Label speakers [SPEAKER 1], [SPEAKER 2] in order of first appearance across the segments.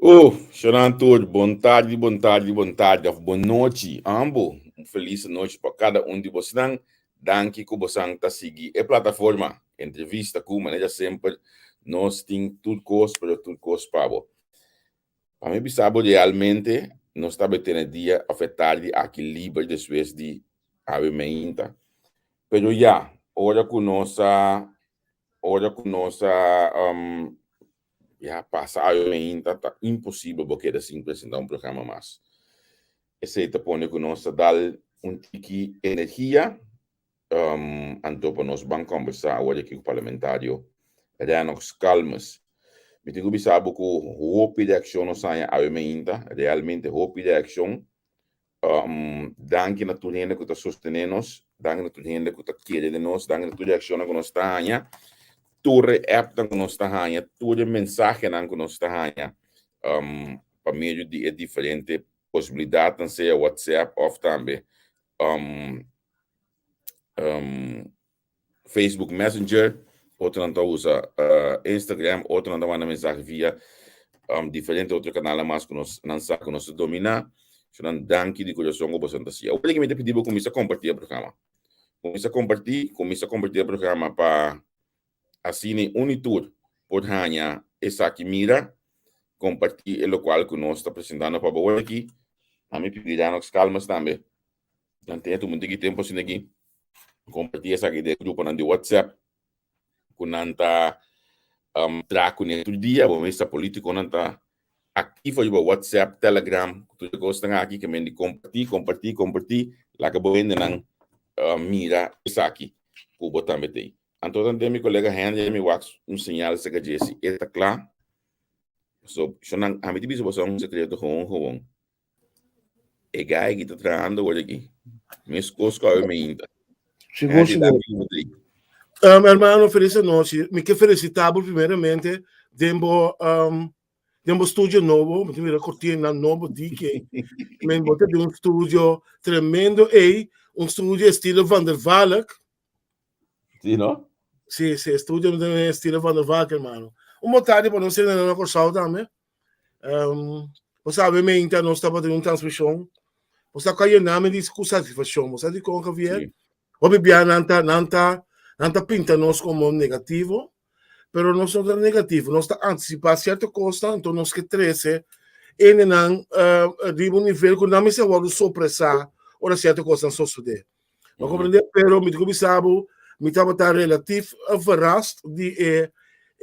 [SPEAKER 1] Shonan tur, bon tardi, bon tardi, bon tardi of bon nochi, ambo. Un felis nochi pa kada un di bosnan. Danki ku bosan ta sigui e plataforma Entrevista ku manera semper nos tin tur kos, pero tur kos pa bo. Pa mi bisa bo realmente nos tabata tene dia of e tardi aki liber despues di awe meinta. Pero ya, ora ku nos a ora ku nos a Ya pasa awe meinta ta imposibel bo keda sin presenta un programa mas. Esei ta pone ku nos ta dal un tiki energia anto pa nos ban kombersá awor aki ku parlamentario Rennox Calmes. Mi tin ku bisa bo ku hopi reakshon nos haña awe meinta, realmente hopi reakshon. Danki na tur hende ku ta sostené nos, danki na tur hende ku ta kere den nos, danki na tur reakshonnan ku nos ta haña, tur e appnan ku nos ta haña, tur e mensahenan ku nos ta haña pa medio di e diferente posibilidatnan, sea WhatsApp òf tambe Facebook Messenger, otronan ta usa Instagram, otronan ta manda mensahe via diferente otro kanalnan mas ku nos nan sa ku nos ta dominá. So nan danki di kurason ku boso ta siña. Awor mi ta pidi bo kuminsá kompartí e programa. Kuminsá kompartí, kuminsá kompartí e programa pa asina un i tur por haña esaki mira, kompartí e lokual ku nos ta presentando pa bo aki. Ami pidi Ranox Calmes tambe. Nan tin un tiki tempo asina aki comparti esaki den gruponan di WhatsApp ku nan ta um, traha kuné tur dia. Bo mester politikonan ta aktivo riba WhatsApp, Telegram, tur e kosnan aki ke men di kompartí, kompartí, kompartí, laga bo hendenan uh, mira esaki ku bo tambe tei. Anto tante mi kolega Henry mi wak un señal seka dje si e ta kla. So, shonan, ami ta bisa boso un sekreto gewoon gewoon. E guy ki ta trahando awor aki. Meskos ku awe mainta.
[SPEAKER 2] Sigur,
[SPEAKER 1] Henry,
[SPEAKER 2] sigur.
[SPEAKER 1] danki ku bo t'ei.
[SPEAKER 2] Hermano, feliz anochi. Mi ke felicitá bo primeramente den bo den bo studio nobo. Mi ta mira cortina nobo DK. Men bo ta den un studio tremendo ei, un studio estilo Van der Valk.
[SPEAKER 1] Sí, no?
[SPEAKER 2] Sí, sí, estudio den estilo Van der Valk, hermano. Un bon tardi pa nos hende na Kòrsou tambe. Bo sabe meinta nos tabatin un transmishon. Bo sa ku a yena mi di ku satisfakshon. Bo sa dikon, Javier?
[SPEAKER 1] Sí.
[SPEAKER 2] Hopi bia nan ta nan ta nan ta pinta nos komo negativo, pero nos no ta negativo. Nos ta antisipá sierto kosnan, anto nos ke trese hendenan riba un nivel ku nan mester wòrdu sorpresá ora sierto kosnan sosodé. Bo comprende? Pero mi ta bisa bo, mi tabata relatief verrast di e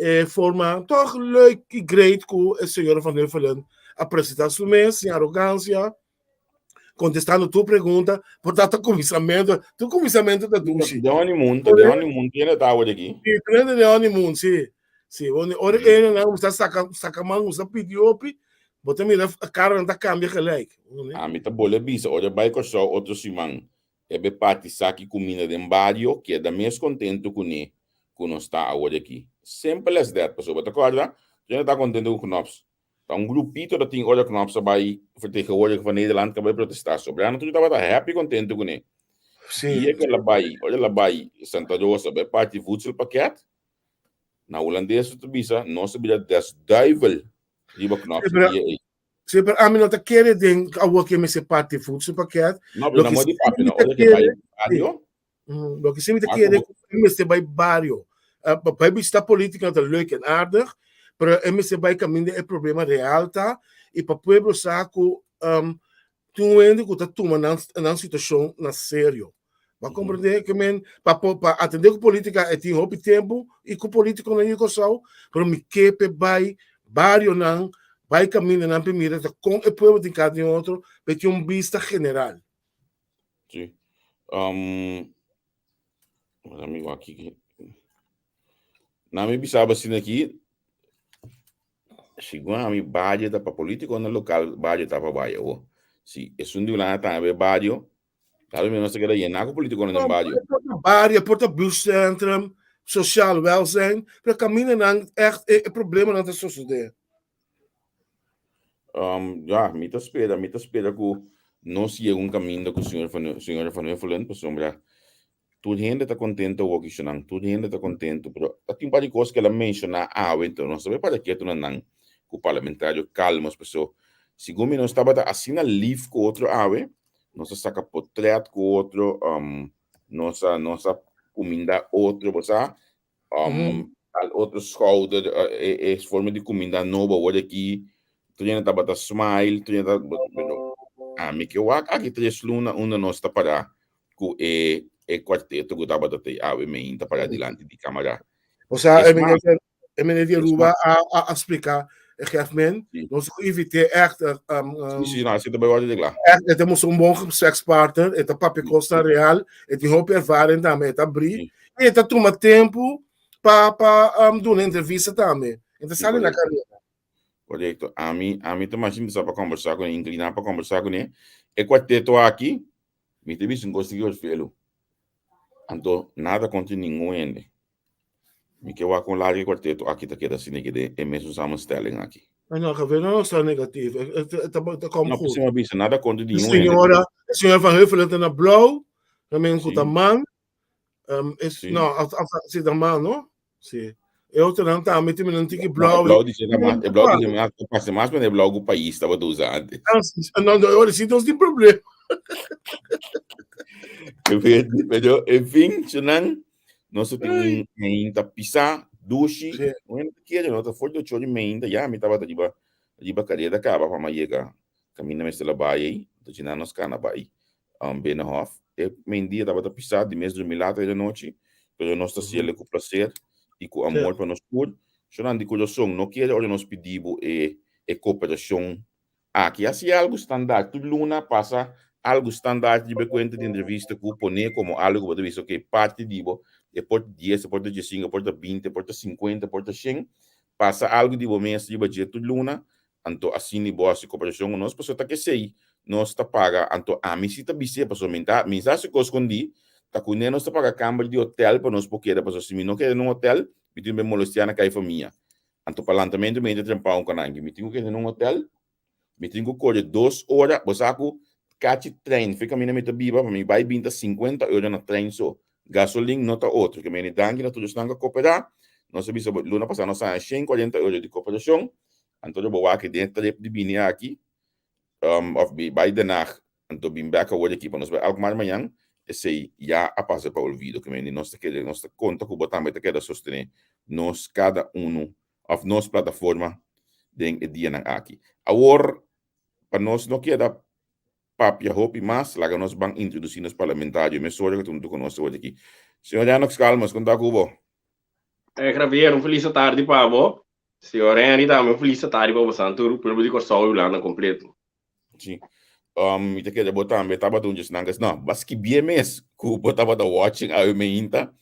[SPEAKER 2] e forma toch leuk y great cu e señora Van Huffelen a presenta su mes sin arrogancia, contestando tur pregunta, por ta ta cuminsamento, tur cuminsamento ta dushi.
[SPEAKER 1] De honeymoon, ta de honeymoon tiene ta awor aki.
[SPEAKER 2] Sí, tiene de honeymoon, sí. Sí, ora ene nan cuminsa saca, saca man, cuminsa pidi hopi, bo ta mira cara nan ta cambia gelijk.
[SPEAKER 1] Ami ta bole bisa, ora bai Kòrsou otro siman, e be parti saki kuminda den bario, keda mes kontentu kuné ku nos ta awor aki. Simple as that, pasobra bo ta kòrda, tur hende ta kontentu ku Knops. Ta un grupito ta tin ora Knops a bai vertegenwoordiger van Nederland ku a bai protestá. Sobrano tur tabata happy kontentu kuné. Dia ku el a bai, ora el a bai Santa Rosa bai parti voedselpakket, na hulandes ta bisa, nos a bira des duivel riba Knops e dia ei.
[SPEAKER 2] Sí, pero ami no ta kere den awor ke mester parti voedselpakket.
[SPEAKER 1] No, pero
[SPEAKER 2] Loke
[SPEAKER 1] na modo di
[SPEAKER 2] sí
[SPEAKER 1] papia,
[SPEAKER 2] mi
[SPEAKER 1] no,
[SPEAKER 2] ta
[SPEAKER 1] ora ke bai
[SPEAKER 2] kere, sí.
[SPEAKER 1] bario.
[SPEAKER 2] Loke sí mi ta
[SPEAKER 1] Ah,
[SPEAKER 2] kere
[SPEAKER 1] como
[SPEAKER 2] ku e mester bai bario. Pa bai bishita politica ta leuk en aardig, pero e mester bai kaminda e problema real ta i pa pueblo sa ku Tin un hende ku ta tuma nan nan situashon na serio. Bo a komprendé ke men pa pa atendé ku polítika e tin hopi tempu i ku polítikonan di Kòrsou, pero mi ke p'e bai barionan, bai kamindanan p'e mira ta kon e pueblo tin kada den otro, p'e tin un bista general.
[SPEAKER 1] Sí. Amigo aki. Na mi bisaba asina aki, segun ami bario ta pa politiconan local, bario ta pa bai awo. Si esun di Hulanda tambe bario, tal vez nos ta keda yena ku politiconan den bario.
[SPEAKER 2] E por ta bario, e por ta buurtcentrum, sociaal welzijn, pero kamindanan echt e problemanan ta sosode.
[SPEAKER 1] Ya, mi ta spera, mi ta spera ku nos yega un kaminda ku señor Van, señora Van Huffelen, pasobra tur hende ta kontento awor ki nan, tur hende ta kontento, pero ta tin un par di kos ku el a menshoná awe, enton nos ta bai para ketu na nan. ku parlamentario Calmos paso segun mi nos tabata asina lif ku otro awe, nos a saka potret ku otro, nos a nos a kuminda otro bo sa, al otro schouder e e forma di kuminda nobo awor aki tur hende tabata smile tur hende tabata pero ami ke wak aki tres luna unda nos ta para ku e e kuarteto ku tabata tei awe meinta para dilanti di kamara.
[SPEAKER 2] Osea
[SPEAKER 1] Es
[SPEAKER 2] e
[SPEAKER 1] mas
[SPEAKER 2] minister e minister di
[SPEAKER 1] es
[SPEAKER 2] Aruba
[SPEAKER 1] mas
[SPEAKER 2] a a a splika e gegeven
[SPEAKER 1] Sí.
[SPEAKER 2] nos ku invit'é ègt
[SPEAKER 1] Sí, sí, no, así ta bai wòrdu reglá.
[SPEAKER 2] ègt e ta mustra un bon gesprekspartner, e ta papia
[SPEAKER 1] Sí.
[SPEAKER 2] kosnan real, e tin hopi ervaring tambe, e ta abrí
[SPEAKER 1] Sí.
[SPEAKER 2] i e ta tuma tempu pa pa duna entrevista tambe. E ta
[SPEAKER 1] Sí,
[SPEAKER 2] sali na
[SPEAKER 1] korekto.
[SPEAKER 2] karera.
[SPEAKER 1] Korekto. Ami ami ta mas interesá pa kòmbersá kuné, inkliná pa kòmbersá kuné. E kuarteto aki, mi ta bisa un kos di Orfelo. Anto nada kontra ningun hende. Mi ke wak kon largu e kuarteto aki ta keda asina aki den e mesun samenstelling aki.
[SPEAKER 2] No, no, Gavin no ta negativo. E, e, ta, ta kom
[SPEAKER 1] No,
[SPEAKER 2] goed.
[SPEAKER 1] p'esei mi a bisa nada kontra
[SPEAKER 2] De
[SPEAKER 1] ningun hende.
[SPEAKER 2] señora, de señora Van Huffelen ta na blauw, también ku
[SPEAKER 1] Sí.
[SPEAKER 2] ta man. Is,
[SPEAKER 1] Sí.
[SPEAKER 2] no, af, af, si ta man, no? Sí. E otronan tambe tin un tiki
[SPEAKER 1] No, e
[SPEAKER 2] blauw.
[SPEAKER 1] blauw di ta mas, e blauw di mas, ta pasa mas manera e blauw ku pais tabata usa antes.
[SPEAKER 2] Ah, no, no, ora sí nos tin problema.
[SPEAKER 1] Pero, en fin, Shunan, nos tin un meinta pisá, dushi.
[SPEAKER 2] Sí.
[SPEAKER 1] Un hende kere, no ta for di ocho ora meinta, ya mi tabata riba, riba kareda kaba pa mi a yega kaminda mester la bai ei, entonces djina nos kana bai um, Binnenhof. E mendia tabata pisá, di mes drumi later di anochi, pero nos ta hasiel ku placer i ku amor pa nos tur. Shunan di kurason, no kere ora nos pidi bo e, e koperashon Aki hasi algu standaard. Tur luna pasa algu standaard riba e kuenta di entrevista ku pone komo algu ku bo ta bisa ok parti di bo e por ta dies, e por ta diesinko, e por ta binti, e por ta sinkuenta, e por ta shen. Pasa algu di bo mes riba dje tur luna, anto asina bo hasi koperashon ku nos pasobra ta kesei nos ta paga. Anto ami si ta bis'é pasobra mi ta mi sa hasi kos skondí ta kuné nos ta paga kamber di hotel pa nos por keda pasobra si mi no keda na un hotel mi tin ku bai molestiá na kai famia. Anto pa lantamentu mi ta trempa un kananki. Mi tin ku keda na un hotel, mi tin ku kore dos ora, bo sa ku kachi trein fi kaminda mi ta biba pa mi bai bin ta sinkuenta euro na trein so. Gasolin no ta otro. Ke meni danki na tur esnan ku a koperá. Nos a bisa bo luna pasá nos a haña shen kuarenta euro di koperashon. Anto bo wak den e trip di bini aki of bai Den Haag Anto bin bek awor aki pa nos bai Alkmaar mañan, esei ya a pasa pa olvido. Ke mende nos ta kere, nos ta konta ku bo tambe ta keda sostené nos kada unu òf nos plataforma den e dianan aki. Awor, pa nos no keda papia hopi mas, laga nos ban introdusí nos parlamentario mesora ku ta huntu ku nos awor aki. Señor Lennox Calmes, kon ta ku bo?
[SPEAKER 3] Eh, Javier, un felis tardi pa bo. Señor Henry tambe un felis tardi pa bosan tur, pueblo di Kòrsou i Hulanda kompleto.
[SPEAKER 1] Sí. Mi ta kere bo tambe tabata un djesnan kes, no, bo a skibie mes ku bo tabata watching awe meinta.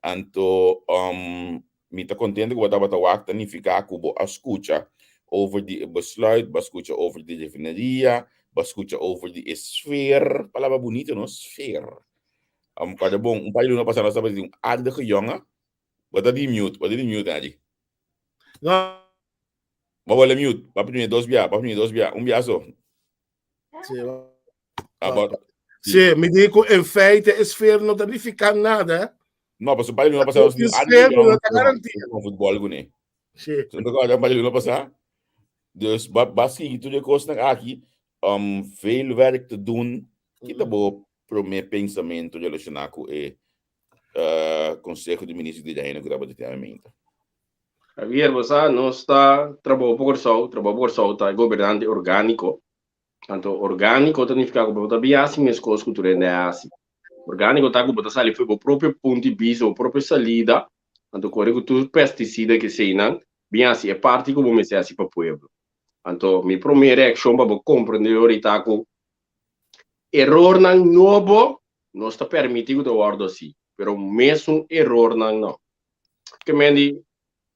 [SPEAKER 1] Anto um, mi ta kontento ku bo tabata wak, ta nifiká ku bo a skucha over di e besluit, bo a skucha over di refineria, bo a skucha over di e sfeer, palabra bunito no, sfeer. Um, kòrda bon, un par di luna pasá nos tabata di un aardige jongen, bo ta di mute, bo ta di mute, Angie.
[SPEAKER 2] No.
[SPEAKER 1] Bo bole mute. Ba primi dos bia, ba primi dos bia. Un bia so.
[SPEAKER 2] Sí,
[SPEAKER 1] Ah, bo, sí.
[SPEAKER 2] Sí, mi di ku in feite e sfeer no ta nifiká nada, hè?
[SPEAKER 1] No, paso pa luna pasá nos
[SPEAKER 2] E
[SPEAKER 1] tin
[SPEAKER 2] sfeer no ta garantia.
[SPEAKER 1] con futbol kuné.
[SPEAKER 2] Sí.
[SPEAKER 1] So no pa luna pasá. Dus ba ba sigui tur e kosnan aki um veel werk te doen. Kita bo promé pensamento relashoná ku e uh, Consejo di Ministro di Reino ku tabata tin awe
[SPEAKER 3] Javier, bo sa, nos ta Trabou pa Kòrsou, Trabou pa Kòrsou ta e gobernante orgániko. Anto orgániko ta nifiká ku bo ta bin hasi meskos ku tur hende a hasi. Orgániko ta ku bo ta sali for bo propio punto di bista, bo propio salida, anto kore ku tur pestisida ke eseinan, bin hasi e parti ku bo mester hasi pa pueblo. Anto mi promé reakshon pa bo komprendé ora ta ku erornan nobo nos ta permití ku ta wòrdu hasi, pero mesun erornan no. Ke men di,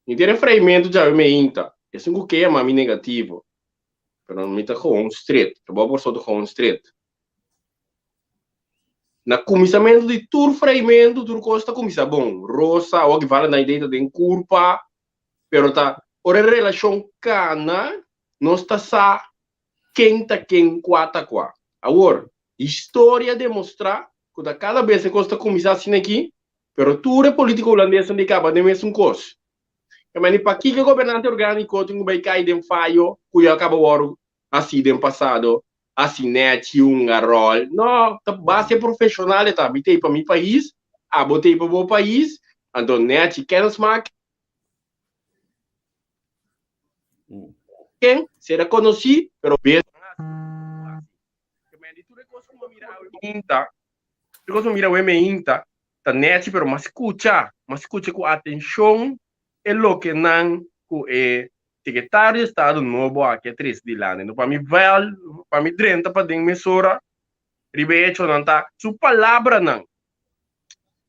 [SPEAKER 3] mi tin refreimentu djawe mi ainta. Esun ku ke yama mi negativo. Pero mi ta gewoon stret. Trabou por so ta gewoon stret. Na kuminsamentu di tur freimentu, tur kos ta kuminsá bon. Rosa, awor ki Valentine Day ta den kurpa. Pero ta ora e relashon kana, nos ta sa ken ta ken, kua ta kua. Awor, historia demostrá ku ta kada bes e kos ta kuminsá asina aki, pero tur e polítiko hulandesnan di kaba den mesun kos. Meni pakiko gobernante orgániko tin ku bai kai den fayo ku ya kaba wòrdu hasi den pasado, hasi nèchi hunga ròl. No, ta base profeshonal e ta. Mi t'ei pa mi pais, abo t'ei pa bo pais, anto nèchi kennismaking, sera konosí, pero bes Tur e kos ku mi mira awe meinta, tur e kos ku mi mira awe meinta ta nèchi pero mas skucha, mas skucha ku atenshon e loke nan ku e sekretario di estado nobo aki a trese dilanti. Enton pa mi vèl, pa mi drenta paden mesora riba e echonan ta su palabranan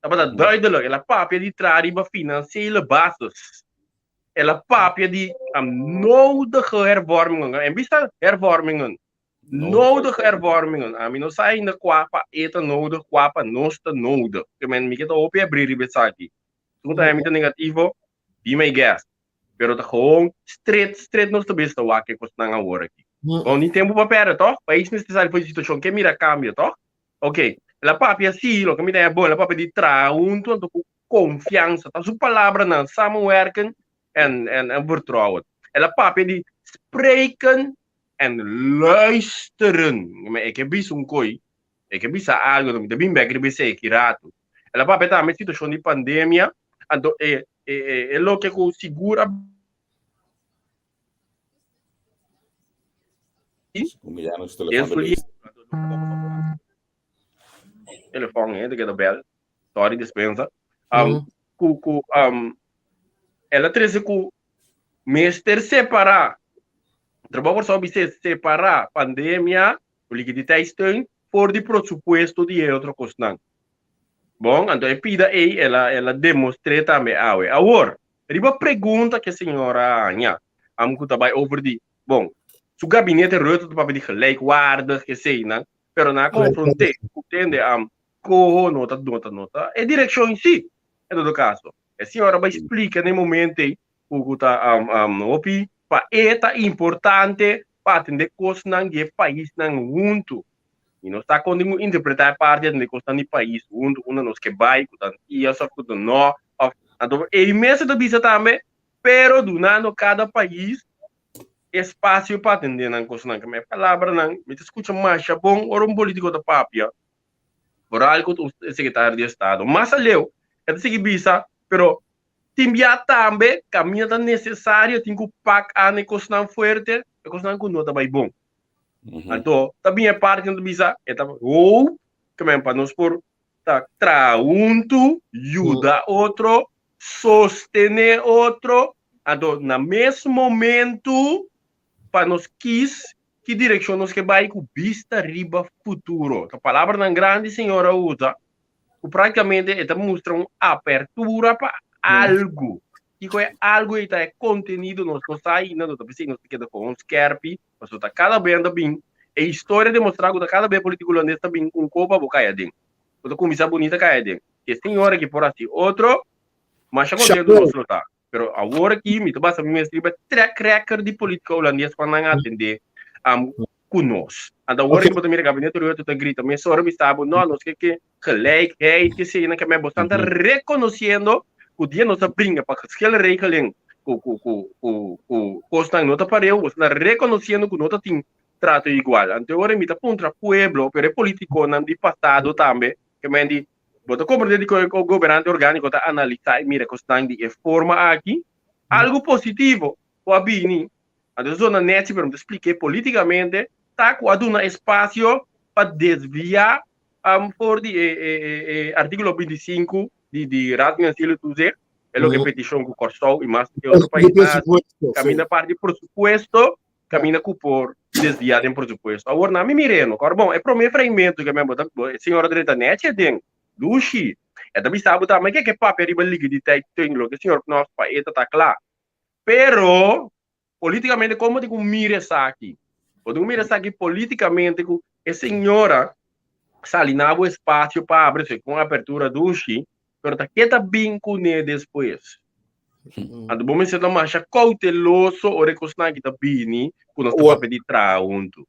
[SPEAKER 3] tabata duidelijk. El a papia di traha riba financiële basis. El a papia di nodige hervormingen. En bisa hervormingen? Nodige hervormingen. Ami no sa ainda kua pa e ta nodig, kua pa nos ta nodig. Ke men mi ke ta hopi abri riba esaki. Si bo ta mi ta negativo, be my guest. Pero ta gewoon stret, stret nos ta bisa wak e kosnan awor aki. Bon, tin tempu pa pèrdè, tòg? Pais mester sali for di situashon, ke mira kambio, tòg? Ok, el a papia si, loke mi ta haña bon, el a papia di traha huntu anto ku konfiansa. Ta su palabranan, samenwerken en, en, en vertrouwen. El a papia di spreken en luisteren. Ma e ke bisa un koi, e ke bisa algo, mi ta bin bek riba esei ki ratu. El a papia tambe situashon di pandemia, anto e, e, e, e loke ku sigur a Telefon eh, ta keda bel. Sorry, dispensa. Um, ku, ku, um, el a trese ku mester separá. Trabou Kòrsou bisé separá pandemia, liquiditeitssteun, for di presupuesto di e otro kosnan. Bon, anto e pida ei el a, el a demostr'é tambe awe. Awor, riba pregunta ku e señora a haña, am ku ta bai over di, bon, su gabinete Rutte ta papia di gelijkwaardig, eseinan, pero nan a konfront'é, ku tende am koho no ta, no ta, no ta e direkshon si, en todo kaso. E señora a bai splika na e momento ei ku ku ta am hopi pa e ta importante pa atendé kosnan di e paisnan huntu. I nos ta kon tin ku interpretá e parti atendé kosnan di pais huntu unda nos ke bai ku ta Antias òf ku ta no òf anto ei mes e ta bisa tambe pero dunando kada pais espasio pa atendé nan kosnan. Keme e palabranan mi ta skucha masha bon ora un politiko ta papia vooral ku ta un sekretario di estado. Mas aleu e ta sigui bisa pero tin bia tambe kaminda ta nesesario tin ku pak an e kosnan fuerte e kosnan ku no ta bai bon. Anto ta bin e parti nan ta bisa e ta hoop ke men pa nos por ta traha huntu, yuda otro, sostené otro, anto na mes momentu pa nos kis ki direkshon nos ke bai ku bista riba futuro. Ta palabranan grandi señor a usa ku práktikamente e ta mustra un apertura pa algu. Kiko e algu ei ta e kontenido nos no sa ainda, no ta p'esei nos ta keda kon skèrpi Pasobra ta kada bes ta bin, e historia demostrá ku ta kada bes polítiko hulandes ta bin un kopa bo kai aden. Bo ta kuminsá bunita kai aden. E señor aki por hasi otro, masha kontentu nos lo ta. Pero awor aki mi ta basa mi mes riba track record di polítika hulandes pa nan atendé ku nos. Anto awor aki bo ta mira gabinete Rutte ta grita mesora mi sa bo, no, nos ke ke gelijkheid, ke esei nan ke men. Bo stan ta rekonosiendo ku dia nos a bringa pa geschillenregeling ku ku ku ku ku kosnan no ta pareu, bo stan ta rekonosiendo ku no ta tin trato igual. Anto e ora mi ta puntra pueblo, pero e politikonan di pasado tambe, ke men di bo ta komprende di kon e gobernante orgániko ta analisá i mira kosnan di e forma aki, algu positivo ku a bini. Anto e zona nèchi, pero mi ta splik'é politikamente, ta ku a duna espasio pa desviá for di e e e artíkulo 25 di di Raad Financiële Toezicht, e loke petishon ku Kòrsou i mas e otro pais ta hasi, kaminda parti di presupuesto, kaminda ku por desviá den presupuesto. Awor na mi mir'é no, kòrda bon, e promé fragmento ke men bo ta, e señora drenta nèchi aden, dushi, e ta bisa bo tambe ke ke papia riba likiditeit ten loke señor Knops pa e ta ta kla. Pero Políticamente kon bo tin ku mira esaki? Bo tin ku mira esaki políticamente ku e señora sali na bo espacio pa abri se kon apertura dushi, pero ta ke ta bin kuné despues? Anto bo mester ta masha kouteloso ora e kosnan aki ta bini ku nos ta papia di traha huntu.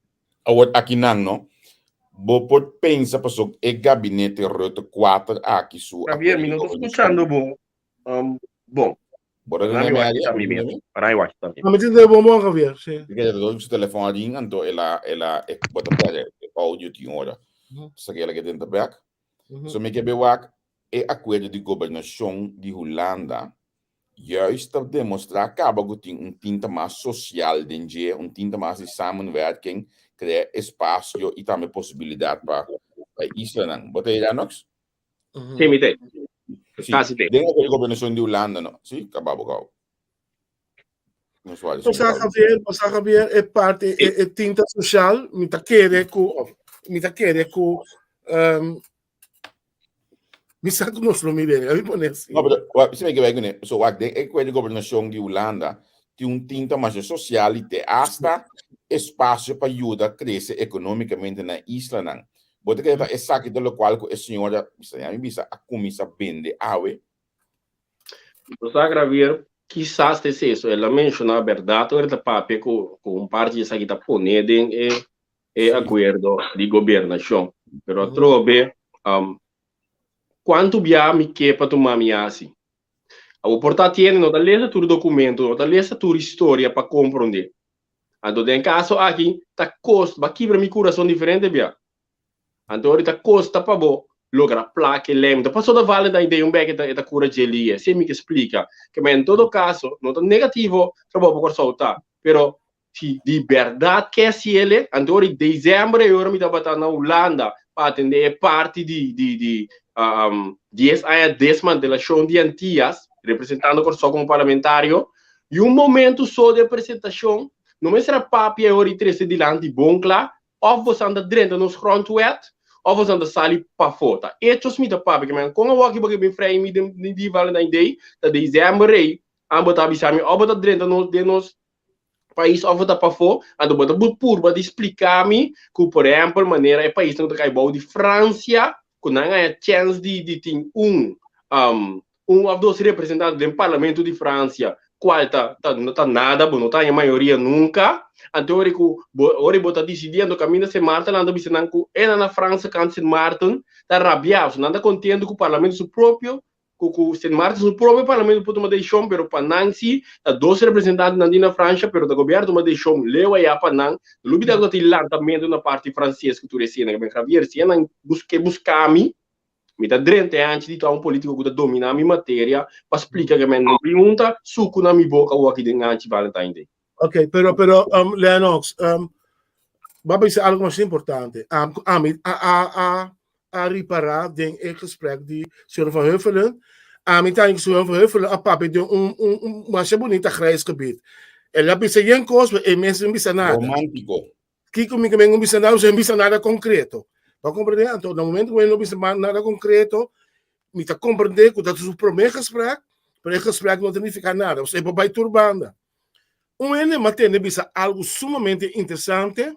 [SPEAKER 1] Awor akinan no, bo por pensa pasobra e gabinete Rutte kuater aki su
[SPEAKER 3] Javier, mi no ta skuchando bo bon.
[SPEAKER 1] Bo ta
[SPEAKER 3] Para
[SPEAKER 1] tende
[SPEAKER 3] mi
[SPEAKER 1] mi
[SPEAKER 3] wak
[SPEAKER 1] Ari?
[SPEAKER 3] ta mi mes. Para mi wak ta mi.
[SPEAKER 2] Mi tende bon bon, Javier, si.
[SPEAKER 1] Mi kere ta su telefon a ring, anto el a, el a, e, bo ta perde e audio tin ora. Sa ke el a ke tenta bek. So mi ke be wak e akuerdo di gobernashon di Hulanda juist ta demostrá kaba ku tin un tinta mas sosial den dje, un tinta mas di samenwerking, krea espasio i tambe posibilidat pa pa e islanan. Bo ta hera, Nox?
[SPEAKER 3] Sí, mi te.
[SPEAKER 1] Sí.
[SPEAKER 3] Kasi te.
[SPEAKER 1] Den akuerdo di gobernashon di Hulanda, no. Sí, kaba bo kau. No suave,
[SPEAKER 2] O sea, Javier, o sea, Javier, e parte, e, e tinta social, mi ta kere ku, of, mi ta kere ku, um, mi sa ku nos lo mire, a mi pone así.
[SPEAKER 1] No, pero, wa, si me ke bai kuné, so wak, den e kuerdo di gobernashon di Hulanda, tin un tinta masha sosial i te asta espasio pa yuda krese ekonómikamente na islanan. Bo ta kere ta esaki ta lokual ku e señora, bisa, ya mi bisa, a kuminsá bende awe?
[SPEAKER 3] Bo sa, Javier, kisas ta es eso. El a menshoná bèrdat ora el ta papia ku ku un parti di esaki ta poné den e e akuerdo di gobernashon. Pero atrobe, kuantu bia mi ke pa tuma mi hasi? Abo por ta tiende no ta lesa tur dokumento, no ta lesa tur historia pa komprondé. Anto den e kaso aki ta kost, bo a kibra mi kurason diferente bia. Anto ora ta kosta pa bo logra plaka e lei. Ta pasobra Valentine Day un bek e ta kura dje lia. Esei mi ke splika. Ke ma en todo kaso no ta negativo trabou pa Kòrsou ta. Pero si di bèrdat ke hasiel, anto ora desèmber e ora mi tabata na Hulanda pa atendé e parti di di di dies aña desmantelashon di Antias, representando Kòrsou komo parlamentario, i un momento so di e presentashon no mester a papia e ora i trese dilanti bon kla Of bosan ta drenta nos grondwet, of bosan ta sali pafó. Ta hechos mi ta papia. Ke men kon awor ki bo ke bin frei mi den di Valentine Day, ta december ei, an bo ta bisa mi of bo ta drenta nos den nos pais of bo ta pafó, anto bo ta purba di splika mi ku por ehempel manera e paisnan ku ta kai bou di Francia, ku nan haña chèns di di tin un un of dos representante den parlamento di Francia, cual ta ta no ta nada, bo no ta haña mayoria nunca, anto ora cu bo ora bo ta dicidi anto caminda Sint Maarten nan ta bisa nan cu e nan na Francia kant Sint Maarten ta rabia, so nan ta contento cu parlamento su propio cu cu Sint Maarten su propio parlamento por tuma decision, pero pa nan si ta dos representante nan tin na Francia, pero ta gobierno tuma decision leu aya pa nan, no lubida cu ta tin lantamento na parti Frances cu tur esena, Javier si nan ke busca mi Mi ta drenta e hanchi di ta un politico cu ta domina mi materia pa splica ke men no bin hunta sucu na mi boca awor aki den hanchi Valentine Day.
[SPEAKER 2] Ok, pero, pero, um, Lennox, um, ba bisa algo mas importante. Um, ami a, a, a, a ripara den e gesprek di señor Van Huffelen. Ami ta señor Van Huffelen a papia den un, un, un masha bonita grijs gebied. El a bisa yen kos, pero e mes no bisa nada.
[SPEAKER 1] Romántico.
[SPEAKER 2] Kiko mi ke men no bisa nada, no bisa nada konkreto. Bo a komprendé? Anto na momento ku e no bisa nada konkreto, mi ta komprendé ku ta su promé gesprek, pero e gesprek no ta nifiká nada, pasobra e por bai tur banda. Un hende mi a tende bisa algu sumamente interesante,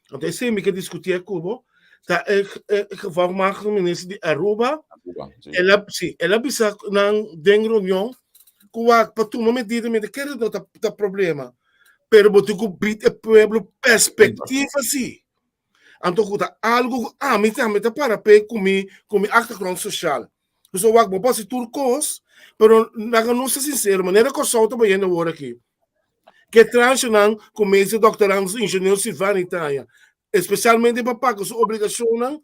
[SPEAKER 2] anto esei mi ke diskutié ku bo, ta e e gevolgmachtigde minister di Aruba, el a si, el a bisa nan den reunion ku wak pa tuma medida mi ta kere no ta ta problema. Pero bo tin ku bid e pueblo perspectiva si. Anto ku ta algo ku ami tambe ta para p'e ku mi ku mi achtergrond social. Pasobra wak bo por hasi tur kos, pero laga nos ta sincero, manera Kòrsou ta bayendo awor aki, ke tranchenan ku meester, doctorandus, ingenieur Silvani ta haña, especialmente pa paga su obligashonnan,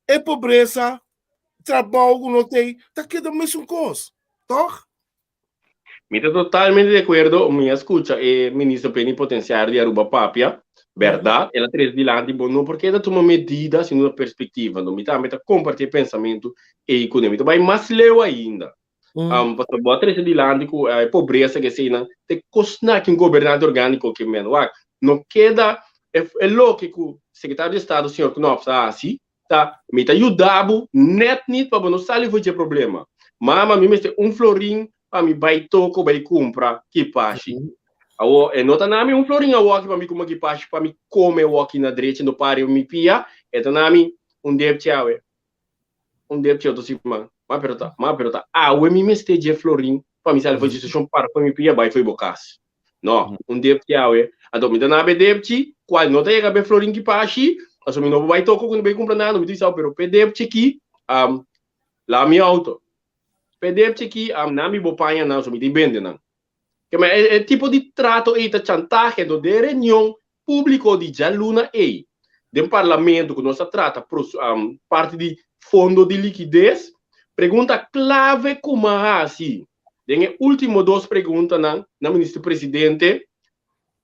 [SPEAKER 2] e pobresa, trabou ku no t'ei, ta keda mesun kos, tòg?
[SPEAKER 3] Mi ta totalmente di acuerdo, mi a scucha e ministro plenipotenciario di Aruba papia, berdad, el a trece dilanti bo no por keda tuma medida sino na perspectiva, no mi tambe ta comparti e pensamento ey cune, mi ta bay mas leu ainda, pasobra bo a trece dilanti cu e pobreza cu eseynan ta e cosnan cu un gobernante organico ke men wak, no keda e loke cu secretario di estado señor Knops a haci, Ta, mi ta yuda bo net nit pa bo no sali for dje problema. Mama, mi mester un florin pa mi bai toko bai kumpra kipashi. Awo, e no ta na mi un florin awoki pa mi kumpra kipashi pa mi kome awoki na drechi no pari mi pia, e ta na mi un depchi awe, un depchi otro siman. Ma pero ta, ma pero ta awe mi mester dje florin pa mi sali for dje situashon para for mi pia bai for bo kas. No, un depchi awe. Anto mi ta na be depchi, cual no ta yega be florin ki pashi, paso mi no por bai toko cu no bai cumpra nada, mi ta bisa, pero pe depchi ki, um, lava mi auto. Pe depchi ki, um, na mi bo paña nan, so mi ta bende nan. Ke men e tipo di trato ei ta chantahe, enton den e reunion públiko di djaluna ei den parlamento ku nos a trata parti di fondo di likides, pregunta klave ku m'a hasi den e último dos preguntanan na Minister Presidente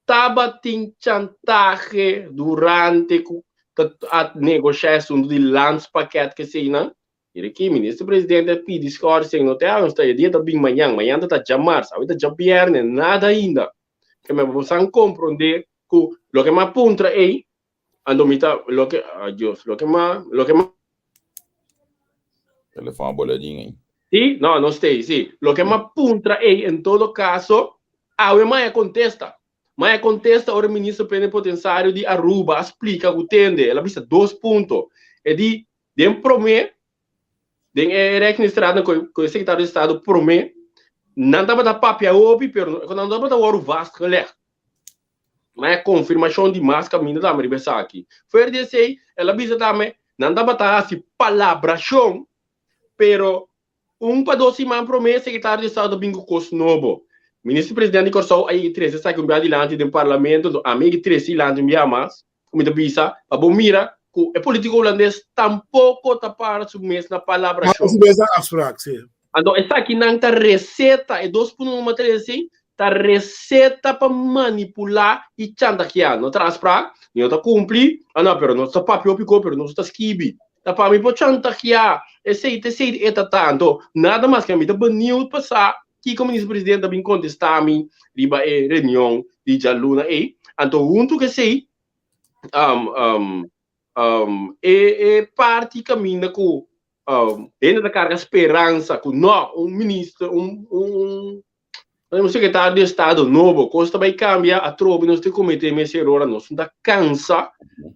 [SPEAKER 3] tabatin chantahe durante ku ta a negoshá e asuntu di landspakket keseinan? Mira aki, Minister Presidente a pidi schorsing, no te awe, e dia ta bin mañan, mañan ta ta djamars, awe ta djabièrnè, nada ainda. Ke men bo san komprondé ku loke m'a puntra ei, anto mi ta, loke, ay Dios, loke m'a, loke m'a.
[SPEAKER 1] Telefòn a bola djin ei.
[SPEAKER 3] Sí? No, no stay, sí. Loke m'a puntra ei, en todo kaso, awe m'a e kontesta. M'a e kontesta ora Minister Plenipotensario di Aruba a splika ku tende, el a bisa dos punto. E di, Den promé, den e Rijksministerraad ku e Sekretario di Estado promé, nan tabata papia hopi, pero nan no tabata wòrdu vastgelegd. Ma e konfirmashon di mas kaminda tambe riba esaki. Fuera di esei, el a bisa tambe, nan tabata hasi palabrashon, pero Un pa dos siman promé Sekretario di Estado ta bin ku kos nobo. Minister Presidente di Kòrsou a yega trese esaki un bia dilanti den Parlamento, enton ami a yega trese dilanti un bia mas, ku mi ta bisa pa bo mira ku e polítiko hulandes tampoko ta para su mes na palabrashon.
[SPEAKER 2] Para su mes na afsprak, si.
[SPEAKER 3] Anto esakinan ta reseta, e dos punto ku mi a trese ta reseta pa manipulá i chantajeá. No ta afsprak, mi no ta kumpli, ah no, pero nos ta papia hopi kos, pero nos no ta skibi. Ta pa mi por chantajeá esei ta esei e ta ta. Anto, nada mas ke mi ta beniut pa sa kiko Minister Presidente ta bin kontestá mi riba e reunion di djaluna ei. Anto huntu ku esei, e e parti kaminda ku hende ta karga speransa ku no, un minister, un un un sekretario di estado nobo, kos ta bai kambia, atrobe nos ta kometé mes eror, nos no ta kansa.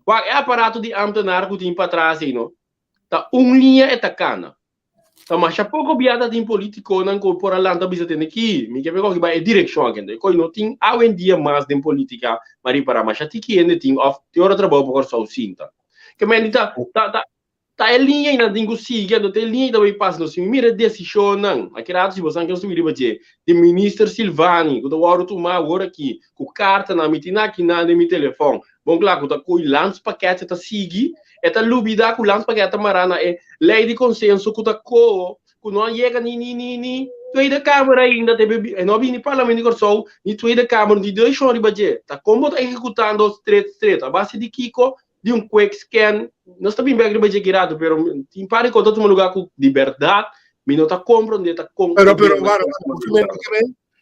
[SPEAKER 3] Wak e aparato di ambtenaar ku tin patras ei no, ta un liña e ta kana. Ta masha poko bia ta tin politikonan ku por a lanta bisa tende ki, mi ke koki bai e direkshon aki. Anto e koi no tin awendia mas den politika, ma ripará masha tiki hende tin òf te ora trabou pa Kòrsou sinta. Ke men di ta ta ta Ta e liña i nan tin ku sigui, anto ta e liña i ta bai pasa. Nos tin mira e desishonnan, aki rato si bosan ke nos ta riba dje, di Minister Silvani ku ta wòrdu tumá awor aki, ku kartanan, mi tin akinan den mi telefòn, bon kla ku ta ku landspakket e ta sigui, e ta lubidá ku landspakket ta mará na e lei di konsenso ku ta koho, ku no a yega ni ni ni ni Tweede Kamer ainda, te e no a bini Parlamento di Kòrsou, ni Tweede Kamer, ni desishon riba dje. Ta kon bo ta ehekutando stret stret? A base di kiko? Di un quick scan, nos ta bin bek riba dje ki rato, pero tin par di kos ta tuma lugar ku di berdad mi no ta komprende ta kon
[SPEAKER 2] Pero, pero, wara, wara,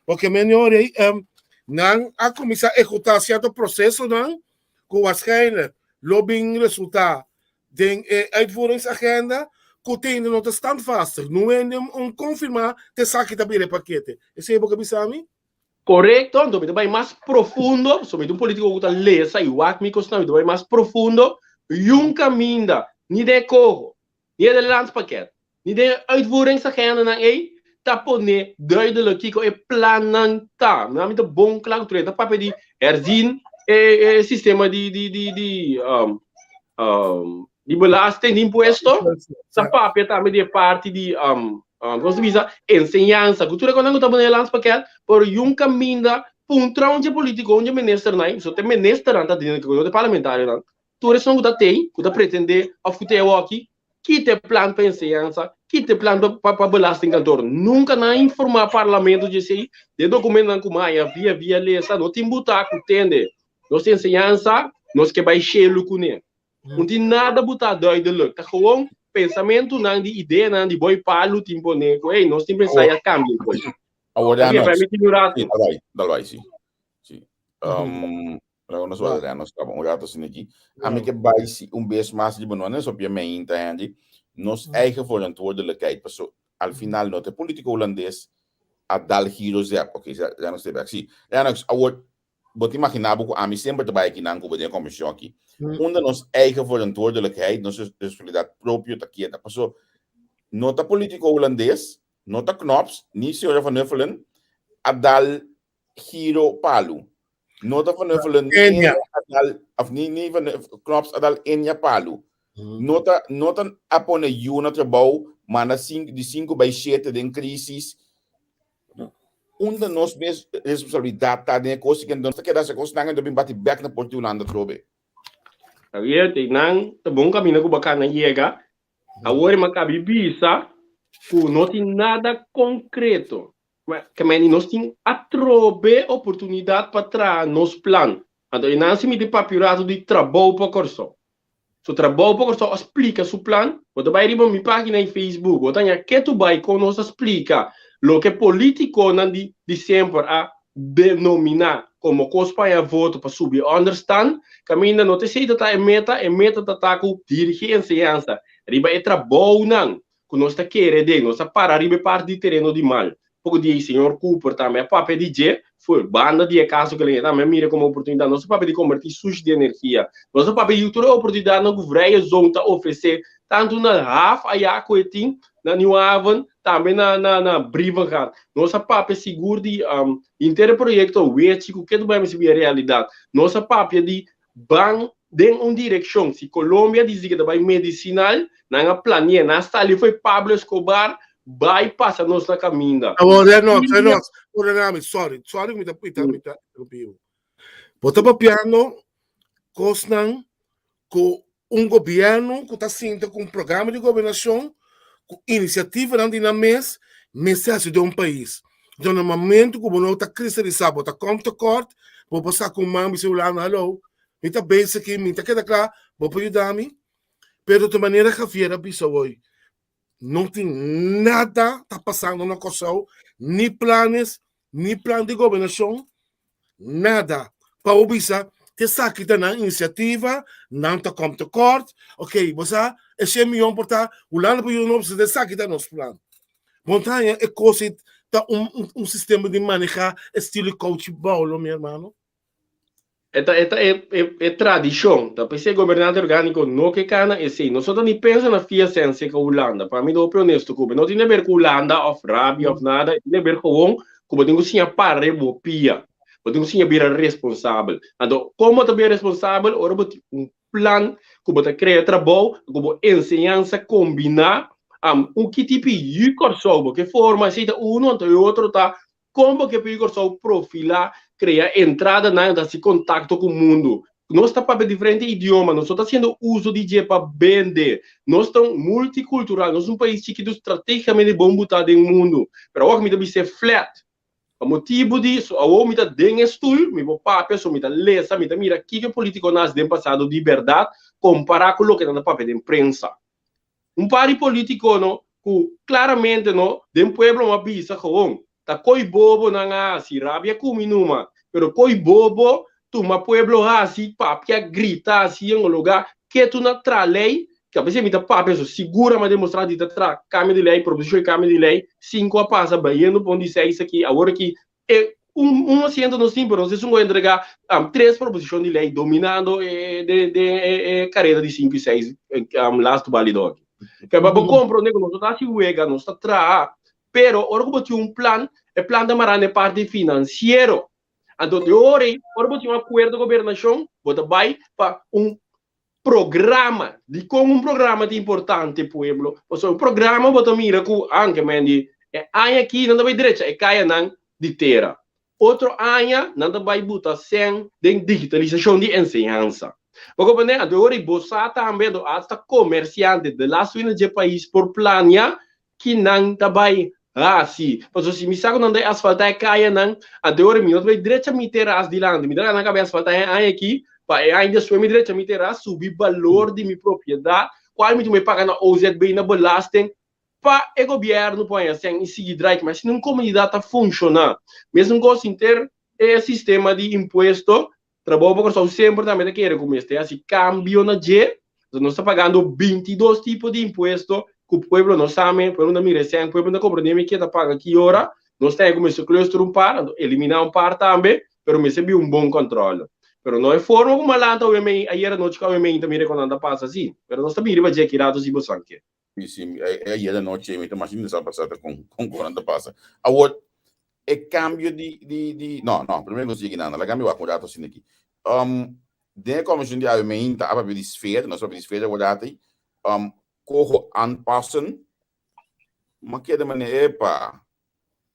[SPEAKER 2] porque men yori, um, nan a kuminsá ehekutá sierto prosesonan ku waarschijnlijk lo bin resultá den e uitvoeringsagenda ku te ainda no ta standvastig. No hende un konfirmá te esaki ta bira e pakete. Esei bo ke bisa mi?
[SPEAKER 3] Korekto, anto mi ta bai mas profundo, pasobra mi ta un politiko ku ta lesa i wak mi kosnan, mi ta bai mas profundo, yun kaminda, ni den e koho, ni den e landspakket, ni den e uitvoeringsagendanan ei, ta pone duidelijk kiko e plannan ta. Mi ta bon kla ku tur e ta papia di herzien e sistema di di di di di belasting, di impuesto, ta papia tambe di e parti di Nos ta bisa enseñansa, ku tur e kosnan ku ta pone e landspakket, pero yun kaminda puntra un dje politiko, un dje ministernan, so te ministernan ta dina ku no te parlamentarionan, tur esnan ku ta tei, ku ta pretende òf ku ta e awòki, kita e plan pa enseñansa, kita e plan pa pa belastingkantoor. Nunka nan a informá parlamento dje esei, den dokumentonan ku maya via via lesa, no tin butá ku tende nos enseñansa, nos ke bai shelu kuné. No tin nada butá duidelijk. Ta gewoon pensamentunan di ideanan di boi palu tin pone ku hey, nos tin pensá ya kambia e kos.
[SPEAKER 1] Awor ya
[SPEAKER 3] Oké,
[SPEAKER 1] nos.
[SPEAKER 3] permiti mi un rato.
[SPEAKER 1] Sí, dal bai, dal bai, sí. Sí. Um, laga nos wak ya nos kaba un rato asina aki. Ami ke bai si un bes mas riba no, nes opia meinta, Henry. Nos eigen verantwoordelijkheid, paso al final no ta e politico hulandes a dal giro zep. Oké, ya nos ta bek. Sí. Renox, awor Bo ta imaginá bo ku ami semper ta bai akinan ku bo den e komishon aki. Unda nos eigen verantwoordelijkheid, nos responsabilidat propio ta keda. Paso no ta politiko hulandes, no ta Knops, ni señora Van Huffelen a dal giro palu. No ta Van Huffelen ni
[SPEAKER 2] Enya.
[SPEAKER 1] Enya a dal, of ni, ni Van Knops a dal Enya palu. No ta, no ta a pone yu na trabou, manda sinku, di sinku bai shete den krisis. Unda nos mes responsabilidat ta den e kos aki? Nos ta keda hasi e kosnan anto bin bati bèk na porta di Hulanda atrobe.
[SPEAKER 3] Javier, te nan ta bon kaminda ku bo kana yega. Awor e makabi bisa ku no tin nada konkreto. Ke meni nos tin atrobe oportunidat pa traha nos plan. Anto e nan si mi tin papia un ratu di Trabou pa Kòrsou. So Trabou pa Kòrsou a splika su plan. Bo ta bai riba mi página di Facebook, bo ta haña ketu bai kon nos a splika loke polítikonan di di semper a denominá komo kos pa haña voto pa subi ònderstan. Kaminda no ta esei ta ta e meta, e meta ta ta ku dirigí enseñansa riba e trabounan ku nos ta kere den, nos a para riba e parti di tereno di mal. Poko di ei señor Cooper tambe a papia di dje, for banda di e kaso ku el a tambe a mira komo oportunidat. Nos a papia di kombertí sushi di energia. Nos a papia di tur e oportunidatnan ku Vrije Zone ta ofresé, tantu na haf ayá ku e tin, na Nieuw Haven, tambe na na na Brievengat. Nos a papia sigur di henter e proyekto Wechi ku ke ta bai mester bira realidat. Nos a papia di Ban den un direccion. Si Colombia dici cu ta bay medicinal, nan a planea, nan a sali fo'i Pablo Escobar bay pasa nos na caminda.
[SPEAKER 2] Awor, Renox, Renox, perdona mi, sorry, sorry cu mi ta, mi ta, mi ta interrumpi bo. Bo ta papiando cosnan cu un gobierno cu ta sinta cu un programa di gobernacion, cu iniciativanan di nan mes, mester haci den un pais. Enton na momento cu bo no ta cristalisa, bo ta kom tekort, bo por saca un man bisa Hulanda, hallo, mi ta bezig aki, mi ta keda cla, bo por yuda mi? Pero ta manera Javier a bisa hoy, no tin nada ta pasando na Kòrsou, ni planes, ni plan di gobernacion, Nada. Pa bo bisa, t'esaki ta nan inisiativa, nan ta kom tekort, ok, bo sa, e shen miyon por ta, Hulanda por yuda nos, esaki ta nos plan. Bo ta haña e kos ei ta un un sistema di maneha estilo kouchi boulo, mi hermano.
[SPEAKER 3] E ta e ta e e e tradishon. Ta p'esei gobernante orgániko no ke kana esei. Nos no ta ni pensa na fia sensia ku Hulanda. Pa mi ta hopi honesto ku bo. No tin haber ku Hulanda òf rabia òf nada. E tin haber gewoon ku bo tin ku siña para riba bo pia. Bo tin ku siña bira responsabel. Anto, kon bo ta bira responsabel? Ora bo tin un plan ku bo ta krea trabou, ku bo enseñansa kombiná un ki tipo di yu Kòrsou bo ke forma, esei ta unu, anto e otro ta kon bo ke pa yu Kòrsou profilá, krea entradanan, anto hasi kontakto ku mundu. Nos ta papia diferente idioma, nos no ta hasiendo uso di dje pa bende. Nos ta un multikultural, nos un pais chikitu strategicamente bon butá den mundu. Pero awor mi ta bis'é flat. Pa motibu di so awor mi ta den e stul, mi por papia, so mi ta lesa, mi ta mira kiko e politikonan hasi den pasado di bèrdat kompará ku loke nan ta papia den prensa. Un par di politico no cu claramente no den pueblo no a bisa gewoon ta coy bobo nan a haci rabia cu mi numa pero coy bobo tuma pueblo haci papia grita haci en lugar ketu na tra ley que a veces mi ta papia so sigur mi a demostra di ta tra cambio di ley proposicion di cambio di ley cinco a pasa bayendo pa un di seis aki awor aki E un un asiento no tin, pero nos esun ku a entregá tres proposishon di lei dominando e den den e e karera di sinku i seis lastu balido aki. Ke pa bo komprondé ku nos no ta hasi wega, nos ta traha, pero ora ku bo tin un plan, e plan ta mará na e parti finansiero. Anto di ora ei, ora bo tin un akuerdo gobernashon, bo ta bai pa un programa. Dikon un programa ta importante pueblo? Pasobra un programa bo ta mira ku anke men di e aña aki nan ta bai drecha e kayanan di tera. Otro aña nan ta bai buta sèn den digitalisashon di enseñansa. Bo komprendé? Anto e ora ei bo sa tambe anto asta komersiante de las wina dje pais por plania Ki nan ta bai hasi? Pasobra si mi sa ku nan ta asfaltá e kayanan, anto e ora mi no ta bai drecha mi teras dilanti. Mi ta gana nan kaba asfaltá e aña aki, pa e aña despues mi drecha mi teras, subi balor di mi propiedat, kual mi tin bai paga na OZB, na belasting, pa e gobièrnu por haña sèn i sigui draai. Ma asina un komunidat ta funshoná. Mesun kos henter e sistema di impuesto Trabou pa Kòrsou semper tambe ta kere ku mester hasi kambio na dje. Entonces nos ta pagando bintidos tipo di impuesto ku pueblo no sa me, pueblo no ta mira esei, pueblo no ta komprendé mi ke ta paga ki ora. Nos ta ku mester cluster un par, anto eliminá un par tambe, pero mester bin un bon kòntròl. Pero no e forma ku malanta awe mei, ayer anochi ku awe mei ta mira kon nan ta pasa si. Pero nos ta bin riba dje ki rato si bo san ke.
[SPEAKER 1] Sí, sí, e ayer anochi mi ta masha interesado pa sa kon kon kon nan ta pasa. Awor, e cambio di di di no, no, primero nos yega nada, laga mi wak un rato asina aki. Um, den e commission di awe meinta a papia di sfeer, nos a papia di sfeer awor ati, um, koho aanpassen, ma keda manera, epa.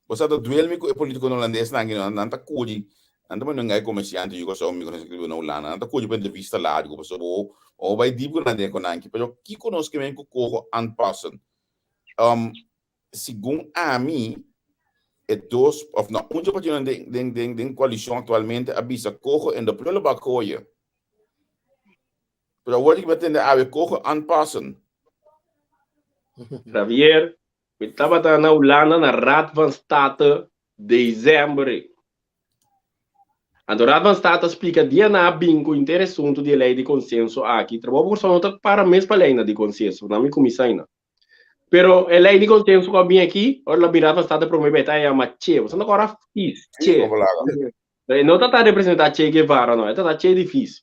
[SPEAKER 1] Bo sa ta duel mi ku e politikonan hulandesnan aki, nan ta kuri, nan ta pone un gai komersiante yu Kòrsou, mi konosé ku na Hulanda, nan ta kuri pa entrevista largu pasobra bo bo bai dip ku nan den ku nan aki. Pero kiko nos ke men ku koho aanpassen? Segun ami, e dos of no, un dje partidonan den den den den koalishon aktualmente a bisa koho in de prullenbak gooien. Pero awor di ku mi a tende awe koho aanpassen.
[SPEAKER 3] Javier, Mi tabata na Hulanda na Raad van State december ei. Anto Raad van State a splika dia nan a bin ku henter e asuntu di e lei di konsenso aki. Trabou pa Kòrsou no ta para mes pa leinan di konsenso, nan mi kuminsá einan. Pero e lei di konsenso ku a bin aki, ora lo a bin Raad van State promé bes ta yama Che. Boso no kòrda fis, Che. E no ta ta representá Che Guevara no, e ta ta Che di fis.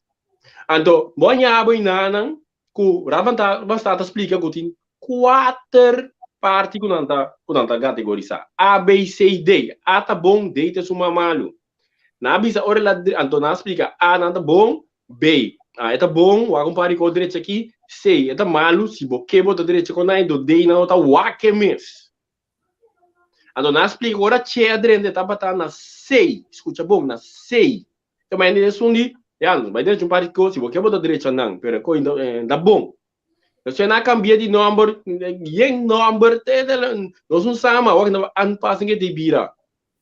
[SPEAKER 3] Anto bo a ña bo einanan ku Raad van State a splika ku tin kuater parti ku nan ta ku nan ta kategorisá, A, B, C, D. A ta bon, D ta suma malu. Nan a bisa ora el a anto nan a splika A nan ta bon, B a e ta bon, wak un par di kos drecha aki, C e ta malu, si bo ke bo ta drecha kon nan, anto D nan no ta wak e mes. Anto nan a splika ora C a drenta e tabata na C, skucha bon, na C. Ta bai hende esun di, ya, nos bai drecha un par di kos, si bo ke bo ta drecha nan, pero e kos ta bon. Nos a cambia di nomber, yen nomber, te, te, nos un sama, awor nan aanpassing ke te bira.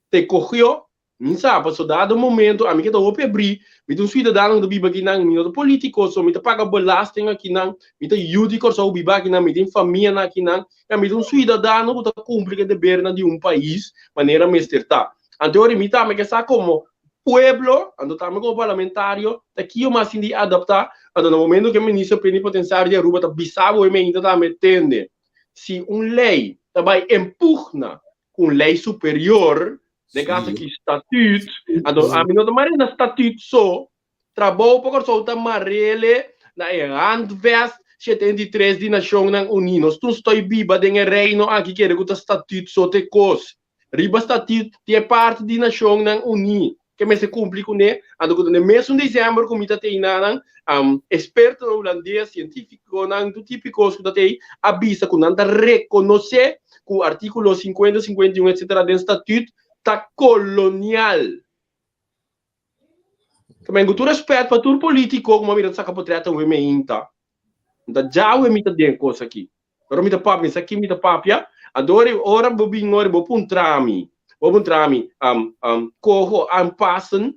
[SPEAKER 3] Te cogió, mi sa, paso dado momento, ami ke ta hopi abrí, mi ta un ciudadano ku ta biba akinan, mi no ta politico so, mi ta paga belasting akinan, mi ta yu di Kòrsou biba akinan, mi tin famianan akinan, ya mi ta un ciudadano ku ta cumpli ku e debernan di un pais manera mester ta. Anto ora mi tambe ke sa komo pueblo, anto tambe komo parlamentario, ta kio mas tin di adapta, anto na momento ku e minister plenipotensiario di Aruba ta bisa bo e meinta tambe tende, si un lei ta bai en pugna ku un lei superior, den kaso aki statuut, anto ami no ta mare na statuut so, Trabou pa Kòrsou ta marele na e Handvest 73 di Nashonnan Uní. Nos tur stoi biba den e reino aki kere ku ta statuut so te kos. Riba statuut tin e parti di Nashonnan Uní ke mester kumpli kuné. Anto ku ta den mesun desèmber ku mi ta tei nanan, espertonan hulandes, sientífikonan, tur tipo di kos ku ta tei a bisa ku nan ta rekonosé ku artíkulo 50, 51 etsetera den statuut ta kolonial. Tamen ku tur respet pa tur politico ku mira ta saka potret awe meinta. Nta djawe mi ta den kos aki. Ora mi ta papia, mi sa kin mi ta papia. Anto ora ora bo bin ora bo puntra mi, bo puntra mi, um, um, koho aanpassen.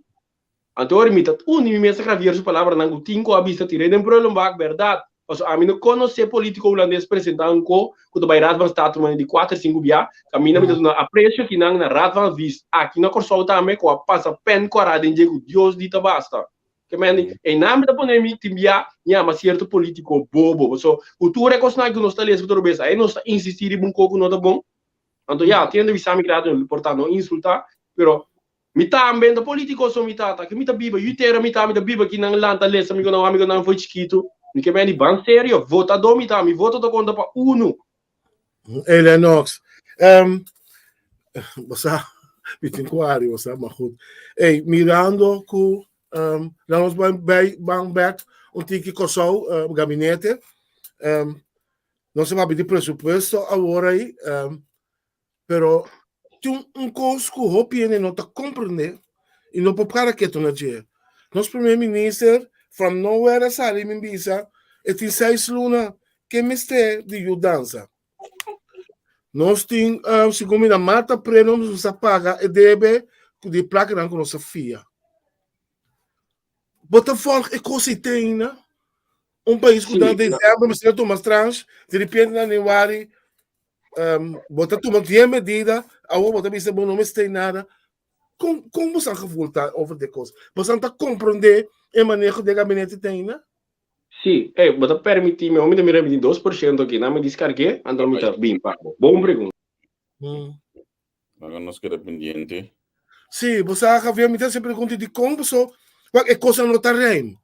[SPEAKER 3] Anto ora mi ta uni mi mes a Javier su palabranan ku tin ku a bisa tir'é den prullenbak, bèrdat. Paso ami no konosé politico hulandes presentá un ko ku ta bai Raad van State manera di kuater sinku bia, kaminda mi ta duna apresio kinan na Raad van Advies aki na Kòrsou tambe ku a pasa pèn kòrá den dje ku Dios di ta basta. Ke men di, einan mi ta pone mi tin bia yama sierto politico bobo, paso ku tur e kosnan aki ku nos ta lesa ku tur bes ai nos ta insistí riba un ko ku no ta bon. Anto ya, tin hende bisa mi kla por ta no insultá, pero Mi tambe no ta politico so mi tata aki mi ta biba yu tera mi ta mi ta biba aki nan lanta lesa mi ku nan amigo nan foi chikitu mi ke beni ban serio votador mi ta mi voto ta konta pa unu.
[SPEAKER 2] Hey Lennox, um, bo sa, mi tin ku ari, bo sa, maar goed. Hey, mirando ku um, laat ons ban, bij, ban back un tiki Kòrsou, um, gabinete. Um, nos a papia di presupuesto awor ei, um, Pero tin un kos ku hopi hende no ta komprendé i no por para ketu na dje. Nos primer minister from nowhere a sali mi bisa e tin seis luna ke mester di yudansa. Nos tin, uh, segun mi na mata pre nos a paga e debe di plakanan ku nos a fia. Bo ta volg e kos ei te ainda? Un pais ku na december mester tuma strans, di repente na januari um, bo ta tuma dien medida, awor bo ta bisa bo no mester nada. Kon, kon bo san gevoel ta over de kos? Bo san ta comprende e maneho de gabinete te ainda?
[SPEAKER 3] Sí, hey, bo ta permití mi, mi ta mira mi tin 2% aki, nan mi discargué, anto mi ta bin pa bo. Bon pregunta.
[SPEAKER 1] Laga nos keda pendiente.
[SPEAKER 2] Sí, bo sa, Javier, mi ta hasi pregunta di kon paso, wak e kosnan no ta rijm.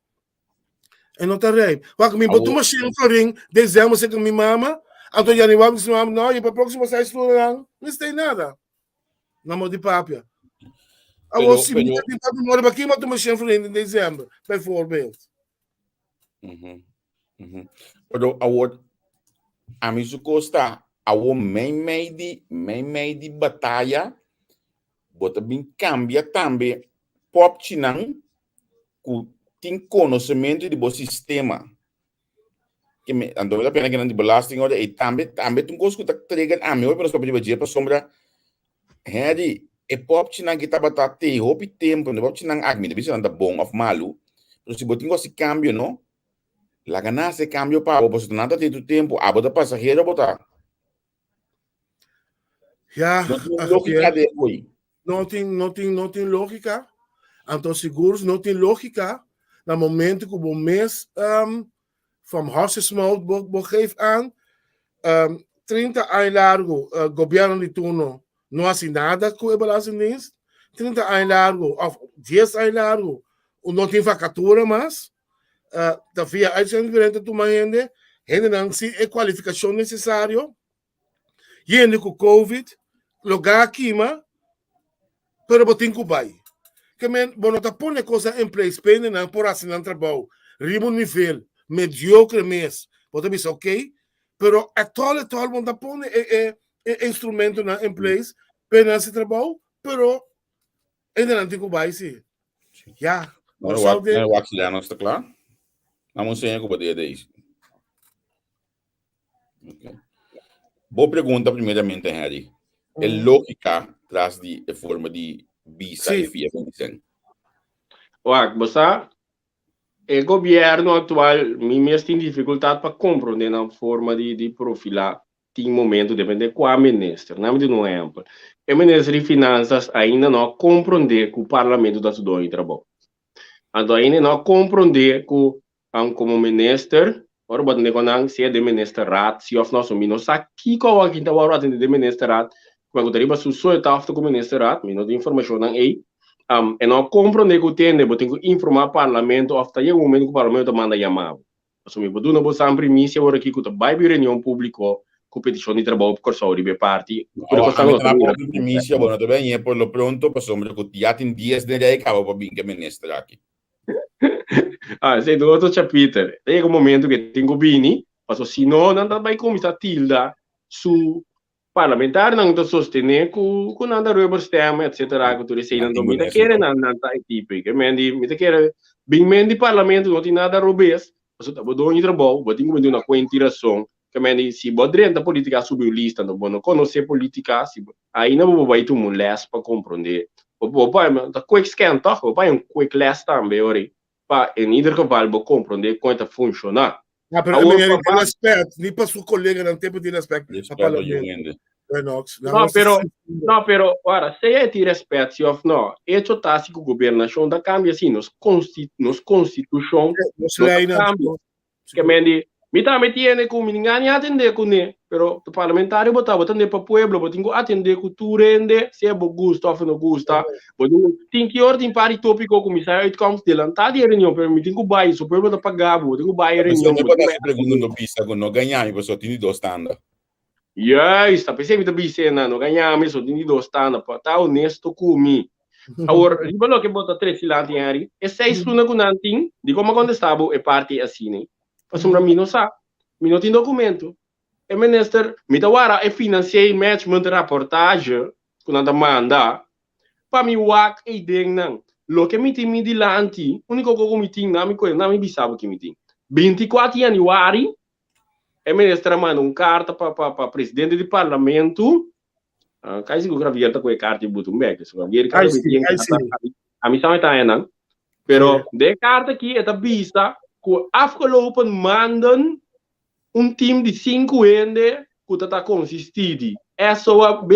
[SPEAKER 2] E no ta rijm. Wak, mi bo tuma shen florin december seka mi mama, anto januari mi mama, no, y pa próximo seis lunanan, no stay nada. Na mo di papia. Awor, si mi ta bin papia mori, pa ki mi a tuma shen florin den december, bijvoorbeeld?
[SPEAKER 1] Pero awor, ami su kos ta, awor mei mei di, mei mei di bataya. Bo ta bin kambia tambe pòpchinan ku tin konosementu di bo sistema. Ke me, anto mi ta pena ke nan di belasting ora ei tambe, tambe ta un kos ku ta trigger ami hopi pa nos papia riba dje pasobra Henry, e pòpchinan ki tabata te hopi tempu, e pòpchinan aki mi ta bisa nan ta bon òf malu, pero si bo tin ku hasi kambio no, laga nan hasi e kambio pa bo pasobra nan ta te tur tempu, abo ta pasahero bo ta.
[SPEAKER 2] Ja,
[SPEAKER 1] No tin lógica de hoy.
[SPEAKER 2] No tin, no tin, no tin lógica. Anto sigur no tin lógica na momento ku bo mes um, from horse's mouth bo, bo geef aan um, 30 aña largo uh, gobierno di turno no hasi nada ku e belastingdienst. 30 aña largo of 10 aña largo no tin vacatura mas. Uh, ta via uitzending diferente tuma hende, hendenan sin e kualifikashon nesesario. Yende ku Covid, logá a kima, pero bo tin ku bai. Ke men, bo no ta pone kosnan in place pa hendenan por hasi nan trabou riba un nivel mediokre mes. Bo ta bisa ok, pero at all at all bo no ta pone e e e instrumentonan in place pa hendenan hasi trabou, pero hendenan tin ku bai si. Ya.
[SPEAKER 1] Bo sa de. Wak si ya nos ta kla. Nan un seña ku bo dede ei. Okay. Bo pregunta primeramente, Henry. E lógica tras di e forma di bisa
[SPEAKER 2] Sí.
[SPEAKER 1] e fia van dicen.
[SPEAKER 3] Wak, bo sa, e gobierno actual, mi mes tin dificultad pa comprende nan forma di, di profila. Tin momento, depende cua minister. Nan mi duna un ehempel. E minister di Finanzas ainda no a comprende cu parlamento ta su doño di trabou. Anto ainda no a comprende cu An komo minister, ora bo atende ku nan, sea den ministerraad, si òf no, so mi no sa kiko awor kin ta wòrdu atende den ministerraad, kuma ku ta riba su so e ta òf ta ku ministerraad, mi no tin informashonnan ei. E no a komprondé ku tende bo tin ku informá parlamento òf ta yega un momento ku parlamento ta manda yama bo. Pasobra mi por duna bo san primisia awor aki ku ta bai bin reunion públiko ku petishon di trabou pa Kòrsou riba e parti. Tur e
[SPEAKER 1] Awor
[SPEAKER 3] kosnan
[SPEAKER 1] ami
[SPEAKER 3] no
[SPEAKER 1] ta
[SPEAKER 3] ta
[SPEAKER 1] na
[SPEAKER 3] mira.
[SPEAKER 1] poco primisia, bo no ta bini por lo pronto pasobra ku ya tin dies den rei kaba pa bin ku e minister aki.
[SPEAKER 3] Ah, esei ta otro chapiter. Ta yega un momento ke tin ku bini, paso si no nan ta bai kuminsá tilda su parlamentarionan ku ta sostené ku ku nan ta rubber stamp etcetera ku tur eseinan.
[SPEAKER 1] Nan tin
[SPEAKER 3] Mi ta
[SPEAKER 1] kunes
[SPEAKER 3] kere
[SPEAKER 1] anto.
[SPEAKER 3] nan nan ta e tipo ei. Ke men di mi ta kere bin men di parlamento no tin nada robes, paso ta bo doño di trabou, bo tin ku bin duna kuenta i rason. Ke men di si bo drenta politica subi un lista anto bo no konosé politica, si bo Aina bo por bai tuma un les pa komprondé. Bo por bai, ta quick scan tòg? Bo por bai un quick les tambe ora ei, pa en ieder geval bo komprondé kon e ta funshoná.
[SPEAKER 2] Ja, pero
[SPEAKER 3] Awor
[SPEAKER 2] meneer
[SPEAKER 3] pa
[SPEAKER 2] di
[SPEAKER 3] ba-
[SPEAKER 2] respect, ni pa su coleganan te pidi respect pa
[SPEAKER 1] Respect pa
[SPEAKER 2] parlamento.
[SPEAKER 1] hende.
[SPEAKER 2] Renox.
[SPEAKER 3] No, pero, no, pero, ora, sea e tin respet si of no, hecho ta si ku gobernashon ta kambia si, nos konsti, nos konstitushon
[SPEAKER 2] Nos
[SPEAKER 3] no ta
[SPEAKER 2] leinan.
[SPEAKER 3] kambia. Ke men di, mi tambe tiene ku mi ngani atende kuné, pero parlamentario bo ta, bo ta ande pa pueblo, bo tin ku atende ku tur hende, sea bo gusta òf no gusta, bo tin ku, tin ki ora tin par di tópiko ku mi sa e uitkomst delantá di e reunion, pero mi tin ku bai, so pueblo ta paga bo, bo tin ku bai e
[SPEAKER 1] Pasobra
[SPEAKER 3] reunion,
[SPEAKER 1] mi
[SPEAKER 3] bo
[SPEAKER 1] por
[SPEAKER 3] tin ku
[SPEAKER 1] hasi
[SPEAKER 3] bai
[SPEAKER 1] pregunta
[SPEAKER 3] atende.
[SPEAKER 1] no bisa ku no gaña mi pasobra tin di dos tanda.
[SPEAKER 3] Juist, ta p'esei mi ta bis'é nan, no gaña mi, so tin di dos tanda, pa ta honesto ku mi. Awor, riba loke bo ta trese dilanti, Henry, e seis luna ku nan tin, dikon bo a kontestá bo e parti asina? Pasobra mi no sa, mi no tin dokumento. E minister, mi ta wara e financieel management rapportage ku nan ta manda pa mi wak ei den nan. Loke mi tin mi dilanti, úniko kos ku mi tin, nan mi kohe, nan mi bisa bo ki mi tin. 24 yanüari, E minister a manda un karta pa pa pa presidente di parlamento. Ah, kai sigur Javier ta ku e karta i buta un bek. So Javier kada
[SPEAKER 2] Ai
[SPEAKER 3] bes
[SPEAKER 2] si,
[SPEAKER 3] tin
[SPEAKER 2] ai
[SPEAKER 3] karta,
[SPEAKER 2] si.
[SPEAKER 3] a mi sa me ta nan. Pero de karta aki e ta bisa ku afgelopen maanden un team di sinku hende ku ta ta konsisti di SOAB,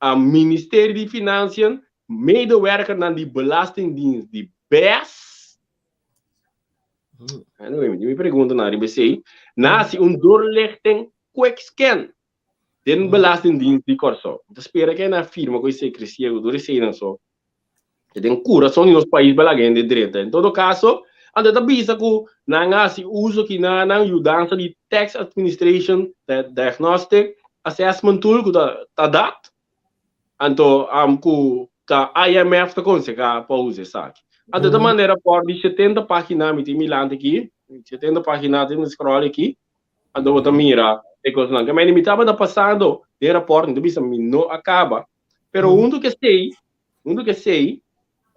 [SPEAKER 3] a Ministerio di Financiën, medewerkernan di Belastingdienst di bes. Anyway, mi tin mi preguntanan riba esei. Nan hasi un doorlichting quick scan den Belastingdienst di Kòrsou. Mi ta spera ku nan firma ku e sekresia ku tur eseinan so. E den kurason di nos pais pa laga hende drenta. En todo kaso, anto e ta bisa ku nan a hasi uso ki nan nan yudansa di Tax Administration Diagnostic Assessment Tool ku ta TADAT, anto ku ta IMF ta konsehá pa usa esaki. Anto ta manda e rapòrt di 70 página, mi tin milanti aki, 70 página tin mi scroll aki, anto bo ta mira e kosnan. Ke mende mi tabata pasando den rapòrt, mi ta bisa mi no a kaba. Pero huntu ku esei, huntu ku esei,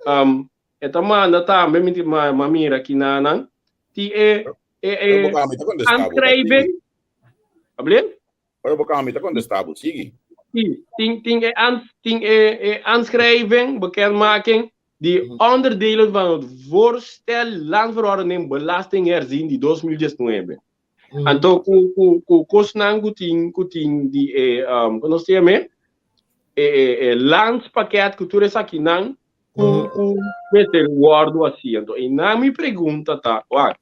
[SPEAKER 3] um, e ta manda tambe, mi ma, ma mira ki nanan, ti e, e, e aanschrijving. Able?
[SPEAKER 1] Ora bo kami ta kontestá bo, sigui.
[SPEAKER 3] Sí, tin, tin e, aan, tin e, e aanschrijving, bekendmaking, di onderdelen van het voorstel landverordening belastingherzien di 2019. Anto ku ku ku kosnan ku tin ku tin di e um, ku nos te yam'é? E e e landspakket ku tur esakinan ku ku mester wòrdu hasi. Anto einan mi pregunta ta, wak,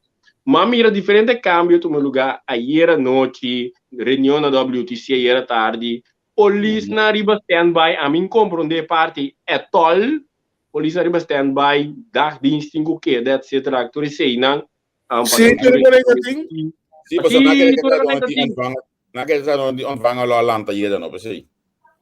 [SPEAKER 3] m'a mira diferente kambio tuma lugá ayera nochi, reunion na WTC ayera tardi, polisnan riba standby, ami n'komprondé e parti at all, polisnan riba standby, dagdienst tin ku keda etcetera, tur eseinan.
[SPEAKER 2] Sí, tur e kolega tin.
[SPEAKER 1] Sí, pasobra na kere keda don di ontvanger, na kere keda don di ontvanger lo a lanta yeda no, p'esei.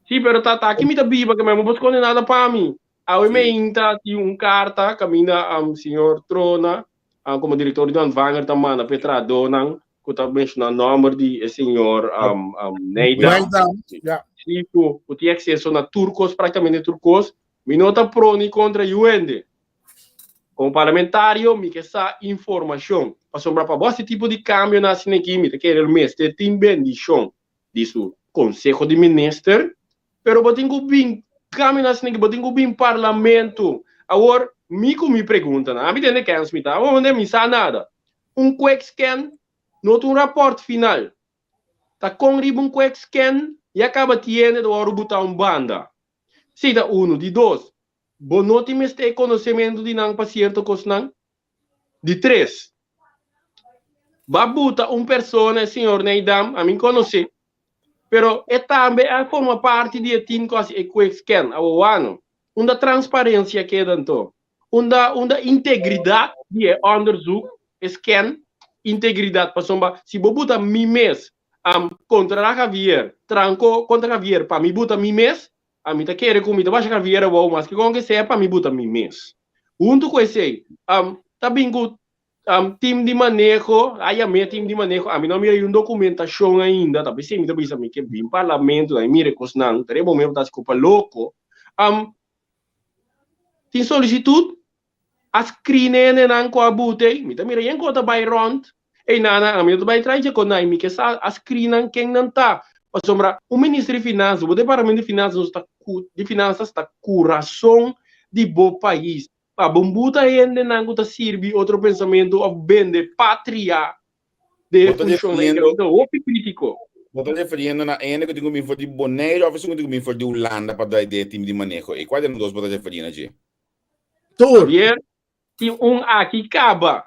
[SPEAKER 3] Sí, pero ta ta aki mi ta biba, ke mi no por skonde nada pa mi. Awe mi inta tin un karta kaminda señor Trona komo direktor di ontvanger ta manda pa e trahadónan ku ta menshoná nòmber di e señor Neida.
[SPEAKER 2] Ja.
[SPEAKER 3] Sí, ku ku tin akseso na tur kos, praktikamente tur kos. Mi no ta pro ni kontra yu hende. Komo parlamentario mi ke sa informashon, pasobra pa bo hasi tipo di kambionan asina aki mi ta kere lo mester tin bendishon di su konseho di minister, pero bo tin ku bin kambionan asina aki bo tin ku bin parlamento. Awor mi ku mi preguntanan, ami tende kens mi ta, awor mi sa nada. Un quick scan no ta un rapòrt final, ta kon riba un quick scan ya kaba tiende ta wòrdu butá un banda. Si ta unu. Di dos, Bo no tin mester e konosementu di nan pa sierto kosnan? Di tres, Ba buta un persona, e señor Neidam, ami konosé, pero e tambe a forma parti di e team ku hasi e quick scan. Awor wano, unda transparensia keda anto? Unda unda integridat di e onderzoek, e scan, integridat? Pasobra si bo buta mi mes kontra Javier, tranko kontra Javier pa mi buta mi mes, Ami ta kere ku mi ta basha Javier abou maske kon ke sea pa mi buta mi mes. Huntu ku esei, ta bin ku team di maneho, a yam'é team di maneho, ami no a mira yun dokumentashon ainda, ta p'esei mi ta bisa mi ke bin parlamento nan i mira e kosnan, ta riba momento ta hasi kopa loko. Tin solisitut A screen hendenan cu a bute, mi ta mira yen cu ta bay rond, ey nana ami no ta bay trai dje con nan, mi ke sa a screen nan ken nan ta, pasobra un minister di finansa, bo departamento di finansa nos ta cu di finanzas ta curason di bo pais, pa bo buta hendenan cu ta sirbi otro pensamento of bende patria de e
[SPEAKER 1] Bo ta
[SPEAKER 3] funcion nan,
[SPEAKER 1] refiriendo
[SPEAKER 3] mi ta hopi critico.
[SPEAKER 1] Bo ta refiriendo na hende cu tin cu bin for di Boneiru of esun cu tin cu bin for di Hulanda pa drai den e team di maneho ey? Cual di nan dos bo ta referi na dje?
[SPEAKER 2] Tur.
[SPEAKER 3] Javier, tin un aki kaba.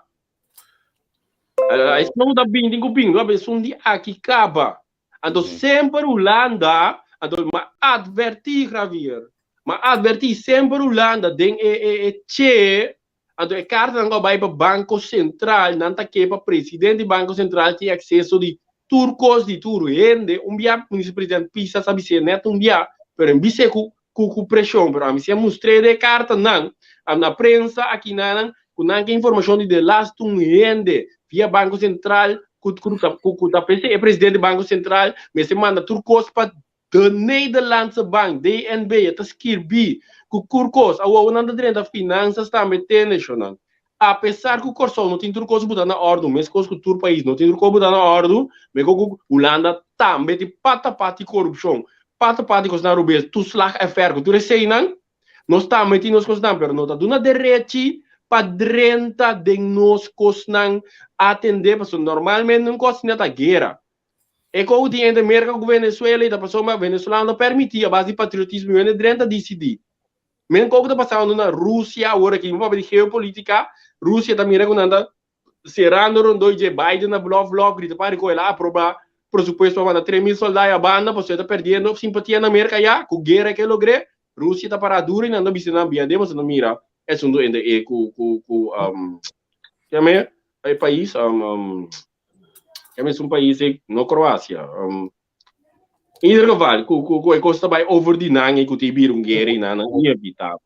[SPEAKER 3] Esun ta bin tin ku bin, no, esun di aki kaba. Anto semper Hulanda, anto ma advertí Javier, ma advertí semper Hulanda den e e e che, anto e kartanan ku a bai pa Banko Sentral, nan ta ke pa presidente di Banko Sentral tin akseso di tur kos di tur hende. Un bia Minister President Pisas a bis'é nèt un bia, pero en bis'é ku ku ku preshon, pero ami si a mustr'é de kartanan a na prensa akinanan ku nan ke informashon di delaste un hende via Banko Sentral ku ku ta ku ku ta p'esei e presidente di Banko Sentral mester manda tur kos pa De Nederlandse Bank, DNB, e ta skirbi ku kur kos awor nan ta drenta finansas tambe tene shonnan. Apesar ku Kòrsou no tin tur kos buta na òrdu meskos ku tur pais no tin tur kos buta na òrdu meko ku Hulanda tambe tin pata pati korupshon Pata pati kosnan robes, toeslag en verkoop, tur eseinan nos tambe tin nos kosnan, pero no ta duna derechi pa drenta den nos kosnan atende, pasobra normalmente un kos asina ta guera. E kou tin entre Merka ku Venezuela i ta pasobra venezolano ta permiti a base di patriotismo i hende drenta disidi. Men kou ku ta pasando na Rusia awor aki, mi papia di geopolitica, Rusia ta mira ku nan ta Serando rondó dje Biden a blof blof grita pa rico el a aproba presupuesto pa manda 3000 soldá ya banda pasobra e ta perdiendo simpatia na Merca ya cu guera ke logr'é Rusia ta pará duro y nan ta bisa nan bia den pasobra nan mira e asunto entre e cu cu cu yam'é e pais yam'é esun pais e no Croacia in ieder geval cu cu e cos ta bay over di nan y cu ta bira un guera y nan nan inevitable.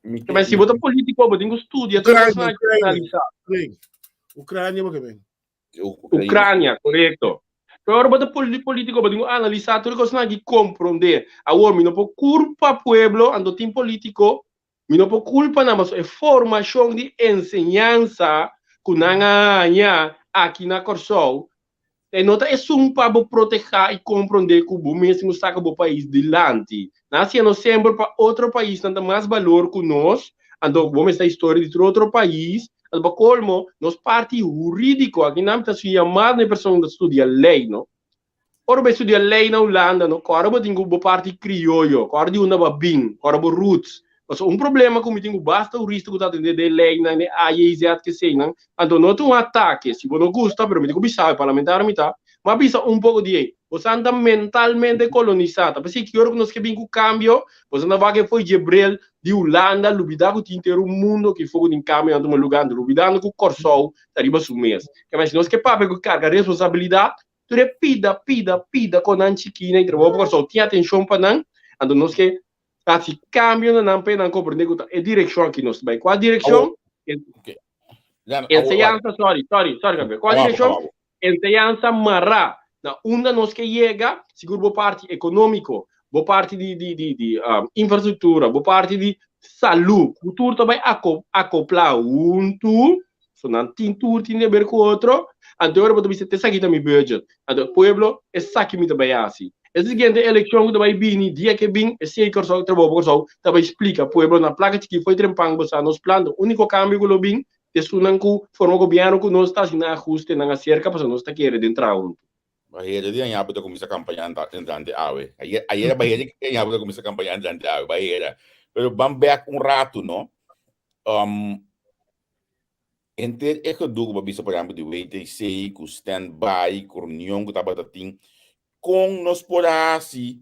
[SPEAKER 1] Mi
[SPEAKER 3] Pero si bo ta político, bo tin ku studia tur
[SPEAKER 2] Ucrania,
[SPEAKER 3] kosnan aki
[SPEAKER 2] Ucrania,
[SPEAKER 3] analisá.
[SPEAKER 2] Ucrania. Ucrania bo ke ben.
[SPEAKER 3] Ucrania, korekto. Pero ora bo ta polítiko bo tin ku analisá tur e kosnan aki komprondé. Awor mi no por kulpa pueblo anto tin polítiko mi no por kulpa nan pasobra e formashon di enseñansa ku nan a haña aki na Kòrsou E no ta esun pa bo protehá i komprondé ku bo mes tin ku saka bo pais dilanti. Nan a siña nos semper pa otro paisnan ta mas balor ku nos, anto bo mester historia di tur otro pais. Anto pa kolmo, nos parti hurídiko, aki nan ta siña mas na e persona ku ta studia lei, no. Ora bo bai studia lei na Hulanda, no, kòrda bo tin ku bo parti krioyo, kòrda di unda bo a bin, kòrda bo roots. Pasobra un problema ku mi tin ku basta hurista ku ta atendé den leinan, den AJZ, keseinan, anto no ta un atake, si bo no gusta, pero mi tin ku bisa e parlamentario mi ta, mi a bisa un poko di ei, bosan ta mentalmente kolonisá, ta p'esei ki ora ku nos ke bin ku kambio, bosan ta wak e fo'i dje bril di Hulanda, lubidá ku tin henter un mundo ki for ku tin kambionan tuma lugá, anto lubidando ku Kòrsou ta riba su mes. Kèmen si nos ke papia ku karga responsabilidat, tur e pida, pida, pida kon nan chikí na e trabou pa Kòrsou tin atenshon pa nan, anto nos ke Hasi kambio na nan pa e nan komprende ku ta e direkshon aki nos ta bai. Kua direkshon? Enseñansa, sorry, sorry, sorry Gabriel. Kua direkshon? Enseñansa mará na unda nos ke yega, sigur bo parti ekonómiko, bo parti di di di di infrastruktura, bo parti di salú, ku tur ta bai akoplá huntu, so nan tin tur tin di aber ku otro, anto ora bo ta bisa esaki ta mi budget, anto pueblo esaki mi ta bai hasi. E siguiente elekshon ku ta bai bini dia ke bin esei Kòrsou trabou pa Kòrsou ta bai splika pueblo na plaka chikí fo'i trempan bo sa nos plan ta úniko kambio ku lo bin ta esunnan ku forma gobièrnu ku nos ta hasi nan ahustenan aserka pasobra nos ta kere den traha huntu.
[SPEAKER 1] Bahera di aña bo ta kuminsá kampaña entrante awe. Ayer ayer bahera di aña bo ta kuminsá kampaña entrante awe, bahera. Pero ban bèk un ratu no. Um, Henter e gedoe ku bo a bisa por ehèmpel di WTC, ku stand by, ku reunion ku tabata tin, kon nos por a hasi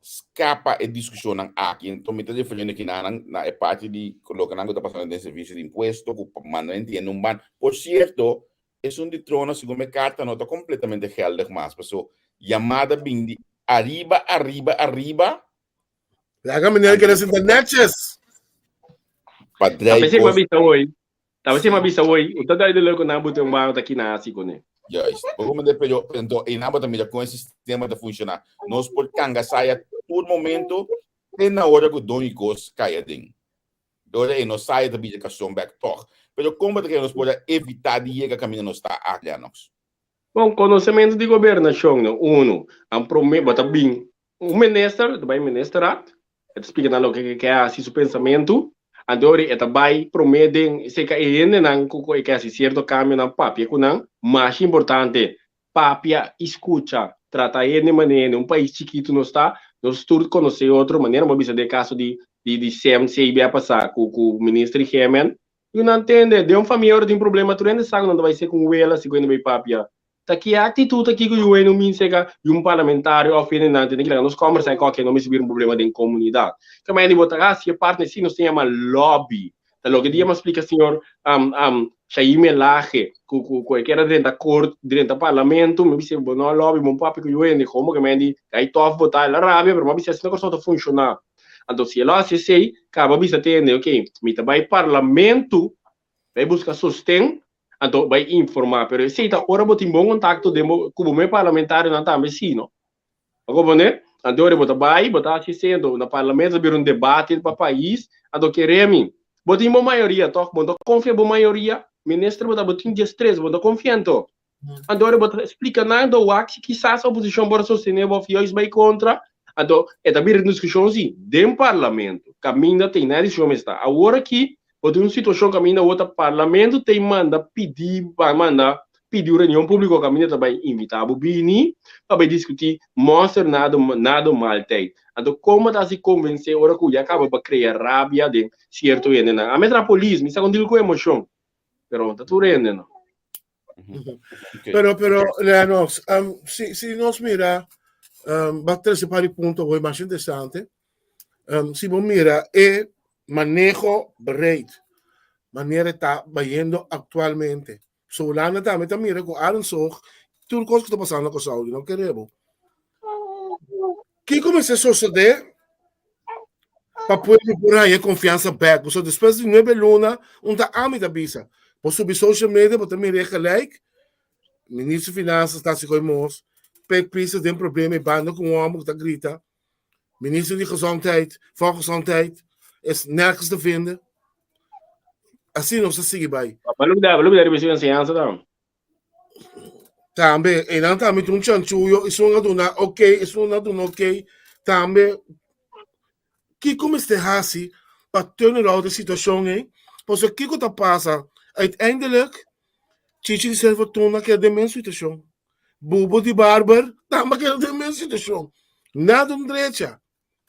[SPEAKER 1] skapa e diskushonnan aki? Enton mi ta refiriendo aki nan na e parti di lokenan ku ta pasando den servisio di impuesto ku manda entiende un ban. Por sierto, esun di trono segun e karta no ta kompletamente geldig mas, paso yamada bin di ariba, ariba, ariba.
[SPEAKER 2] Laga meneer keda sinta netjes.
[SPEAKER 1] Pa
[SPEAKER 3] Ta
[SPEAKER 1] drei
[SPEAKER 3] pensé ma
[SPEAKER 1] kos.
[SPEAKER 3] bisa hoy. Ta pensé ma bisa hoy. Uta dai de leuke na bote un bano ta kina hasi kone.
[SPEAKER 1] Juist. Por como de pero ento e nabo ta mira con e sistema ta funciona. Nos por kanga saya tur momento te na ora ku don y kos kaya den. Ora e no saya ta bira kason bek toch. Pero kon bo ta kere nos por a evita di yega kaminda nos ta aki, Lennox?
[SPEAKER 3] Bon, konosementu di gobernashon no uno. An prome bo ta bin Un minister ta bai ministerraad, e ta splika nan loke e ke hasi, su pensamentu, anto ora e ta bai prome den seka e hendenan ku e ke hasi sierto kambionan papia ku nan, masha importante papia i skucha, trata hende manera hende, un pais chikitu nos ta, nos tur konosé otro, manera bo a bisa den e kaso di di CMC bia pasá ku ku minister Gemen, yu nan tende, den un famia ora tin problema tur hende sa ku nan ta bai seka un wela si ku hende bai papia, Ta ki actitud aki cu yu no min seca yu un parlamentario of hende tene ki laga nos combersa e koke no mester bira un problema den comunidad. Ke manera di bo ta haci e partner si nos ta yama lobby. Ta loke dia mi a splica señor Jaime Lage cu cu cu e kier a drenta court drenta parlamento mi bisa bo no a lobby bo papia cu yu hende como ke manera di ay tof bo ta el a rabia pero mi a bisa asina Corsou ta funciona. Anto si el a haci esey caba bisa te hende ok mi ta bay parlamento bay busca sosten Anto bai informa, pero esei ta ora bo tin bon kontakto den bo ku bo me parlamentarionan tambe si no. Bo kompronde? Anto ora bo ta bai, bo ta hasi esei, anto na parlamento ta bira un debate pa pais, anto kere mi, bo tin bo mayoria tòg, bo no ta konfia bo mayoria? Minister bo ta, bo tin diestres, bo no ta konfia anto? Anto ora bo ta splika nan, anto wak si kisas oposishon por a sostene bo òf juist bai kontra, anto e ta bira un diskushon si den parlamento, kaminda tin nan e diskushon mester ta. Awor aki Bo tin un situashon kaminda awor ta parlamento ta manda pidi pa manda pidi un reunion públiko kaminda ta bai invitá bo bini pa bai diskutí monster nado nado maaltijd. Anto kon bo ta hasi konvensé ora ku ya kaba pa krea rabia den sierto hendenan? Ami a traha polis, mi sa kon dil ku emoshon, pero ta tur hende no.
[SPEAKER 2] Pero, pero, Lennox, um, si, si nos mira, um, ba trece par di punto hoy mas interesante. Um, si bo mira e maneho breed, manera ta bayendo actualmente. So Hulanda tambe ta mira ku Arendshoog, tur kos ku ta pasando na Kòrsou, no kerebo. Kiko mester sosodé pa pueblo por haña konfiansa bèk? Pasobra despues di nuebe luna, un ta ami ta bisa, bo subi social media, bo ta mira e gelijk. Ministro di Finanzas ta hasi koe mos, Pek Pisas den problema e banda ku un hòmber ku ta grita, Ministro di Gezondheid, Volksgezondheid, is nergens te vinden. Asina nos ta sigui bai.
[SPEAKER 3] Ba lubida, ba lubida riba su enseñansa tambe.
[SPEAKER 2] Tambe, einan tambe tin un chanchuyo, esun a duna ok, esun a duna ok. Tambe, kiko mester hasi pa turn around e situashon ei? Pasobra kiko ta pasa? Uiteindelijk, Chichi di Ser Fortuna keda den mes situashon. Bubo di Barber tambe keda den mes situashon. Nada un drecha.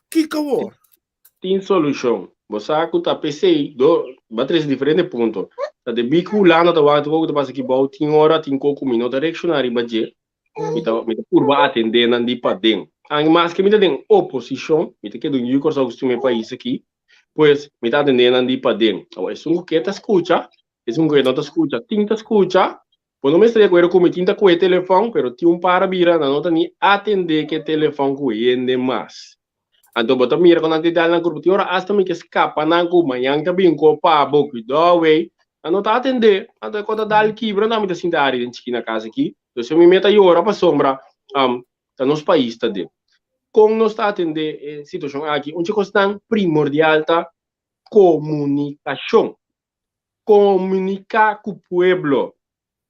[SPEAKER 2] Kiko awor?
[SPEAKER 3] Tin solushon. Bo sa ku ta p'esei do bo a trese diferente punto. Ta debí ku Hulanda ta wak tur kos ku ta pasa aki bou tin ora tin kos ku mi no ta reakshoná riba dje. Mi ta mi ta purba atendé nan di paden. Anke maske mi ta den oposishon mi ta keda un yu Kòrsou ku stima e pais aki pues mi ta atendé nan di paden. Awor esun ku ke ta skucha esun ku ke no ta skucha tin ta skucha. Bo no mester di akuerdo ku mi tin ta kohe telefòn pero tin un par a bira nan no ta ni atendé ku e telefòn ku hende mas. Anto bo ta mira ku nan ta dal nan kurpa tin ora asta mi ke skapa nan ku mañan ta bin ko pa bo kuidou wey nan no ta atendé anto e ko ta dal kibra nan mi ta sinta ari den chiki na kas aki dus mi meta yora pasobra ta nos pais ta den kon nos ta atendé e situashon aki un dje kosnan primordial ta komunikashon komuniká ku pueblo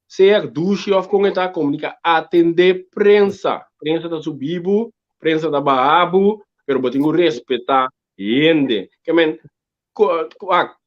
[SPEAKER 3] Sea dushi of kon e ta komunika atende prensa. Prensa ta subi bo, prensa ta baha bo, pero bo tin ku respeta hende. Ke men, wak,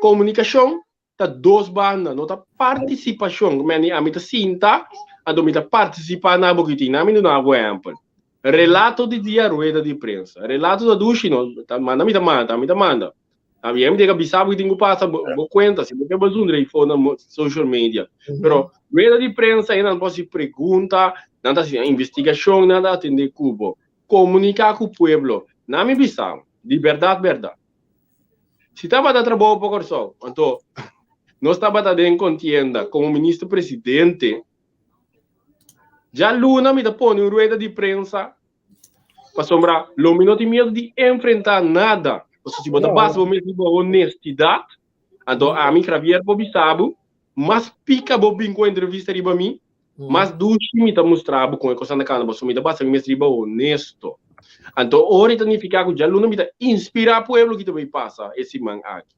[SPEAKER 3] komunikashon ta dos banda, no ta partisipashon. Ke men, ami ta sinta, anto mi ta partisipa na bo kitin. Na mi duna bo ehèmpel. Relato di dia rueda di prensa. Relato ta dushi no, ta manda mi ta manda, mi ta manda. También mi tin bisa bo tin ku pasa bo, bo kuenta si bo ke bo zundra ifo na social media. Pero rueda di prensa e nan por hasi pregunta, nan ta hasi investigashon, nan ta atende ku bo. Komuniká ku pueblo. Na mi bisa, di bèrdat bèrdat. Si tabata trabou pa Kòrsou, anto nos tabata den kontienda komo minister presidente, djaluna mi ta pone un rueda di prensa Pasobra lo mi no tin miedu di enfrentá nada. Pasobra si bo ta basa bo mes riba honestidat, anto ami, Javier, por bisa bo, mas pika bo bin ku entrevista riba mi, mas dushi mi ta mustra bo kon e kosnan ta kanda, pasobra mi ta basa mi mes riba honesto. Anto ora e ta nifiká ku djaluna mi ta inspirá pueblo ki ta bai pasa e siman aki.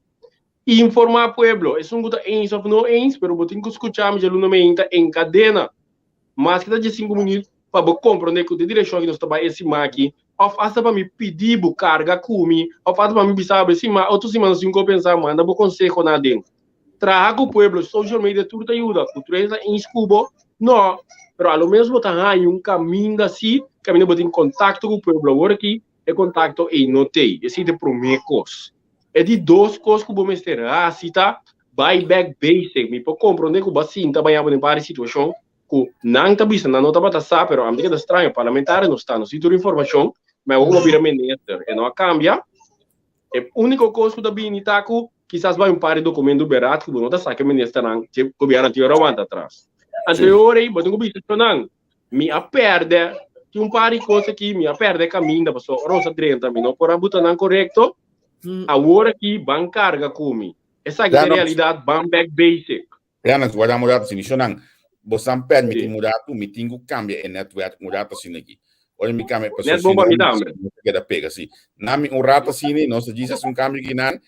[SPEAKER 3] Informá pueblo, esun ku ta eens òf no eens, pero bo tin ku skucha mi djaluna meinta en kadena. Maske ta djesinku minüt pa bo komprondé ku den direkshon ki nos ta bai e siman aki, òf asta pa mi pidi bo karga ku mi, òf asta pa mi bisa bo e siman, otro siman nos tin ku pensa, manda bo konsehonan aden. Traha ku pueblo, social media tur ta yuda, ku tur hende ta eens ku bo? No, pero a lo menos bo ta haña un kaminda si, kaminda bo tin kontakto ku pueblo. Awor aki e kontakto ei no t'ei. Esei ta e promé kos. E di dos kos ku bo mester hasi ta bai bek basic. Mi por komprondé ku bo a sinta baña bo den par di situashon ku nan ta bisa nan no tabata sa, pero ami ta keda straño, parlamentario no sta, no si tur informashon, ma awor ku bo bira minister e no a kambia. E úniko kos ku ta bini ta ku kisas bai un par di dokumento berat ku bo no ta sa ku e ministernan dje gobièrnu anterior a wanta atras. Anto e ora ei bo tin ku bisa nan, Mi a pèrdè, tin un par di kos aki, mi a pèrdè kaminda pasobra ora nos a drenta mi no por a buta nan korekto. Awor aki ban karga ku mi. Esaki ta e realidat, ban bèk basic.
[SPEAKER 1] Renan, warda un rato asina. Shonnan, bosan pèrmití un rato, mi tin ku kambia e nètwèrk un rato asina aki. Ora mi kambia, pasobra
[SPEAKER 3] Net bon pa mi tambe.
[SPEAKER 1] no ta keda pega, si. Na mi un rato asina, nos ta djis hasi un kambio aki nan.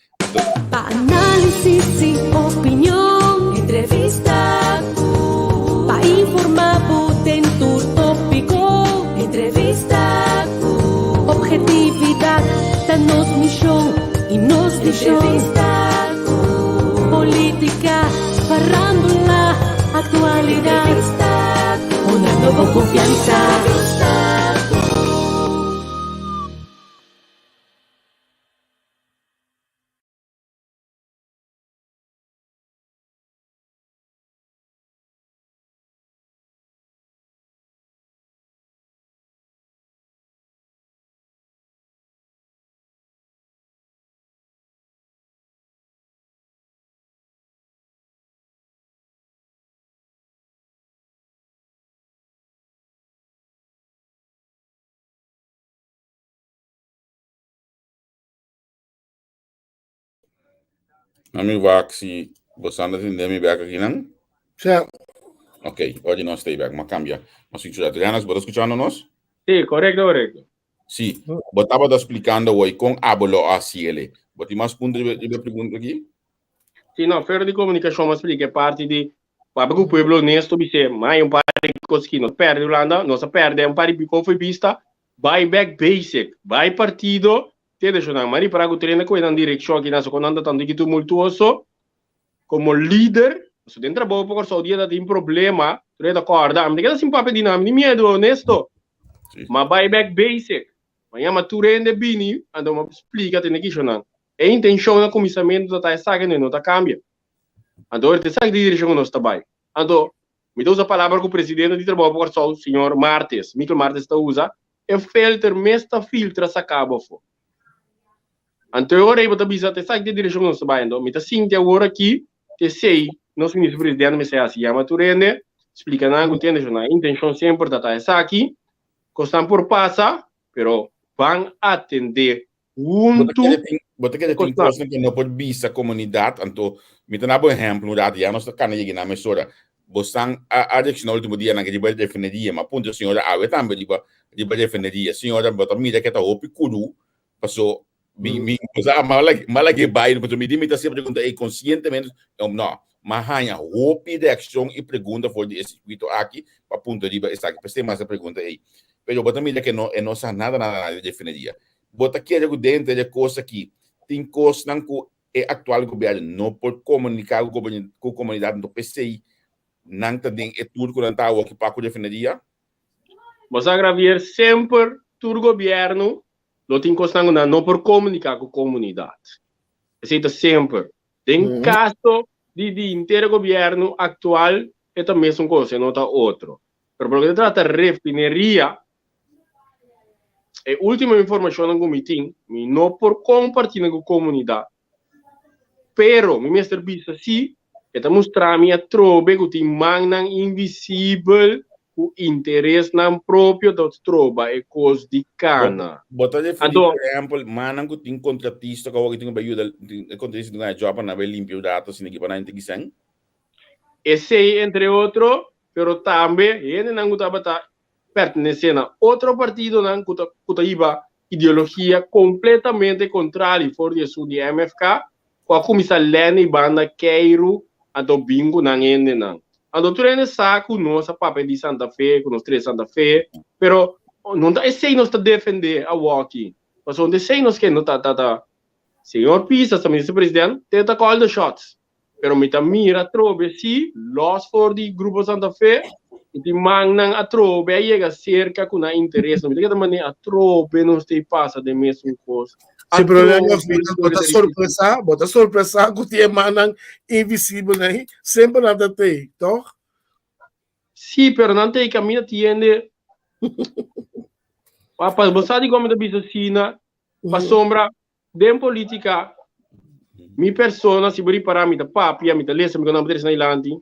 [SPEAKER 4] Pa análisis y opinion, entrevista cu. Pa informa bo den tur tópico, entrevista cu. Objetividad ta nos mision y nos vision. Entrevista cu. Política, farándula, actualidad. Entrevista cu. Honrando bo confianza. Entrevista cu.
[SPEAKER 1] Ami wak si bosan ta tende mi bek akinan.
[SPEAKER 2] Sa.
[SPEAKER 1] Ok, ora di nos ta bek, ma cambia. Ma switch dat. Rennox, bo ta scuchando nos?
[SPEAKER 3] Sí, correcto, correcto.
[SPEAKER 1] Sí, bo tabata splicando hoy con abo lo a haciele. Bo tin mas punto riba riba e pregunta aki?
[SPEAKER 3] Sí, no, fer di comunicacion m'a splica e parti di papia cu pueblo honesto bis'é, ma un par di cos ki nos perde Hulanda, nos a perde un par di koffie bista, bai back basic, bai partido, te deshonan. M'a ripara cu trena cu e nan direccion aki nan, so con nan ta tanto ki tumultuoso, Komo lider, pasobra den trabou pa Kòrsou dia ta tin problema, tur e ta kòrda, ami ta keda sin papia di nan, mi tin miedu, honesto. Ma bai bek basic. Ma yama tur hende bini, anto mi a splika tene kishonan. E intenshon na kuminsamentu ta ta esaki, anto e no ta kambia. Anto ora ta esaki di direkshon ku nos ta bai. Anto, mi ta usa palabra ku presidente di trabou pa Kòrsou, señor Martes, Michael Martes ta usa, e filter mes ta filtra saka bo afó. Anto e ora ei bo ta bisa, Ta esaki ta e direkshon ku nos ta bai. Anto mi ta sinti awor aki ku esei nos minister presidente mester hasi, yama tur hende, splika nan ku tende nan intenshon semper ta ta esaki, kosnan por pasa, pero ban atendé huntu
[SPEAKER 1] Bo ta kere tin kosnan ku no por bisa komunidat, anto mi ta na bo ehèmpel un ratu, ya nos ta kana yega na mesora. Bosan a reakshoná último dianan riba e refineria, mi a puntra señora awe tambe riba riba refineria, señora bo ta mira ke ta hopi kuru Paso mi mi o mala mala ke bai paso mi di mi ta hasi e pregunta ei konsientemente no m'a haña hopi reakshon i pregunta for di e sirkuito aki pa punta riba esaki p'esei m'a hasi e pregunta ei pero bo ta mira ke no e no sa nada nada nada di refineria bo ta kere ku denter e kos aki tin kosnan ku e aktual gobièrnu no por komuniká ku ku komunidat anto p'esei nan ta den e tur ku nan ta awoki pa ku refineria.
[SPEAKER 3] Bo sa Gravier semper tur gobièrnu lo tin kosnan ku nan no por komuniká ku komunidat. Esei ta semper. Den kaso di di henter gobièrnu aktual e ta mesun kos, e no ta otro. Pero pa loke ta trata refineria, e último informashonnan ku mi tin, mi no por kompartí nan ku komunidat. Pero mi mester bisa si, e ta mustra mi atrobe ku tin mannan invisibel ku interesnan propio ta stroba e kos di kana.
[SPEAKER 1] Bo ta referí, por ehèmpel, mannan ku tin kontratista ku awor tin ku bai yuda, e kontratista tin ku haña jòb pa nan bai limpia un rato asina ki pa nan inta kisen?
[SPEAKER 3] Esei entre otro, pero tambe hendenan ku tabata pertenesé na otro partidonan ku ta ku ta hiba ideologia kompletamente kontrali for di esun di MFK ku a kuminsá lèn i banda keiru anto bin ku nan hendenan. Anto tur hende sa ku nos a papia di Santa Fe, ku nos trese Santa Fe, pero no ta esei nos ta defendé awoki, pasobra esei nos ke no ta ta ta Señor Pisas ta Minister President te ta call the shots. Pero mi ta mira atrobe si, los for di Grupo Santa Fe, ku tin mannan atrobe a yega serka ku nan interes. No mi ta keda manera atrobe nos ta pasa den mesun kos.
[SPEAKER 2] Sí, pero bo ta sorpresá, bo ta sorpresá ku tin e mannan invisibel ei, semper nan ta tei, tòg?
[SPEAKER 3] Sí, pero nan ta ei kaminda tiende. Papa, bo sa dikon mi ta bisa asina? Pasobra Den politica, mi persona, si bo ripara mi ta papia, mi ta lesa, mi con nan trece dilanti.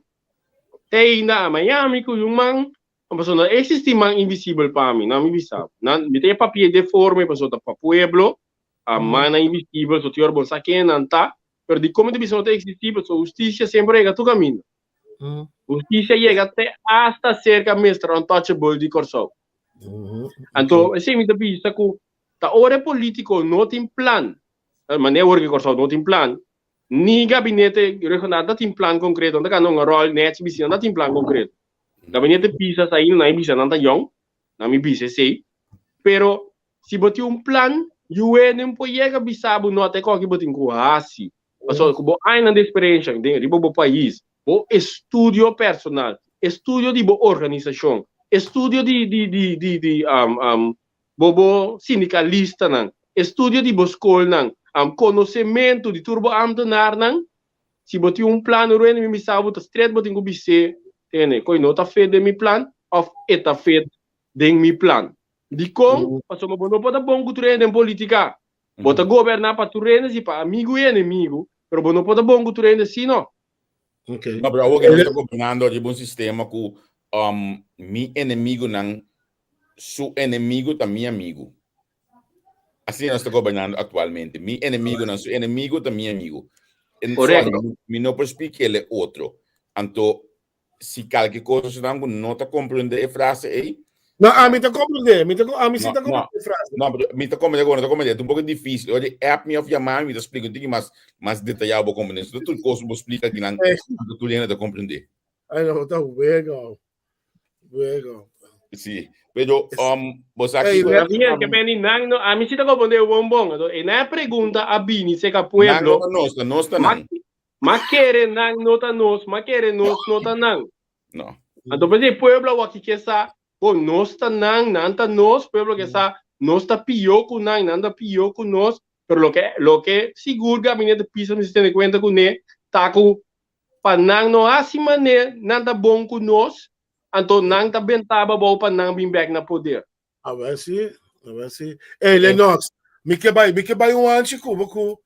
[SPEAKER 3] Te ainda a Miami cu un man, pasobra no existi man invisibel pa mi, nan mi bisa. Nan, mi ta e papia de forma, pasobra ta pa pueblo, a mannan invisibel, so tin ora bo no sa ken nan ta, pero di con mi ta bisa no ta existi, pasobra husticia semper a yega tur caminda. Husticia yega te hasta cerca Mister Untouchable di Corsou. Anto, esey mi ta bisa cu Ta ora e politico no tin plan, manera awor ki Kòrsou no tin plan, ni gabinete regional ta tin plan concreto, nan ta gana un ròl nèchi bisi, nan ta tin plan concreto. Gabinete Pisas ainda nan e bisa nan ta yòn, nan mi bisa esei, pero si bo tin un plan, UN por yega bisa bo no ta e kòki bo tin ku hasi. Pasobra ku bo añanan di eksperensha den riba bo pais, bo estudio personal, estudio di bo organisashon, estudio di di di di di bo bo sindikalistanan, estudio di bo skolnan, konosementu di tur bo amtenarnan, si bo tin un plan ruende mi bisa bo ta stret bo tin ku bis'é tene koe no ta fit den mi plan òf e ta fit den mi plan. Dikon? Pasobra bo no por ta bon ku tur hende den politika. Bo ta goberná pa tur hende, si pa amigu i enemigu, pero bo no por ta bon ku tur hende si no.
[SPEAKER 1] Okay. No, pero awor que nos ta gobernando riba un sistema ku um, mi enemigunan su enemigu ta mi amigu. Asina nos ta gobernando aktualmente. Mi enemigunan su enemigu ta mi amigu. En,
[SPEAKER 3] Correcto.
[SPEAKER 1] sorry, mi no por spiekele otro. Anto. Si kalke kos esnan ku no ta komprendé e frase ei.
[SPEAKER 2] No, ami ta komprendé, mi ta ami si ta komprendé e frase.
[SPEAKER 1] No, pero mi ta komprendé ku no ta komprendé, ta un poko difísil. Ora di app mi òf yama mi, mi ta splika un tiki mas mas detayá bo komprendé. So tur kos bo splika akinan, anto tur hende ta komprendé.
[SPEAKER 2] Ai no, ta wega. Wega.
[SPEAKER 1] Sí, pero um, bo sa
[SPEAKER 2] Ei,
[SPEAKER 1] kiko
[SPEAKER 3] Javier, ke beni nan no, ami si ta komprendé bon bon. Anto, e na e pregunta a bini seka
[SPEAKER 1] Nan
[SPEAKER 3] pueblo.
[SPEAKER 1] no ta nos, ta nos ta nan.
[SPEAKER 3] Ma kere nan no ta nos, ma kere nos no ta nan.
[SPEAKER 1] No.
[SPEAKER 3] Anto p'esei pueblo awor ki ke sa, bon, nos ta nan, nan ta nos, pueblo ke sa, nos ta pió ku nan, nan ta pió ku nos, pero loke, loke sigur gabinete Pisas mester tene kuenta kuné ta ku pa nan no hasi mané nan ta bon ku nos, anto nan ta bentá abou pa nan bin bèk na poder.
[SPEAKER 2] A ver si, a ver si. Hey, Lennox, mi ke bai, mi ke bai un anchi ku bo ku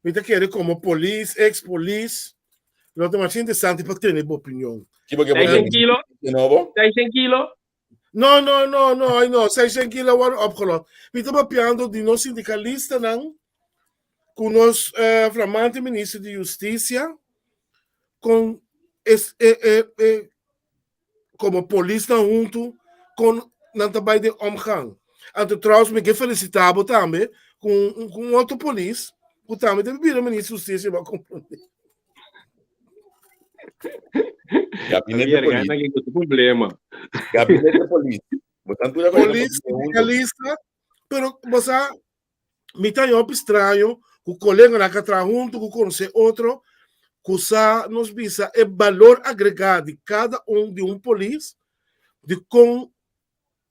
[SPEAKER 2] mi ta kere komo polis, ex polis. Lo ta masha interesante pa tene bo opinion.
[SPEAKER 1] Ki bo ke bo
[SPEAKER 3] 600 kilo?
[SPEAKER 1] De nobo?
[SPEAKER 3] 600 kilo?
[SPEAKER 2] No, no, no, no, ay no, 600 kilo a wòrdu opgelost. Mi ta papiando di nos sindikalistanan ku nos eh, flamante minister di Hustisia kon es, e, e, e, komo polisnan huntu kon nan ta bai den omgang. Anto trouwens mi ke felisitá bo tambe ku un ku un otro polis ku tambe ta bira minister di hustisia bo a komprondé.
[SPEAKER 1] Gabinete
[SPEAKER 3] Javier,
[SPEAKER 1] polis.
[SPEAKER 3] gana ki ku problema.
[SPEAKER 1] Gabinete polis. Bo tan tur a kore na
[SPEAKER 2] Polis,
[SPEAKER 1] polis huntu.
[SPEAKER 2] sindicalista, pero bo sa Mi ta hopi straño ku koleganan ka traha huntu, ku konosé otro, ku sa nos bisa e balor agregá di kada un di un polis, di kon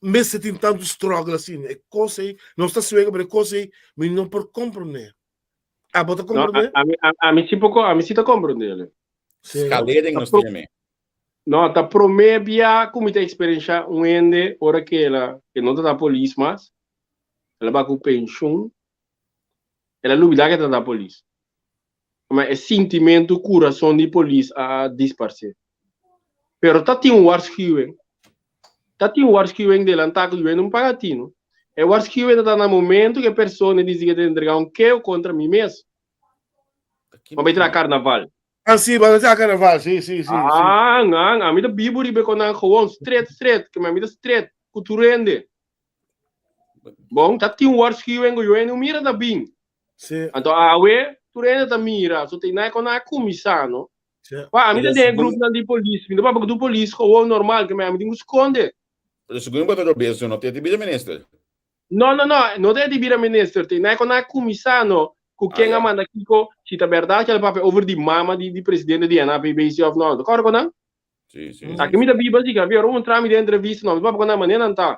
[SPEAKER 2] mester tin tantu struggle asina. E kos ei, nos ta suega, pero e kos ei mi no por komprondé. Abo ta
[SPEAKER 3] No,
[SPEAKER 2] komprondé?
[SPEAKER 3] ami, ami si poko, ami si ta komprondé.
[SPEAKER 2] Sí, no?
[SPEAKER 1] Skalering nos ta yam'é.
[SPEAKER 3] No, ta promé bia ku mi ta eksperenshá un hende ora ku el a, e no ta ta polis mas, El a bai ku penshun, el a lubidá ku e ta ta polis. Ma e sintimentu, kurason di polis a disparsé. Pero ta tin un warschuwing. Ta tin un warschuwing delantá ku yu no paga tinu. E warschuwing ta ta na momentu ku e persona disi ku e ta entregá un keo kontra mi mes. Ma bai traha karnaval.
[SPEAKER 2] Ah, sí, bai traha karnaval, sí, sí, sí.
[SPEAKER 3] Ah, nan, ami ta bibu riba e konan gewoon, stret, stret, ke mi ta stret ku tur hende. Bon, ta tin waarschuwing ku yo no mira ta bin.
[SPEAKER 2] Sí.
[SPEAKER 3] Anto awe tur hende ta mira, so te na kon a kuminsá, no?
[SPEAKER 2] Sí.
[SPEAKER 3] Pa ami ta den e grupnan di polis, mi ta papia ku tur polis gewoon normal, ke mi tin ku skonde.
[SPEAKER 1] Pero segun bo ta robes, no te bira minister.
[SPEAKER 3] No, no, no, no te di bira minister, te na kon a kuminsá, no? Ku ken a manda kiko, si ta bèrdat ke el papia over di mama di di presidente di NAPBC òf no, ta kòrda ku nan?
[SPEAKER 1] Sí, sí.
[SPEAKER 3] Aki mi ta biba si Javier, ora un trami den entrevista, no, mi papia ku nan manera nan ta.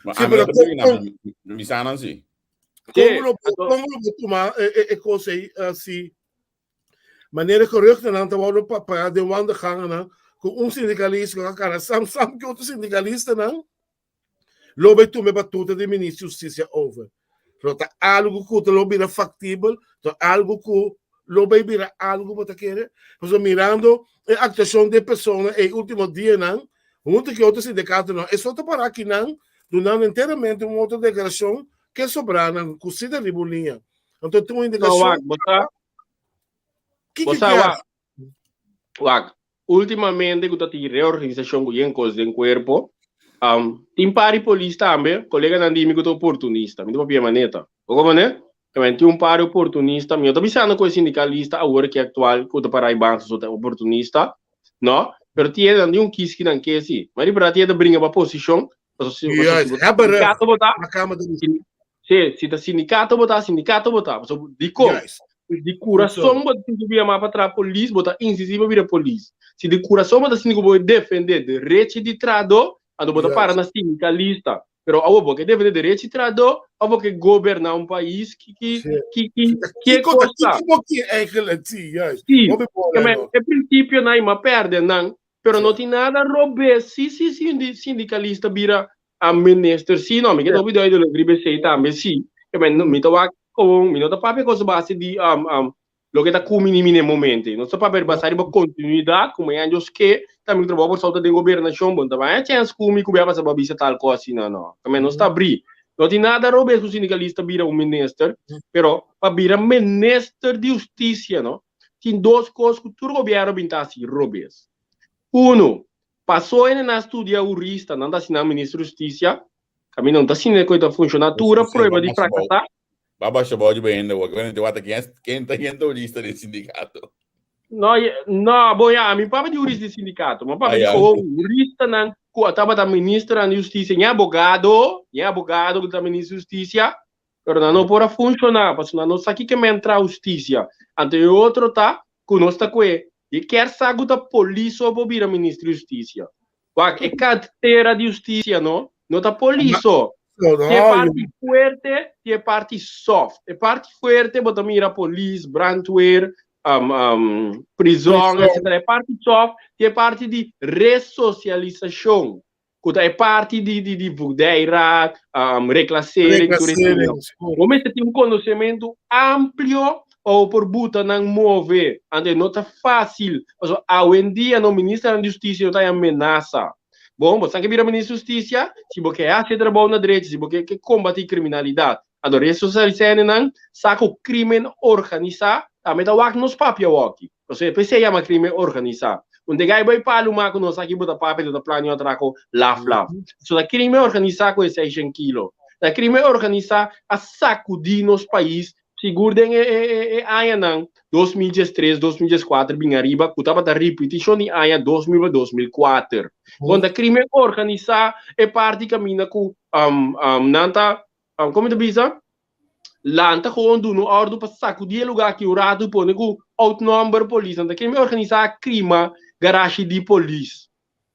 [SPEAKER 1] Ma
[SPEAKER 2] Sí,
[SPEAKER 1] ami
[SPEAKER 2] pero
[SPEAKER 1] no ta biba
[SPEAKER 2] kon-
[SPEAKER 1] nan, mi sa nan sí.
[SPEAKER 2] Kon lo,
[SPEAKER 3] anto-
[SPEAKER 2] kon lo bo tuma e, e, e kos ei eh, si manera geruchtennan ta wòrdu papia den wandelgangennan ku un sindikalista ku a kana sam sam ku otro sindikalistanan lo bai tuma e batuta di minister di Hustisia over. Lo ta algu ku ta lo bira faktibel, ta algu ku lo bai bira algu bo ta kere. Pasobra mirando e aktuashon di e persona e último dianan, huntu ku e otro sindikatonan, e so ta para akinan dunando enteramente un otro deklarashon ke sobranan ku si ta riba un liña. Anto tin un
[SPEAKER 3] No,
[SPEAKER 2] indikashon
[SPEAKER 3] wak, bo sa,
[SPEAKER 2] kiko
[SPEAKER 3] bo sa,
[SPEAKER 2] ke
[SPEAKER 3] wak,
[SPEAKER 2] hasi.
[SPEAKER 3] wak, Ultimamente ku ta tin reorganisashon ku yen kos den kuerpo, tin par di polis tambe, koleganan di mi ku ta oportunista, mi ta papia maneta. Bo komprende? Tamen tin un par di oportunista, mi no ta bisando ku e sindikalista awor ki aktual ku ta para i bansa so ta oportunista, no, pero tin nan tin un kiski nan ke si. Ma di bèrdat tin ta bringa pa posishon, pasobra si
[SPEAKER 2] Juist,
[SPEAKER 3] bo ta
[SPEAKER 2] hebberig.
[SPEAKER 3] sindikato bo ta,
[SPEAKER 2] Na Kamer de
[SPEAKER 3] si, si ta sindikato bo ta, sindikato bo ta. Pasobra dikon?
[SPEAKER 2] Juist.
[SPEAKER 3] Di kurason bo ta sinti ku yama pa traha polis, bo ta insistí pa bira polis. Si di kurason bo ta sinti ku bo defendé derechi di trahadó, anto bo ta para na sindikalista. Pero awor bo ke defendé derechi di trahadó òf bo ke goberná un pais ki ki ki ki ki e
[SPEAKER 2] Kiko ta
[SPEAKER 3] kos ta?
[SPEAKER 2] kiko bo ke eigenlijk? Sí, juist.
[SPEAKER 3] Sí,
[SPEAKER 2] Hopi bon,
[SPEAKER 3] ke men
[SPEAKER 2] Leno.
[SPEAKER 3] e prinsipionan i m'a pèrdè nan, pero no tin nada robes si si sindikalista bira a minister si no mi ke hopi duidelijk riba esei tambe si ke men mi ta wak kon mi no ta papia kos a base di loke ta kumini mi na e momento ei nos ta papia basa riba kontinuidat ku mañana Dios ke ta mi trabou por sou ta den gobernashon bo no ta baña chèns ku mi ku bia pasa bo a bisa tal kos asina no ke men nos ta abri no tin nada robes ku sindikalista bira un minister pero pa bira minister di hustisia no tin dos kos ku tur gobièrnu bin ta hasi robes. Uno, paso hende nan a studia hurista, nan ta asina minister di hustisia, kaminda no ta asina ku e ta funshoná, tur a prueba di frakasá.
[SPEAKER 1] Ba basha bou riba hende awor, ku wata ken ta ken ta hurista den sindikato.
[SPEAKER 3] No, no, bon ya, mi papia di hurista di sindikato, mi papia di oh, huristanan ku a tabata ministernan di hustisia, ña abogado, ña abogado ku ta minister di hustisia, pero nan no por a funshoná, pasobra nan no sa kiko men traha hustisia. Anto e otro ta ku nos ta kue Di kier sa ku ta polis so por bira minister di hustisia. Wak, e kartera di hustisia no, no ta polis so. Tin e parti fuerte, tin e parti soft. E parti fuerte bo ta mira polis, brandweer, prizòn, etcetera. E parti soft tin e parti di resosialisashon. Ku ta e parti di di di voogdijraad, reclassering, tur esei. Bo mester tin un konosementu amplio pa bo por buta nan move. Anto e no ta fásil, pasobra awendia no ministernan di hustisia no ta haña menasa. Bon, bo sa ke bira minister di hustisia si bo ke hasi e trabou na drechi, si bo ke kombatí kriminalidat. Anto resosialisá nan sa ku krimen organisá tambe ta wak nos papia awoki. Pasobra e p'esei yama krimen organisá. Un te gai bai palu ma ku nos aki bo ta papia ta plania atrako laf laf. So ta krimen organisá ku e seishen kilo. Ta krimen organisá a sakudí nos pais sigur den e e añanan 2013, 2014 bin ariba ku tabata ripitishon di aña 2000 pa 2004. Bon ta krimen organisá e parti kaminda ku nan ta komo ta bisa Lanta gewoon duna un ordu pa sakudí e lugá aki un ratu pone ku outnumber polisnan. Ta krimen organisá a krima garashi di polis.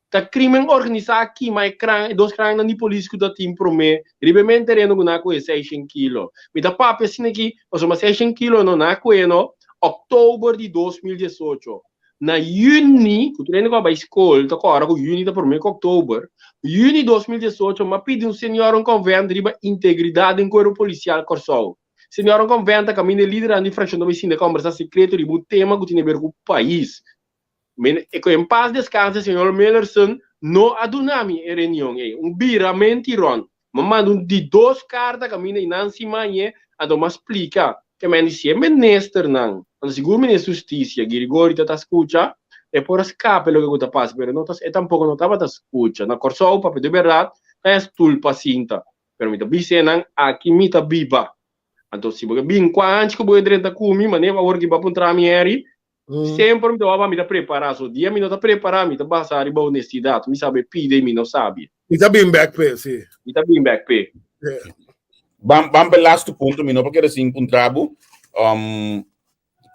[SPEAKER 3] Ta krimen organisá a kima e kran, e dos krannan di polis ku ta tin promé riba e men tereno ku nan a kohe seishen kilo. Mi ta papia asina aki pasobra seishen kilo no nan a kohe no oktober di 2018. Na yüni, ku tur hende ku a bai skol ta kòrda ku yüni ta promé ku òktober, yüni 2018 mi a pidi un senioren konvènt riba integridat den kuerpo polisial Kòrsou. Senioren konvènt ta kaminda e lidernan di frakshon ta bai sinta kòmbersá sekreto riba un tema ku tin aber ku pais. Men, ku en pas deskanse señor Millerson no a duna mi e reunion ei. Un biramenti rònt. M'a manda un di dos karta kaminda i nan siman anto m'a splika ke men di si e ministernan, anto sigur minister hustisia Girigori ta ta skucha, e por a skape loke ku ta pasa, pero no ta e tampoko no tabata skucha. Na Kòrsou papia di bèrdat ta e stul pa sinta, pero mi ta bis'é nan aki mi ta biba. Anto si bo ke bin kua anchi ku bo ke drenta ku mi, manera awor ki bo a puntra mi Harry, Semper mi ta wak mi ta prepara, so dia mi no ta prepara mi ta basa riba honestidad, mi sabe pide y mi no sabi.
[SPEAKER 2] Mi ta bin bek p'e, si.
[SPEAKER 3] Mi ta bin bek p'e.
[SPEAKER 1] Ban ban p'e lastu punto, mi no por keda sin puntra bo, um,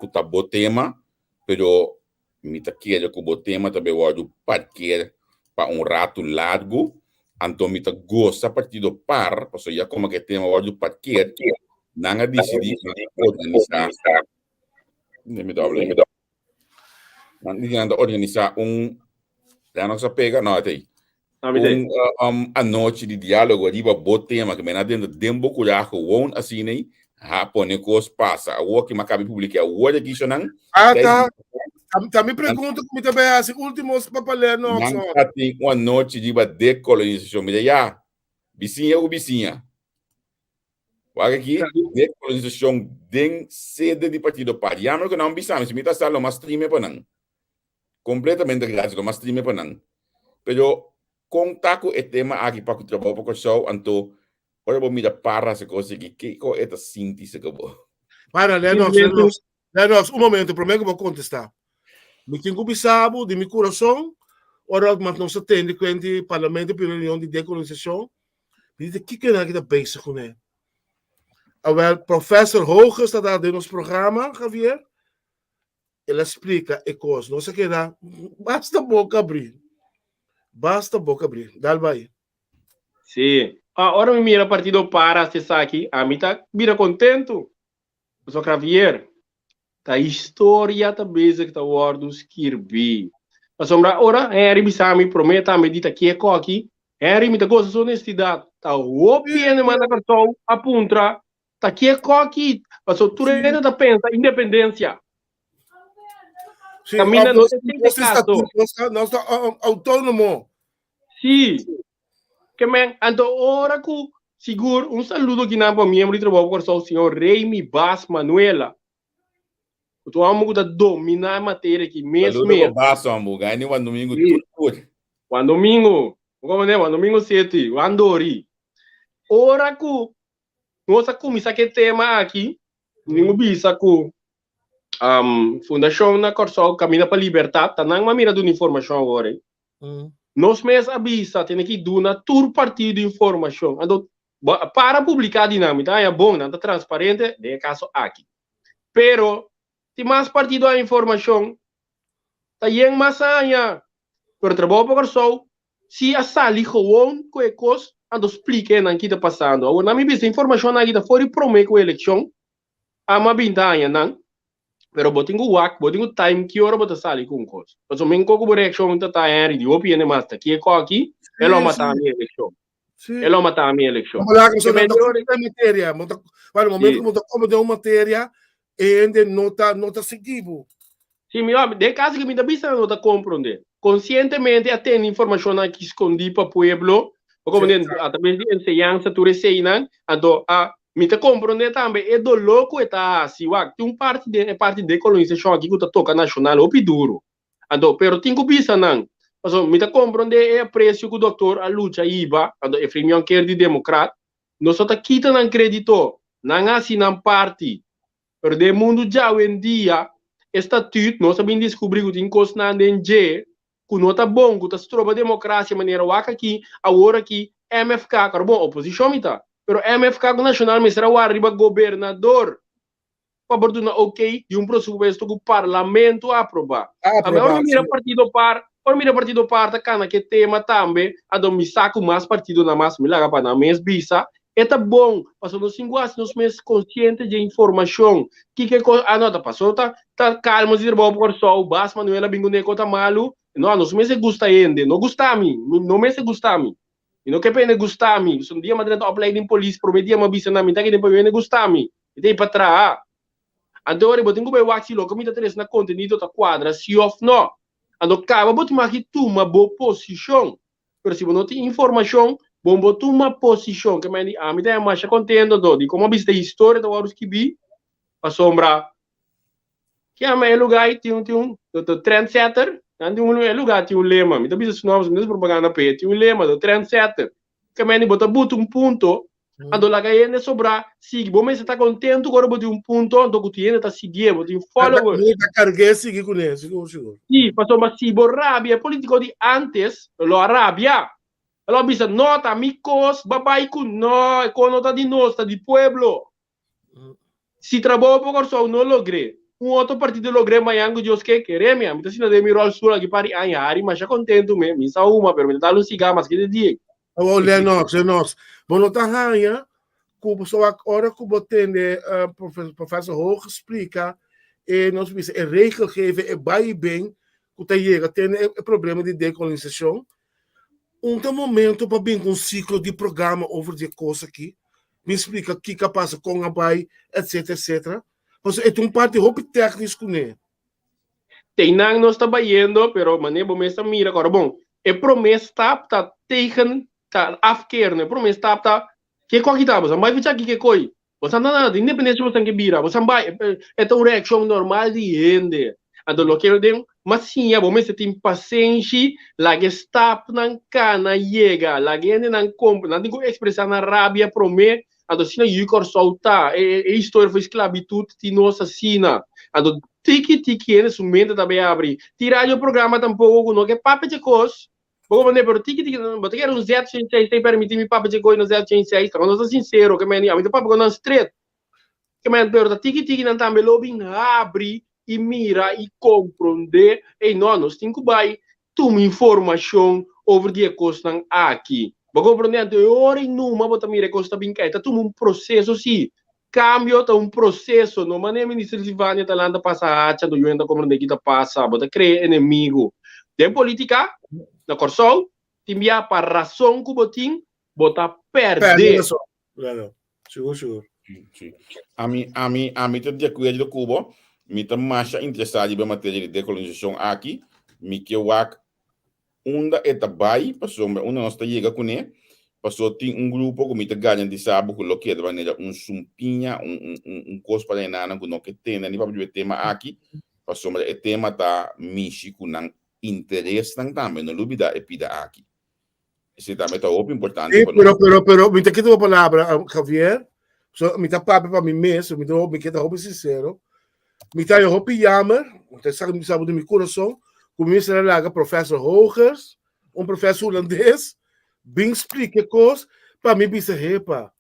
[SPEAKER 1] ku ta bo tema, pero mi ta kere ku bo tema ta be wòrdu parker pa un ratu largu, anto mi ta gosa Partido par, pasobra ya komo ku e tema wòrdu parker, nan a disidí pa organisá Nan di nan ta organisa un ya no sa pega no atei. Un um, anochi di diálogo riba bo tema que mena dentro den bo curajo gewoon asina ha pone cos pasa. Awor que makabi publica awor aquí sonan.
[SPEAKER 2] Ah, ta. Ta mi pregunta ku mi ta bai hasi últimos pa Lennox.
[SPEAKER 1] Nan ta tin un anochi riba dekolonisacion. Mira ya, bisiña ku bisiña. Wak aki, dekolonisacion den sede di Partido par. Jammer ku nan bisa mi, si mi ta sa lo mas streame pa nan. Kompletamente gratis, lo mas streame pa nan. Pero kon ta ku e tema aki pa ku trabou pa Kòrsou, anto ora bo mira par hasi kos aki, kiko e ta sinti seka bo?
[SPEAKER 2] Para, Lennox, Lennox, Lennox, un momento, promé ku bo kontestá. Mi tin ku bisa bo di mi kurason, ora nos a tende kuenti Parlamento pidi reunion di dekolonisashon, Mi di kiko nan aki ta bezig kuné? Awel, Professor Hoges ta dar den nos programa, Javier. El a splika e kos. Nos a keda basta boka abrí. Basta boka abrí. Dal bai.
[SPEAKER 3] Sí. Ah, ora mi mira partido par hasi esaki, ami ta bira kontentu. Pasobra Javier, ta historia ta bezig ta wòrdu skirbí. Pasobra ora Henry bisa mi promé tambe di ta kieko aki, Henry mi ta gosa su honestidat, ta hopi hende manda Kòrsou a puntra ta kieko aki, pasobra tur hende ta pensa independensia.
[SPEAKER 2] Sí, Kaminda no ta esei e kaso. Nos ta outónomo.
[SPEAKER 3] Sí. Ke men, anto ora ku sigur un saludo kinan pa miembro di Trabou pa Kòrsou, señor Remy Bas Manuela. Ku ta un hòmber ku ta dominá e materia aki mes
[SPEAKER 1] Saludo
[SPEAKER 3] mes.
[SPEAKER 1] pa Baso, ambo. Gani Juan Domingo
[SPEAKER 3] Sí.
[SPEAKER 1] tur tur.
[SPEAKER 3] Juan Domingo, bo komprendé? Juan Domingo City, Juan Dori. Ora ku nos a kuminsá ku e tema aki, mi tin ku bisa ku Fundashon na Kòrsou Kaminda pa Libertat ta nan mira duna informashon awor ei. Nos mes a bisa tene ki duna tur partido informashon. Anto para publiká di nan, mi ta haña bon, nan ta transparente den e kaso aki. Pero tin mas partido haña informashon, ta yen mas haña. Pero Trabou pa Kòrsou si a sali gewoon ku e kos, anto splika e nan ki ta pasando. Awor nan mi bisa informashonnan aki ta for di promé ku elekshon. Ama binta aña nan, pero bo tin ku wak, bo tin ku time ki ora bo ta sali ku un kos. Pasobra mi nko ku bo reakshon ta ta Henry di hopi hende mas ta ki e koki, e lo mata mi elekshon. E lo mata mi elekshon.
[SPEAKER 2] Bo laga so nan ta komprende materia, bo ta, bueno, momento ku bo ta komprende un materia, e hende no ta no ta sigui bo.
[SPEAKER 3] Si mi wak, den kaso ku mi ta bisa nan no ta komprende. Konsientemente a tene informashonnan aki skondí pa pueblo, bo komprende, a traves di enseñansa tur eseinan, anto a mi ta komprende tambe e doló ku e ta hasi. Wak, tin un parti den e parti dekolonisashon aki ku ta toka nashonal hopi duru. Anto, pero tin ku bisa nan, pasobra mi ta komprende e apresio ku dòktor a lucha hiba, anto Efraim Jonker di Demokrat, nos no ta kita nan kredito, nan a hasi nan parti. Pero den mundu djawendia, e statut, nos a bin diskubrí ku tin kosnan den dje ku no ta bon, ku ta stroba demokrasia manera wak aki, awor aki, MFK, karo bon, oposishon mi ta, pero MFK ku Nashonal mester a wara riba gobernador pa por duna ok di un presupuesto ku parlamento a aprobá. Ami ora mi mira partido par, ora mi mira partido par ta kana ku e tema tambe, anto mi sa ku mas partidonan mas mi laga pa nan mes bisa E ta bon, pasobra nos tin ku hasi nos mes konsiente dje informashon. Kiko e kos, ah no, ta paso ta ta kalmo si trabou pa Kòrsou, Bas Manuel a bin kuné kos ta malu. No, nos mester gusta hende, no gusta mi, mi no mester gusta mi. Mi no ke pa hende gusta mi. Pasobra un dia mi a drenta opleiding polis, promé dia mi a bisa nan, mi ta kende pa hende gusta mi, mi ta ei pa traha. Anto ora bo tin ku bai wak si loke mi ta trese na kontenido ta kuadra si òf no. Anto kaba bo tin maki tuma bo posishon. Pero si bo no tin informashon, bon bo tuma posishon. Ke mei di ami ta masha kontento anto di komo a bisa historia ta wòrdu skibí, pasobra ke ama e lugá ei tin un tin un the trendsetter, nan tin un e lugá tin un lema, mi ta bisa su nòmber, mi ta hasi propaganda p'e, tin un lema, the trendsetter. Ke mei di bo ta buta un punto, anto laga hende sobrá sigui. Bo mester ta kontentu ku ora bo tin un punto, anto ku tin hende ta siguié, bo tin followers.
[SPEAKER 2] Mi ta karg'é sigui kuné, sigur sigur.
[SPEAKER 3] Sí, pasobra si bo rabia, e politiko di ántes lo a rabia. E lo a bisa, No, ta mi kos, ba bai ku no, e kos no ta di nos, ta di pueblo. Si trabou pa Kòrsou no logr'é, un otro partido logr'é mañan ku Dios ke, kere mi. Ami ta sinta den mi ròlstoel aki par di aña, hari masha kontentu mi, mi sa huma, pero mi ta dal un sigá maske di dia.
[SPEAKER 2] Awor, Lennox, Lennox, bo no ta haña ku bo wak ora ku bo tende Professor Hoog splika e nos bisa e regelgeving, e bai i ben ku ta yega tene e problema di dekolonisashon, un ta momento pa bin ku un siklo di programa over di e kos aki, bin splika kiko a pasa, kon a bai, etcetera, etcetera. Pasobra e ta un parti hopi tèknis kuné.
[SPEAKER 3] Teinan nos ta bayendo, pero manera bo mes ta mira kòrda bon, e promé stap ta tegen, ta afkeer, no? E promé stap ta, ke kòki ta? Boso a bai ficha kiko koi? Boso a nada, di independensia boso ke bira, boso a bai, e ta un reakshon normal di hende. Anto loke den mas siña bo mester tin pasenshi, laga e stapnan kana yega, laga e hendenan kompra, nan tin ku ekspresá nan rabia promé, anto asina yu Kòrsou ta, e e historia for sklabitut tin nos asina. Anto tiki tiki hende su mente ta bai abri. Tin radio programa tampoko ku no ke papia dje kos, bo kompondé, pero tiki tiki bo ta kere un Z86 ta permití mi papia dje kos na Z86, ta nos ta sinsero ke meni, ami ta papia ku nan stret. Ke men pero ta tiki tiki nan tambe lo bin habri i mira i komprondé, ey no, nos tin ku bai tuma informashon over di e kosnan aki. Bo komprondé? Anto e ora i numa bo ta mira e kos ta bin kai. Ta tuma un proseso si. Kambio ta un proseso. No manera Minister Silvania ta lanta pasa hacha anto yu ta komprondé ki ta pasa. Bo ta krea enemigo. Den politika, na Kòrsou, tin bia pa rason ku bo tin, bo ta pèrdè.
[SPEAKER 2] Claro, sigur, sigur.
[SPEAKER 1] Sí. Ami, ami, ami ta di akuerdo ku bo. Mi ta masha interesá riba e materia di dekolonisashon aki. Mi ke wak unda e ta bai, pasobra unda nos ta yega kuné. Paso tin un grupo ku mi ta garantisa bo ku lo keda manera un sumpiña, un un un un kos pa renanan ku no ke tende ni papia di e tema aki, pasobra e tema ta mishi ku nan interesnan tambe, no lubida e pida aki. Esei tambe ta hopi importante
[SPEAKER 2] Sí,
[SPEAKER 1] pa
[SPEAKER 2] pero,
[SPEAKER 1] nos.
[SPEAKER 2] pero, pero, mi ta kita bo palabra, Javier. So, mi ta papia pa mi mes, mi ta, mi keda hopi sincero. Mi ta hopi jammer, mi ta sa mi sabi di mi corazón, ku mi mester a laga professor Hogers, un professor hulandes, bin splika e kos, pa mi bisa, hepa,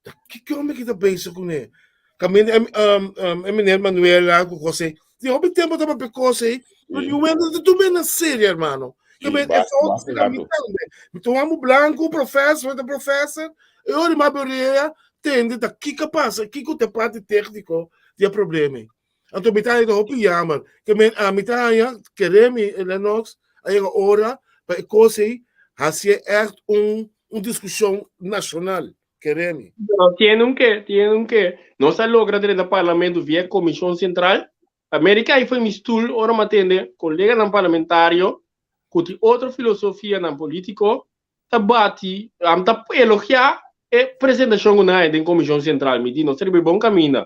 [SPEAKER 2] ta kiko mi kita bezig kuné? Kaminda e, um, um, e meneer Manuela ku kos ei, di hopi tempo ta papia kos ei, pero
[SPEAKER 1] Sí.
[SPEAKER 2] niun hende ta tum'é na serio, hermano.
[SPEAKER 1] Sí,
[SPEAKER 2] Ke men, e
[SPEAKER 1] basta,
[SPEAKER 2] fout
[SPEAKER 1] basta
[SPEAKER 2] ta mi
[SPEAKER 1] rato.
[SPEAKER 2] tambe. Mi ta un blanco, professor, ta professor, e ora mi aberea, tende ta kiko a pasa, kiko ta e parti técnico di e problema ei. Anto mi ta haña hopi jammer. Ke men ami ta haña, kere mi, Lennox, a yega ora pa e kos ei hasié ègt un un diskushon nashonal, kere mi.
[SPEAKER 3] No, tiene un ke, tiene un ke. Nos a logra drenta parlamento via Komishon Sentral. Amerika ei foi mi stul ora mi a tende koleganan parlamentario ku tin otro filosofianan politiko ta bati, am ta elogiá e presentashon ku nan haña den Komishon Sentral. Mi di nos ta riba e bon kaminda.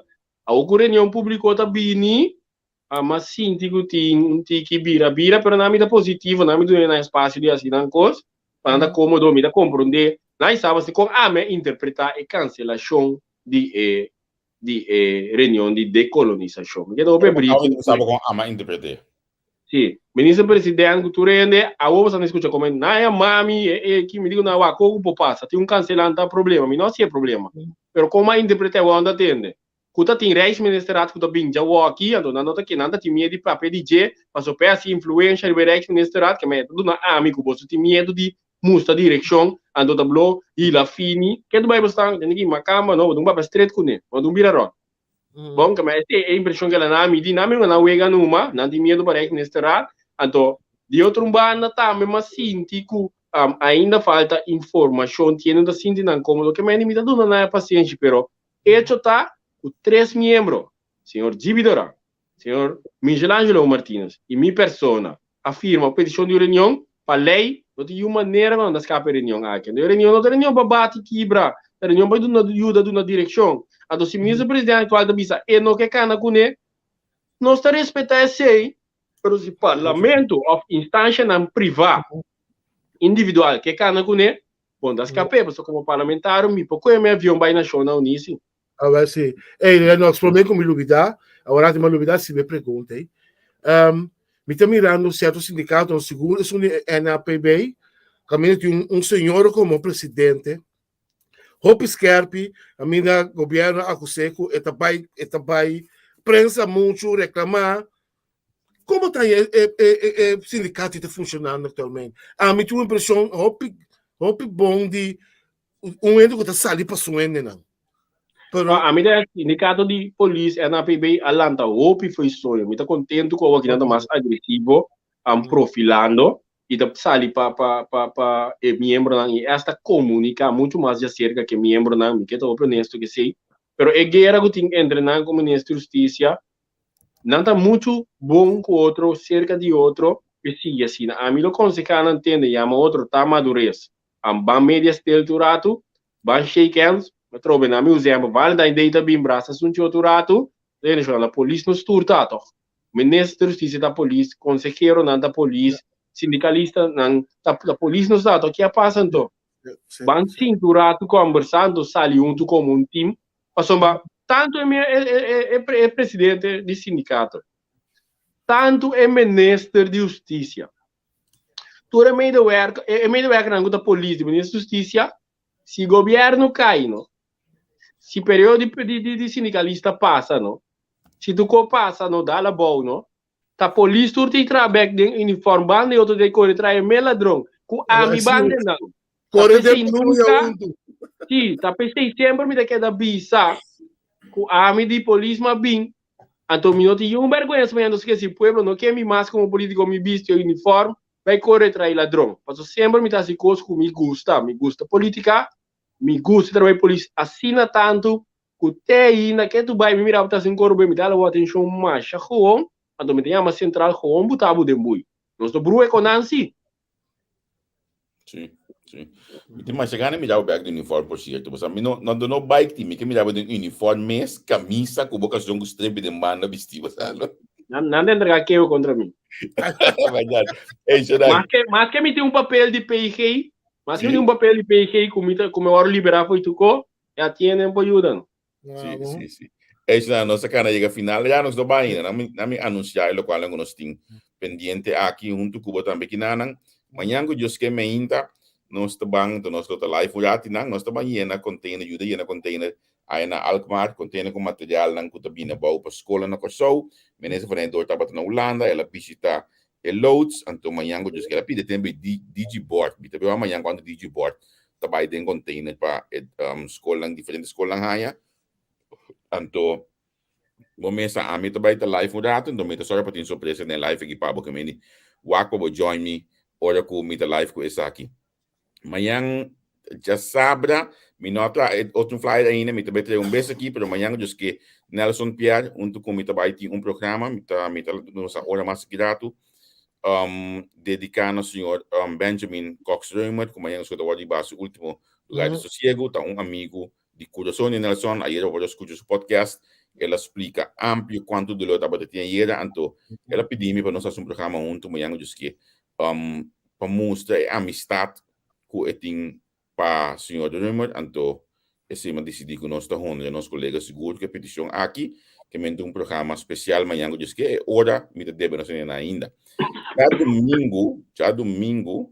[SPEAKER 3] Awor ku reunion públiko ta bini, a sinti ku tin un tiki bira bira, pero nan mi ta positivo, nan mi duna nan espasio di hasi nan kos, pa nan ta kómodo, mi ta komprondé. Nan i saba si kon ami a interpretá e kanselashon di e di e reunion di dekolonisashon. Mi keda hopi
[SPEAKER 1] Pero bo
[SPEAKER 3] briefing
[SPEAKER 1] kaba saba kon ami a interpret'é.
[SPEAKER 3] Sí, minister president ku tur hende, awor bo sa na skucha komo nan a yama mi, e e ki, mi di ku nan wak koko por pasa, tin un kanselan ta problema, mi no hasi e problema, pero kon mi a interpreta awor nan ta tende, ku ta tin Rijksministerraad ku ta bin djawoki, anto nan no ta ke, nan ta tin miedu di papia di dje, pasobra p'e hasi influensha riba e Rijksministerraad, ke ta duna ami ku boso tin miedu di mustra direkshon, anto ta blo hila fini, ke ta bai bo stan, tene ki makamba no, bo ta un papia stret kuné, bo no ta un bira rònt. Bon, ke ma e impreshon ke la nan a midi, nan mismo nan wega numa, nan tin miedu pa Rijksministerraad, anto di otro un banda tambe m'a sinti ku ainda falta informashon, tiene ta sinti nan komodo, ke mende mi ta duna nan e pasenshi, pero echo ta ku tres miembro, señor Gibi Doran, Señor Michelangelo Martinez y mi persona a firma peticion di un reunion pa ley no tin yun manera cu nan ta scapa e reunion aki. Anto e reunion no ta reunion pa bati kibra, ta reunion pa duna yuda duna direccion. Anto si Minister Presidente actual ta bisa e no ke cana cune, nos ta respeta esey, pero si Parlamento of instancianan priva individual ke cana cune, bon ta scap'e, pasobra como parlamentario mi por coge mi avion bay Nacionnan Uni si.
[SPEAKER 2] A ver si. Ey, Lennox, promé ku mi lubidá, awor mi a lubidá si mi pregunta ei. Um, mi ta mirando sierto sindikato, sigur esun di NAPB, kaminda tin un, un señor komo presidente, hopi skerpi, kaminda gobièrnu a akus'é ku e ta bai, e ta bai prensa muchu, reklamá. Komo ta e, e, e, e, e sindikato ta funshonando aktualmente? Ami tin un impreshon hopi, hopi bon di un hende ku ta sali pa su hendenan.
[SPEAKER 3] Pero ami ta sindikato di polis NAPB a lanta hopi fo'i soño. Mi ta kontentu ku awor nan ta mas agresivo, am profilando i ta sali pa pa pa pa e miembronan i esta komuniká muchu mas djaserka ku e miembronan. Mi ke ta hopi honesto ku esei. Pero e guera ku tin entre nan ku Minister Hustisia Nan ta muchu bon ku otro, serka di otro, p'e sigui asina. Ami lo konsehá nan tende, yama otro ta madures. Am ban media stil tur ratu, ban shake hands, atrobe na mi usa Valentine Day ta bin brasa sunchi otro ratu, ta yende na polis nos tur ta tòg. Minister hustisia ta polis, konseheronan ta polis, sindikalistanan ta polis nos ta tòg. Ke a pasa anto? Ban sinti un ratu kòmbersá anto sali huntu komo un tim Pasobra tantu e e e e presidente di sindikato, tantu e minister di hustisia, tur e medewerker, e medewerkernan ku ta polis di minister di hustisia, si gobièrnu kai no, si periodo di di di sindikalista pasa no, si tur kos pasa no, dal abou no, ta polis tur tin traha bèk den uniform banda i otro den kore traha e mes ladron ku ami banda nan.
[SPEAKER 2] Kore
[SPEAKER 3] Ta
[SPEAKER 2] den
[SPEAKER 3] p'esei
[SPEAKER 2] patruya
[SPEAKER 3] nunka,
[SPEAKER 2] huntu.
[SPEAKER 3] sí, ta p'esei semper mi ta keda bisa ku ami di polis m'a bin, anto mi no tin yun bèrgwensa mañana nos ke si pueblo no ke mi mas komo politiko mi bisti e uniform bai kore traha e ladron. Pasobra semper mi ta hasi kos ku mi gusta, mi gusta politika, mi gusta traha e polis asina tantu ku te ainda ke tu bai mi mira bo ta hasi un koro bai mi ta hala bo atenshon masha gewoon, anto mi ta yama sentral gewoon buta bo den bui. Nos no brua e konan si.
[SPEAKER 1] Sí. Sí. Mi tin masha gana mira bo bek den uniform por cierto. Pasobra mi no no no bike tin, mi ke mira bo den uniform mes, camisa ku bo kashon ku strepi den banda bisti bo sa no.
[SPEAKER 3] Nan nan ta entrega keho kontra mi.
[SPEAKER 1] Verdad. Ey Shaddai.
[SPEAKER 3] Maske maske mi tin un papel di PG, maske mi
[SPEAKER 1] Sí.
[SPEAKER 3] tin un papel di PG ku mi ta ku mi wòrdu liberá for di tuko, ya tienen por yuda no.
[SPEAKER 1] Sí, sí, sí. Ey, na nos acá na llega final, ya nos no va ainda. Na mi, na mi anunciar lo cual nos tin pendiente aquí junto cubo tambe kinanan. Mañana ku Dios ke me inta, nos te ban, nos lo ta live urati nan, nos te ban llena container, yuda llena container ahí na Alkmaar, container con material nan ku ta bina bou pa school na Kòrsou. Minister van Door tabata na Hulanda, el a visita e loods, anto mañana ku Dios ke, el a pidi tembe di digiboard. Mi ta beba mañana cuando digiboard ta bai den container pa e um, skolnan, diferente skolnan haña. Anto, bo mesa ami ta bai ta live un rato, anto mi ta sòrga pa tin sorpresa den live aki pa bo ke meni wak pa bo join mi ora ku mi ta live ku esaki. Mañan djasabra mi no a traha e otro flyer ainda, mi ta bai trae un bes aki, pero mañan Dios ke Nelson Pierre hunto ku mi ta bai tin un programa, mi ta mi ta nos a ora mas aki ratu. um, dedica na señor um, Benjamin Cox Römer, ku mañana ta wòrdu hiba su último lugar de sosiego, ta un amigo di Corazón de Nelson. Ayer bo por a skucha su podcast, el a splika amplio kuantu dolor tabata tin ayer, anto el a pidi mi pa nos hasi un programa huntu mañana, dus ke um, pa mustra e amistad ku e tin Pa señor Römer, anto esei mi a disidí ku nos ta honra nos kolega sigur ku e petishon aki, ke men ta un programa spesial mañan ku Dios ke, e ora mi ta debe nos hende ainda. Djadumingu, djadumingu,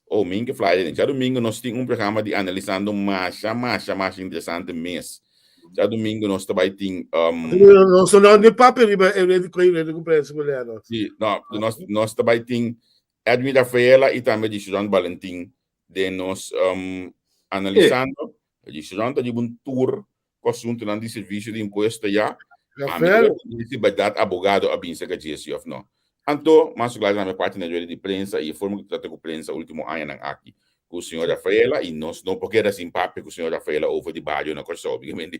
[SPEAKER 1] oh mi ke flyer den, djadumingu nos tin un programa di analisando masha, masha, masha interesante mes. Djadumingu nos ta bai tin, um,
[SPEAKER 2] Nos no ni papia riba e rede ku e rede ku prensa ku lea nos.
[SPEAKER 1] Sí, no, nos, nos ta bai tin Edwin Rafaela i tambe Dishron Valentin den nos um, analisando. Dishron ta riba un tour ku asuntunan di servisio di impuesto ya.
[SPEAKER 2] Rafael.
[SPEAKER 1] Ami si berdad abogado a bin serka Jesse of no. Anto, mas claro tambe parti na rueda di prensa i e forma ku trata ku prensa ultimo añanan aki ku señor Rafaela i nos no por keda sin papia ku señor Rafaela over di bario na Kòrsou. Obviamente,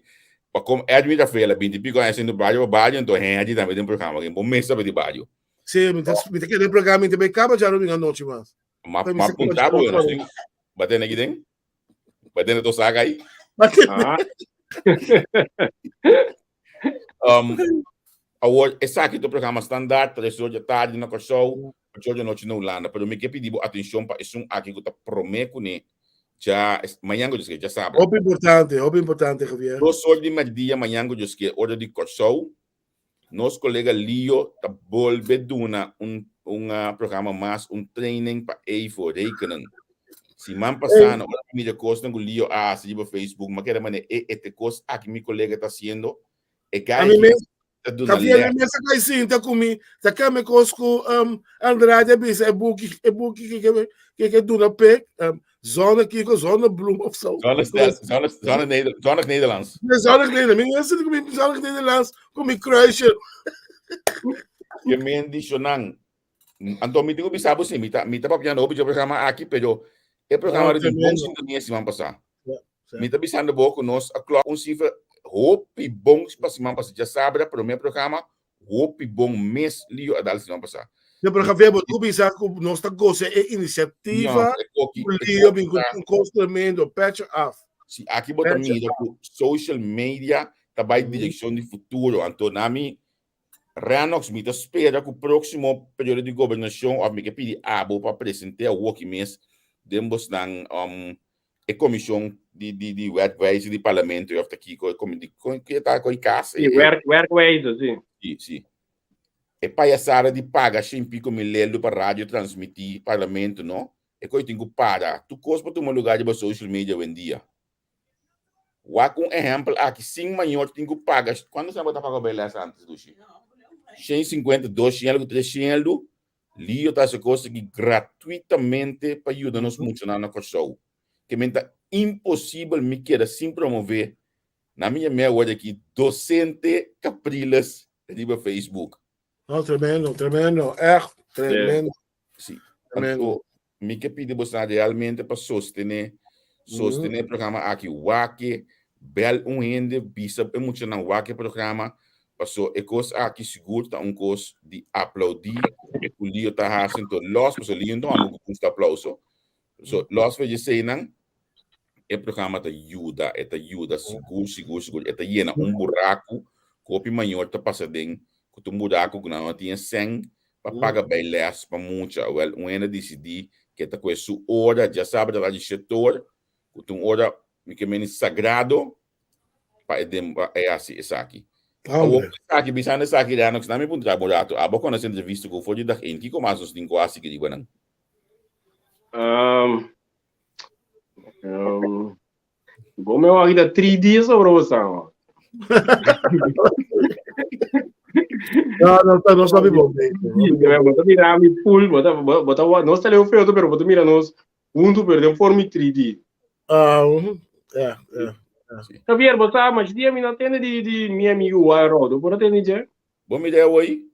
[SPEAKER 1] pa kom Edwin Rafaela binti piko aña siendo bario pa bario, anto Henry tambe den programa, ken bo mes sabe di bario.
[SPEAKER 2] Sí, mi ta, mi ta keda programa, mi ta bai kaba djadomingo anochi mas.
[SPEAKER 1] Ma
[SPEAKER 2] Pero mi
[SPEAKER 1] ma
[SPEAKER 2] se
[SPEAKER 1] punta bo,
[SPEAKER 2] kochi
[SPEAKER 1] nos tin batene aquí den. Batene to saca ahí.
[SPEAKER 3] Ah,
[SPEAKER 1] Um, awor, esaki to programa standaard, 3 or di tardi na Kòrsou, 8 or di anochi na Hulanda. Pero mi ke pidi bo atenshon pa esun aki ku ta promé kuné dja, mañan ku Dios ke, djasabra.
[SPEAKER 2] Hopi importante, hopi importante, Javier.
[SPEAKER 1] 2 or di mèrdia mañan ku Dios ke, ora di Kòrsou, Nos kolega Lio ta bolbe duna un un programa mas, un training pa EIFO, rekenen. Siman pasá na ora mi mira kosnan ku Lio a hasi riba Facebook, mi a keda manera e e te kos aki mi kolega ta hasiendo, e guy
[SPEAKER 2] Ami
[SPEAKER 1] aki
[SPEAKER 2] mes,
[SPEAKER 1] ta duna
[SPEAKER 2] Javier,
[SPEAKER 1] lès.
[SPEAKER 2] mi mes a kai sinta ku mi, ta keme kos ku um, Andrade a bisa, e buki, e buki ke ke ke ke duna p'e, um, Zonne kiko, zonnebloem of zo.
[SPEAKER 1] Zonne, zonne, zonne, Neder, zonnig Nederlands.
[SPEAKER 2] Nee, zonnig Nederlands. Mi mensen ku mi zonnig Nederlands, ku mi kruisje.
[SPEAKER 1] Je men di shonan. Anto mi tengo bisa bo si, mi ta mi ta papiando hopi dje programa aki, pero e programa
[SPEAKER 2] No,
[SPEAKER 1] di bon
[SPEAKER 2] tremendo.
[SPEAKER 1] sintonia siman pasá.
[SPEAKER 2] Ja, ja.
[SPEAKER 1] Mi ta bisando bo ku nos a klok un sifra hopi bon pa siman pasá. Djasabra promé programa Hopi bon mes Lio a dal siman pasá.
[SPEAKER 2] No, pero Javier, bo tu bisa ku nos ta goza e inisiativa
[SPEAKER 1] No, e koki,
[SPEAKER 2] ku
[SPEAKER 1] e
[SPEAKER 2] Lio
[SPEAKER 1] koki
[SPEAKER 2] bin ku
[SPEAKER 1] ta
[SPEAKER 2] un kos tremendo, petje af.
[SPEAKER 1] Si aki bo ta
[SPEAKER 2] Petje
[SPEAKER 1] mira
[SPEAKER 2] af.
[SPEAKER 1] ku social media ta bai
[SPEAKER 2] Mhm.
[SPEAKER 1] direkshon di futuro, anto na mi Renox mi ta spera ku próksimo periodo di gobernashon òf mi ke pidi abo pa present'é awoki mes den bosnan um, e komishon di di di wetwijzer di parlamento of ta kiko e komi di kon ke ta koi kas
[SPEAKER 3] Sí, werk, werkwijze, sí.
[SPEAKER 1] Sí, sí. E payasada di paga shen piko mil leldo pa radio transmití parlamento, no? E koi tin ku para. Tur kos por tuma lugar riba social media awendia. Wak un ehèmpel aki, sin mayor tin ku paga, kuantu sèn bo ta paga bai lès antes, Lushi? 150, 200 algu, 300 algu. Lio ta hasi kos aki gratuitamente pa yuda nos muchanan na Kòrsou. Ke men ta imposibel mi keda sin promové na mi yam'é awor aki Docente Capriles riba Facebook.
[SPEAKER 2] No, tremendo, tremendo, echt tremendo.
[SPEAKER 1] Sí.
[SPEAKER 2] Tremendo.
[SPEAKER 1] Anto, mi ke pidi boso realmente pa sostené, sostené e programa aki. Wak e, bel un hende, bisa e muchanan wak e programa, paso e kos aki sigur ta un kos di aplaudí ku Lio ta hasi. Anto los, paso Lio no ta un homber ku gusta aplauso. So, los for eseinan, e programa ta yuda, e ta yuda sigur, sigur, sigur. E ta yena un buraku ku hopi mayor ta pasa den, ku ta un buraku ku nan no tin e sèn pa paga bijles pa mucha. Wèl, un hende disidí ku e ta kohe su ora djasabra ta di shetor, ku ta un ora mi ke meni sagrado pa e den pa e hasi esaki. Awor esaki, bisando esaki, Lennox, nan mi puntra bo un ratu, abo konosé entrevista ku for di dag één, kiko mas nos tin ku hasi riba nan?
[SPEAKER 3] Bo me wak da 3 dias sobre bo sa.
[SPEAKER 2] No, no, no sabi bo.
[SPEAKER 3] Bo ta mira mi full, bo ta bo ta nos ta leu feo pero bo ta mira nos hunto pero den forma 3D.
[SPEAKER 2] Ah, yeah, yeah.
[SPEAKER 3] Javier, bo sa, mas dia mi no tende di di mi amigo Wairo, bo no tende je?
[SPEAKER 1] Bo mira hoy?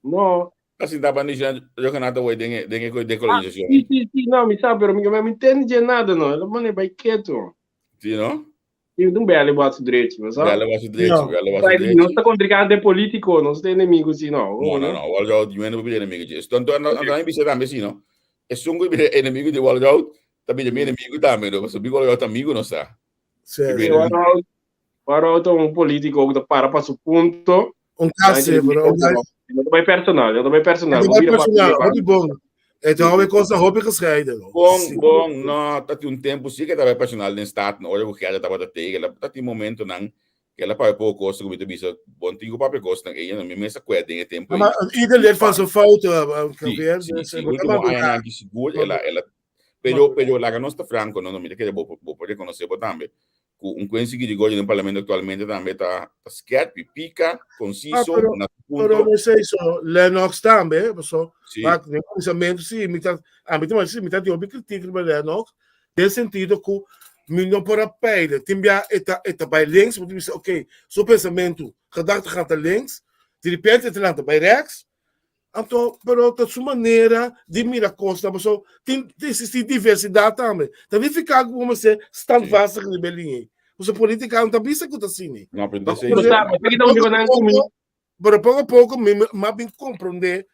[SPEAKER 3] No.
[SPEAKER 1] Ta sinta pa nisha Johanata hoy den e den e dekolonisacion.
[SPEAKER 3] Ah, si, si, si, no, mi sa, pero mi mi tende je nada no. El mane bai keto.
[SPEAKER 1] Si, no?
[SPEAKER 3] Si, un bele bo su drechi, bo sa?
[SPEAKER 1] Bele bo su drechi, bele bo su drechi.
[SPEAKER 3] Nos ta contrincante politico, nos ta enemigo si no.
[SPEAKER 1] No, no, no, Walroud, yo no bira enemigo je. Anto, anto, anto, mi bisa tambe si no. Esun ku bira enemigo di Walroud, ta bira mi enemigo tambe, no. Pasobra mi Walroud amigo nos ta.
[SPEAKER 2] Si,
[SPEAKER 3] si. Walroud, Walroud ta un politico ku ta para pa su punto.
[SPEAKER 2] Un casi, pero un casi.
[SPEAKER 3] No ta bai personal, no ta bai personal.
[SPEAKER 2] No ta bai personal, hopi bon. E ta hopi cosa hopi gescheiden.
[SPEAKER 1] Bon, bon, no, ta tin un tempo sí que ta bai personal den Staten, ora ku Gerda tabata tegen, ta tin momentonan ku el a papia poko kos ku mi ta bisa, bon tin ku papia kosnan ei, no, mi mes a kuet den e tempo ei.
[SPEAKER 2] Maar ieder leert van zijn fouten,
[SPEAKER 1] Javier. Sí, sí, sí, último añanan aki sigur el a, el a Pero, pero laga nos ta franco, no, no, mi ta kere bo, bo por reconoce bo tambe, cu un Quincy Girigoyen den parlamento actualmente tambe ta, ta skerpi, pica, conciso,
[SPEAKER 2] ah, pero,
[SPEAKER 1] na su punto.
[SPEAKER 2] Pero no sei so, Lennox tambe, so,
[SPEAKER 1] Sí.
[SPEAKER 2] maar den pensamiento sí, mi ta, a mi ta sí, mi ta di hopi kritiek riba Lennox, den sentido ku mi no por a peile, tin bia e ta, e ta bai links, bo ta bisa, oké, su pensamiento, gedachte gaat naar links, di repente e ta lanta bai rechts, Anto, pero ta su manera di mira kosnan, pasobra tin ta eksistí diversidat tambe. Ta nifiká ku bo mester standvastig riba e liña ei. Pasobra polítika no ta bisa ku ta asina ei.
[SPEAKER 1] No, pero entonces
[SPEAKER 3] Pero sa, bo ta kita un di nan ku mi.
[SPEAKER 2] Pero poko a poko mi mi a bin komprondé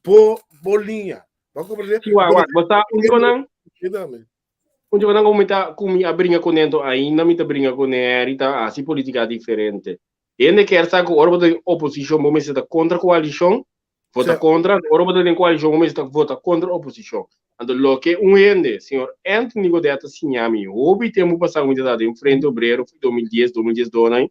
[SPEAKER 2] bo bo liña. Bo a komprondé?
[SPEAKER 3] Sí, wak, wak, bo sa un di nan.
[SPEAKER 2] Dígame.
[SPEAKER 3] Un di nan ku mi ta ku mi a bringa kuné, anto ainda mi ta bringa kuné, Harry, ta hasi polítika diferente. Hende kier sa ku ora bo ta den oposishon bo mester ta kontra koalishon, vota kontra, anto ora bo ta den koalishon bo mester ta vota kontra oposishon. Anto loke un hende, señor Anthony Godett ta siña mi hopi tempu pasá ku mi ta den Frente Obrero for 2010, 2012 nan,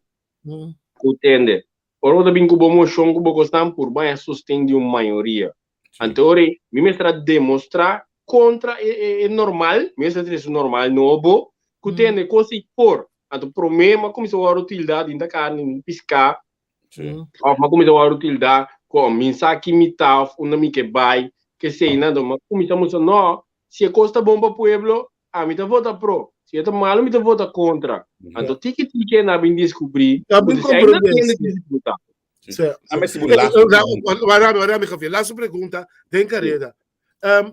[SPEAKER 3] ku tende, ora bo ta bin ku bo moshon ku bo kosnan purba haña sosten di un mayoria. Anto ora ei mi mester a demostrá kontra e normal, mi mester a trese un normal nobo ku tende kos ei por. Anto promé m'a kuminsá wòrdu tildá dinta karni, dinta piská, òf m'a kuminsá wòrdu tildá ku oh mi sa ki mi ta òf unda mi ke bai, keseinan. Anto m'a kuminsá mustra no, si e kos ta bon pa pueblo, ami ta vota pro, si e ta malu mi ta vota kontra. Anto tiki tiki nan a bin diskubrí ku si ainda tende difikultat.
[SPEAKER 2] Wara mi Javier, laatste pregunta den karera.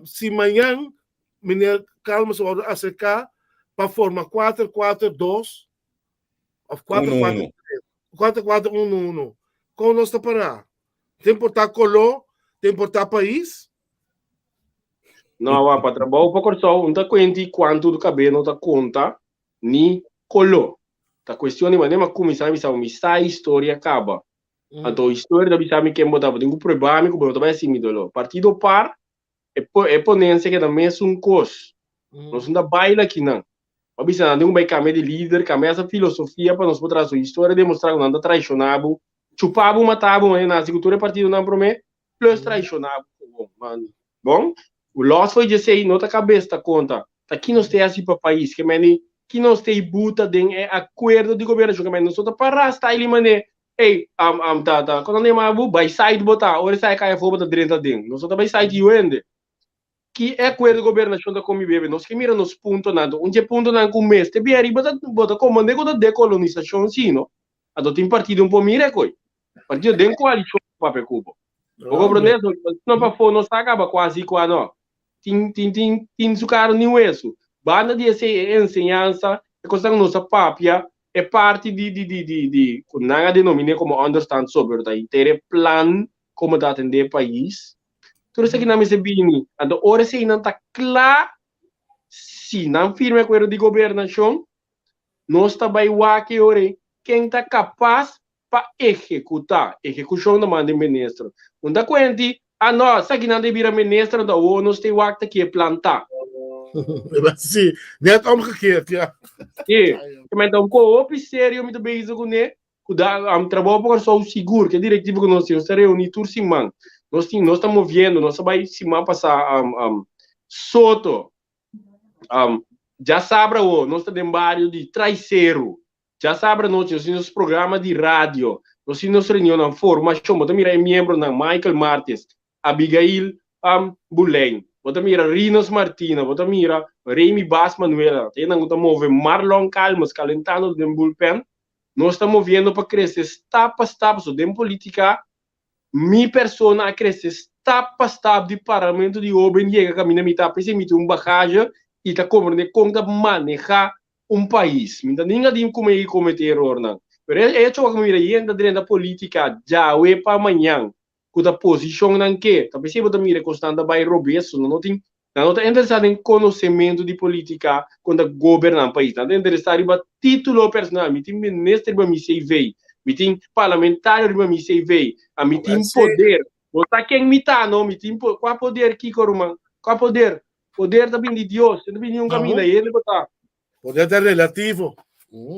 [SPEAKER 2] Si mañan meneer Calmes wòrdu aserká pa forma kuater kuater dos òf kuater kuater tres, kuater kuater uno uno, kon nos ta pará? Ta importá koló? Ta importá pais?
[SPEAKER 3] No, wak, pa trabou pa Kòrsou un ta kuenti kuantu kabé no ta konta ni koló. Ta kuestion di manera mi a kuminsá bisa bo mi sa historia kaba. Anto historia ta bisa mi ken bo ta, bo tin ku prueba mi ku bo no ta bai hasi mi doló. Partido par e e ponensia keda mesun kos. Nos no ta baila akinan. Bo a bisa nan tin ku bai kambia di lider, kambia esa filosofia pa nos por traha su historia demostrá ku nan ta traishoná bo, chupa bo, mata bo manera nan hasi ku tur e partidonan promé, plus traishoná bo. Bon, los for djesei no ta kabes ta konta, ta ki nos ta hasi pa pais, ke meni ki nos ta buta den e akuerdo di gobernashon, ke meni nos no ta para style mane, ey, am am ta ta kono nan yama bo, bai site bo ta, ora esaki kai afó bo ta drenta den, nos no ta bai site yu hende. Ki e akuerdo di gobernashon ta komi bebe, nos ke mira nos puntonan, anto un dje puntonan ku mester bin ariba ta bo ta komand'é ku ta dekolonisashon si no, anto tin partido un por mira e koi. Partido den koalishon papia ku bo. Bo comprende eso? No pafó no sa caba cuasi cua no. Tin tin tin tin su carni hueso. Banda di esey e enseñansa, e cosnan cu nos a papia, e parti di di di di di cu nan a denomine como onderstand so, pero ta henter e plan como ta atende e pais. Tur esaki nan mester bini. Anto ora eseynan ta cla. si nan firma e akuerdo di gobernashon, nos ta bai wak e ora ei ken ta kapas pa ehekutá. Ehekushon ta manda e minister. Un ta kuenti, ah no, esakinan ta bira minister, anto awor nos ta wak ta ki e plan ta.
[SPEAKER 2] Sí, net omgekeerd, ja.
[SPEAKER 3] Sí, ta un ko hopi serio mi ta bezig kuné, ku da trabou pa Kòrsou sigur, ku e direktiva ku nos tin, nos ta reuní tur siman, nos tin, nos ta moviendo, nos a bai siman pasá Soto, djasabra awor nos ta den bario di Traiseru, djasabra anochi nos tin nos programa di radio, nos tin nos reunionnan, formashon, bo ta mira e miembronan, Michael Martes, Abigail Boulijn, bo ta mira Rinus Martina, bo ta mira Remy Baas Manuela, ta esnan ku ta move Marlon Calmes kalentando den bullpen, Nos ta moviendo pa crece stap pa stap, so den politica mi persona a crece stap pa stap di Parlamento di Hoben yega caminda mi ta, p'esei mi tin un bagage y ta comprende con ta maneha un pais. Mi ta ninga di cu mi comete erornan, pero e hecho cu mi mira yende ta drenta politica djawe pa mañan ku ta posishonnan ke, ta p'esei bo ta mira e kosnan ta bai robes, nan no tin, nan no ta interesá den konosementu di politika kon ta goberná un pais, nan ta interesá riba título personal, mi tin minister riba mi CV, mi tin parlamentario riba mi CV, a mi tin poder, bo sa ken mi ta no, mi tin po, kua poder kiko ruman, kua poder? Poder ta bini di Dios, e no bini di un kaminda, hende bo ta.
[SPEAKER 2] Poder ta relativo.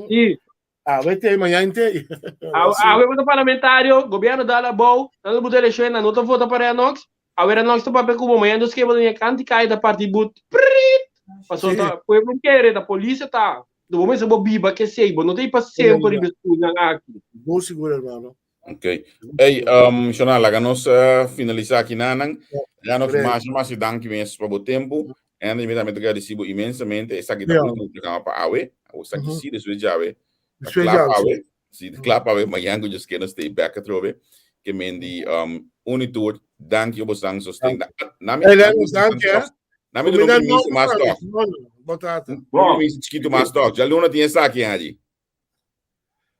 [SPEAKER 3] Sí.
[SPEAKER 2] Awe te, mañana te.
[SPEAKER 3] Awe bo ta parlamentario, gobierno dal abou, nan lo buta eleccion, nan no ta vota pa Renox. Awe Renox ta papia cu bo, mañana dos kebra den e kanti caya ta parti but, priit! Pasobra ta pueblo kere, ta polis ta. Bo mester bo biba kesey, bo no ta ey pa semper riba e stoelnan aki.
[SPEAKER 2] Bo sigur hermano.
[SPEAKER 1] Ok. Hey, um, Shona, laga nos uh, finalisa aki nanan. Ja, nos mas mas danki mes pa bo tempo. En mi tambe ta agradecido inmensamente. Esaki ta último programa pa awe. Esaki sí, después djawe. Ta kla pa awe. Sí, ta kla pa awe. Mañana ku Dios quiere nos stay back atrobe. Ke men di um, unitur. Danki op bosnan sosten. Na mi,
[SPEAKER 2] Hey, Lennox, danki, eh.
[SPEAKER 1] na mi duna un permiso mas toch. Un permiso chiquito mas toch. Djaluna tin esaki, Angie.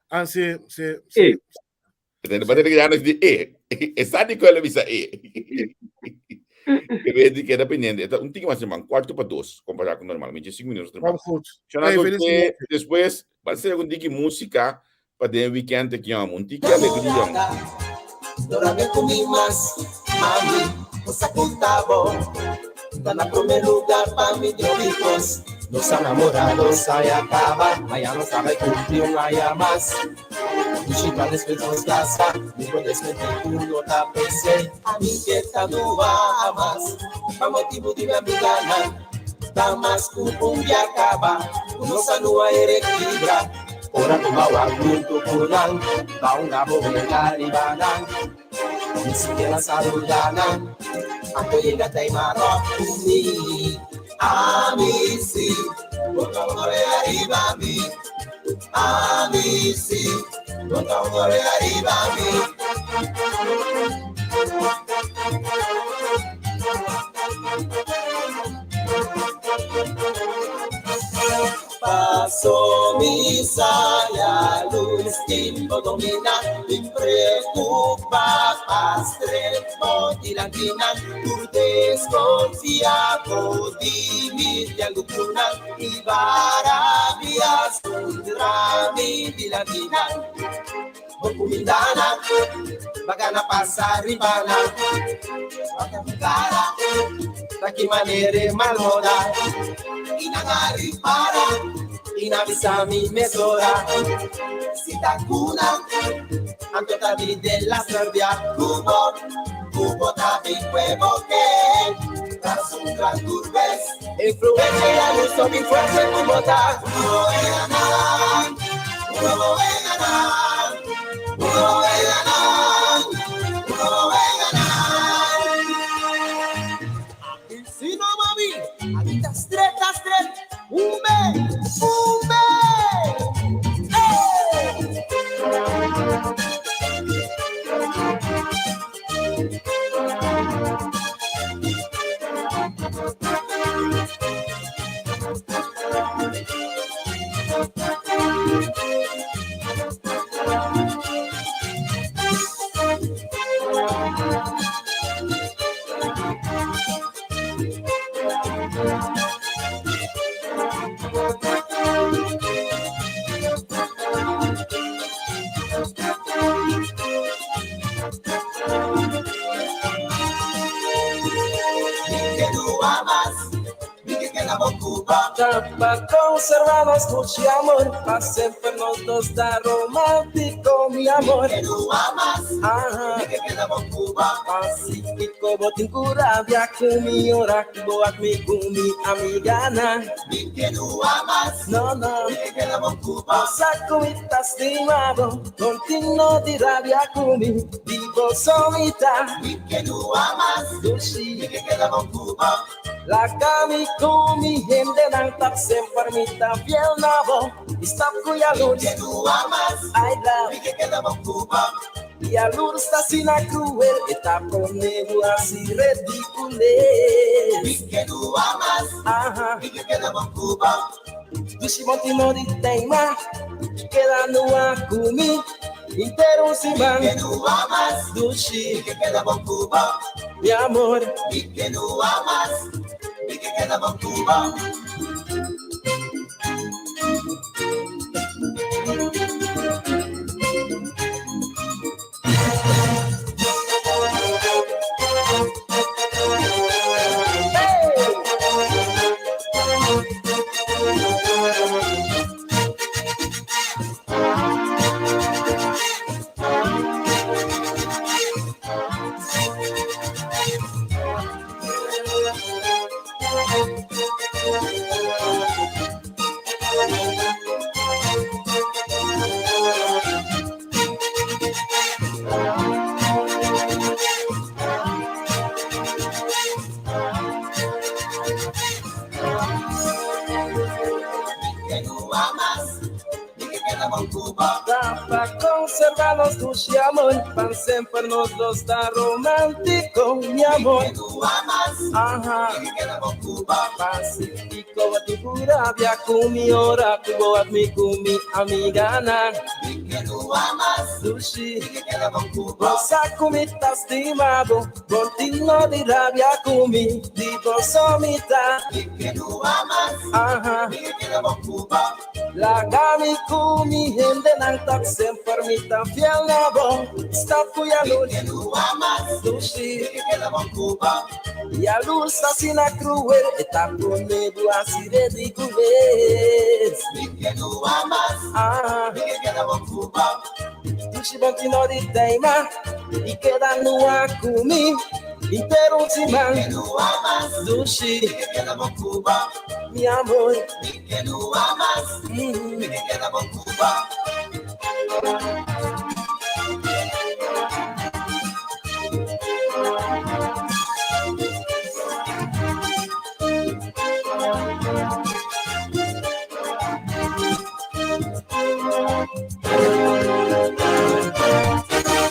[SPEAKER 2] Ah, sí, sí, sí.
[SPEAKER 3] Eh.
[SPEAKER 1] Ba te ya di e. Esa di kuela bisa e. Que ve di queda pendiente. Eta un tiki mas man, cuarto pa dos, comparado con normal. Minche 5 minutos
[SPEAKER 2] Vamos goed.
[SPEAKER 1] Shona
[SPEAKER 2] Hey, feliz
[SPEAKER 1] te después va a ser un tiki música pa den weekend te kiam, un tiki alegría.
[SPEAKER 5] No rabia ku mi mas, mami, bo sa konta bo. Ta na promé lugar pa mi den hopi kos. Nos a namorá dos aña kaba, mañana nos ta bai kumpli un aña mas. Dushi pa despues nos kasa, mi por desmentí ku no ta p'esei. Ami ke ta dua mas, pa motibu di mi amiganan. Ta mas ku un bia kaba, ku nos a nua e rekilibrá. Ora ku bo a wak huntu ku nan, ba hunga bo wega riba nan. Ni sikiera saluda nan. Anto yega taima ròk ku mi. Ami si, bo ta un orea riba mi. Ami si, bo ta un orea riba mi. Paso mi sa ya luz tin bo domina Tin preocupa pa strep bo dilantinan Tur desconfia bo di mi di algo kunan I barabia sundra mi dilantinan Bo kumindana bagana pasa riba nan Baka mi kara ta ki manere malmoda I nan a ripara i nan bisa mi mesora Si ta ku nan anto ta di de las nervia Ku bo, ku bo ta bin kue bo ke Tras un gran tur bes Influencia i la lus hopi fuerte ku bo ta Uno bo e ganan, uno bo e ganan Uno bo e ganan, uno bo e ganan Si no mami, ami ta stret, ta stret Un be, un be Ey! Ta pa conserva nos dushi amor, pa semper nos dos ta romantico, mi amor.
[SPEAKER 6] Mi ke dua mas,
[SPEAKER 5] Aha.
[SPEAKER 6] mi ke keda bon ku bo.
[SPEAKER 5] Pacifico, bo tin cu rabia cu mi ora cu bo wak mi cu mi amiganan.
[SPEAKER 6] Mi ke dua mas,
[SPEAKER 5] No, no.
[SPEAKER 6] mi ke keda bon ku bo.
[SPEAKER 5] Bo sa cu mi ta stima bo, no tin no di rabia cu mi, di bo so mi ta.
[SPEAKER 6] Mi ke dua mas,
[SPEAKER 5] Dushi.
[SPEAKER 6] mi ke keda bon ku bo.
[SPEAKER 5] Laga mi ku mi hendenan ta semper mi ta fiel na bo i stop ku yalurs.
[SPEAKER 6] Mi ke dua mas,
[SPEAKER 5] I love.
[SPEAKER 6] Mi ke keda bon ku bo.
[SPEAKER 5] Yalurs ta asina cruel, e ta pone bo hasi ridicules.
[SPEAKER 6] Mi ke dua mas,
[SPEAKER 5] Aha.
[SPEAKER 6] Mi ke keda bon ku bo.
[SPEAKER 5] Dushi bo tin no di teima, keda nua ku mi henter un siman.
[SPEAKER 6] Mi ke dua mas,
[SPEAKER 5] Dushi.
[SPEAKER 6] Mi ke keda bon ku bo.
[SPEAKER 5] Mi amor.
[SPEAKER 6] Mi ke dua mas, mi ke keda bon ku bo.
[SPEAKER 5] Ta pa conserva nos dushi amor, pa semper nos dos ta romantico, mi amor. Aha. Pacifico, bo tin cu rabia cu mi ora cu bo wak mi cu mi amiganan. Dushi. Bo sa cu mi ta stima bo, bo tin no di rabia cu mi, di bo so mi ta. Aha. Laga mi cu mi hendenan ta semper mi ta fiel na bo, Stop cu yalurs. Dushi. Yalurs ta asina cruel, e ta pone bo haci ridicules. Ah. Dushi bo tin no di teima y keda nua cu mi henter un siman. Dushi. Mi amor.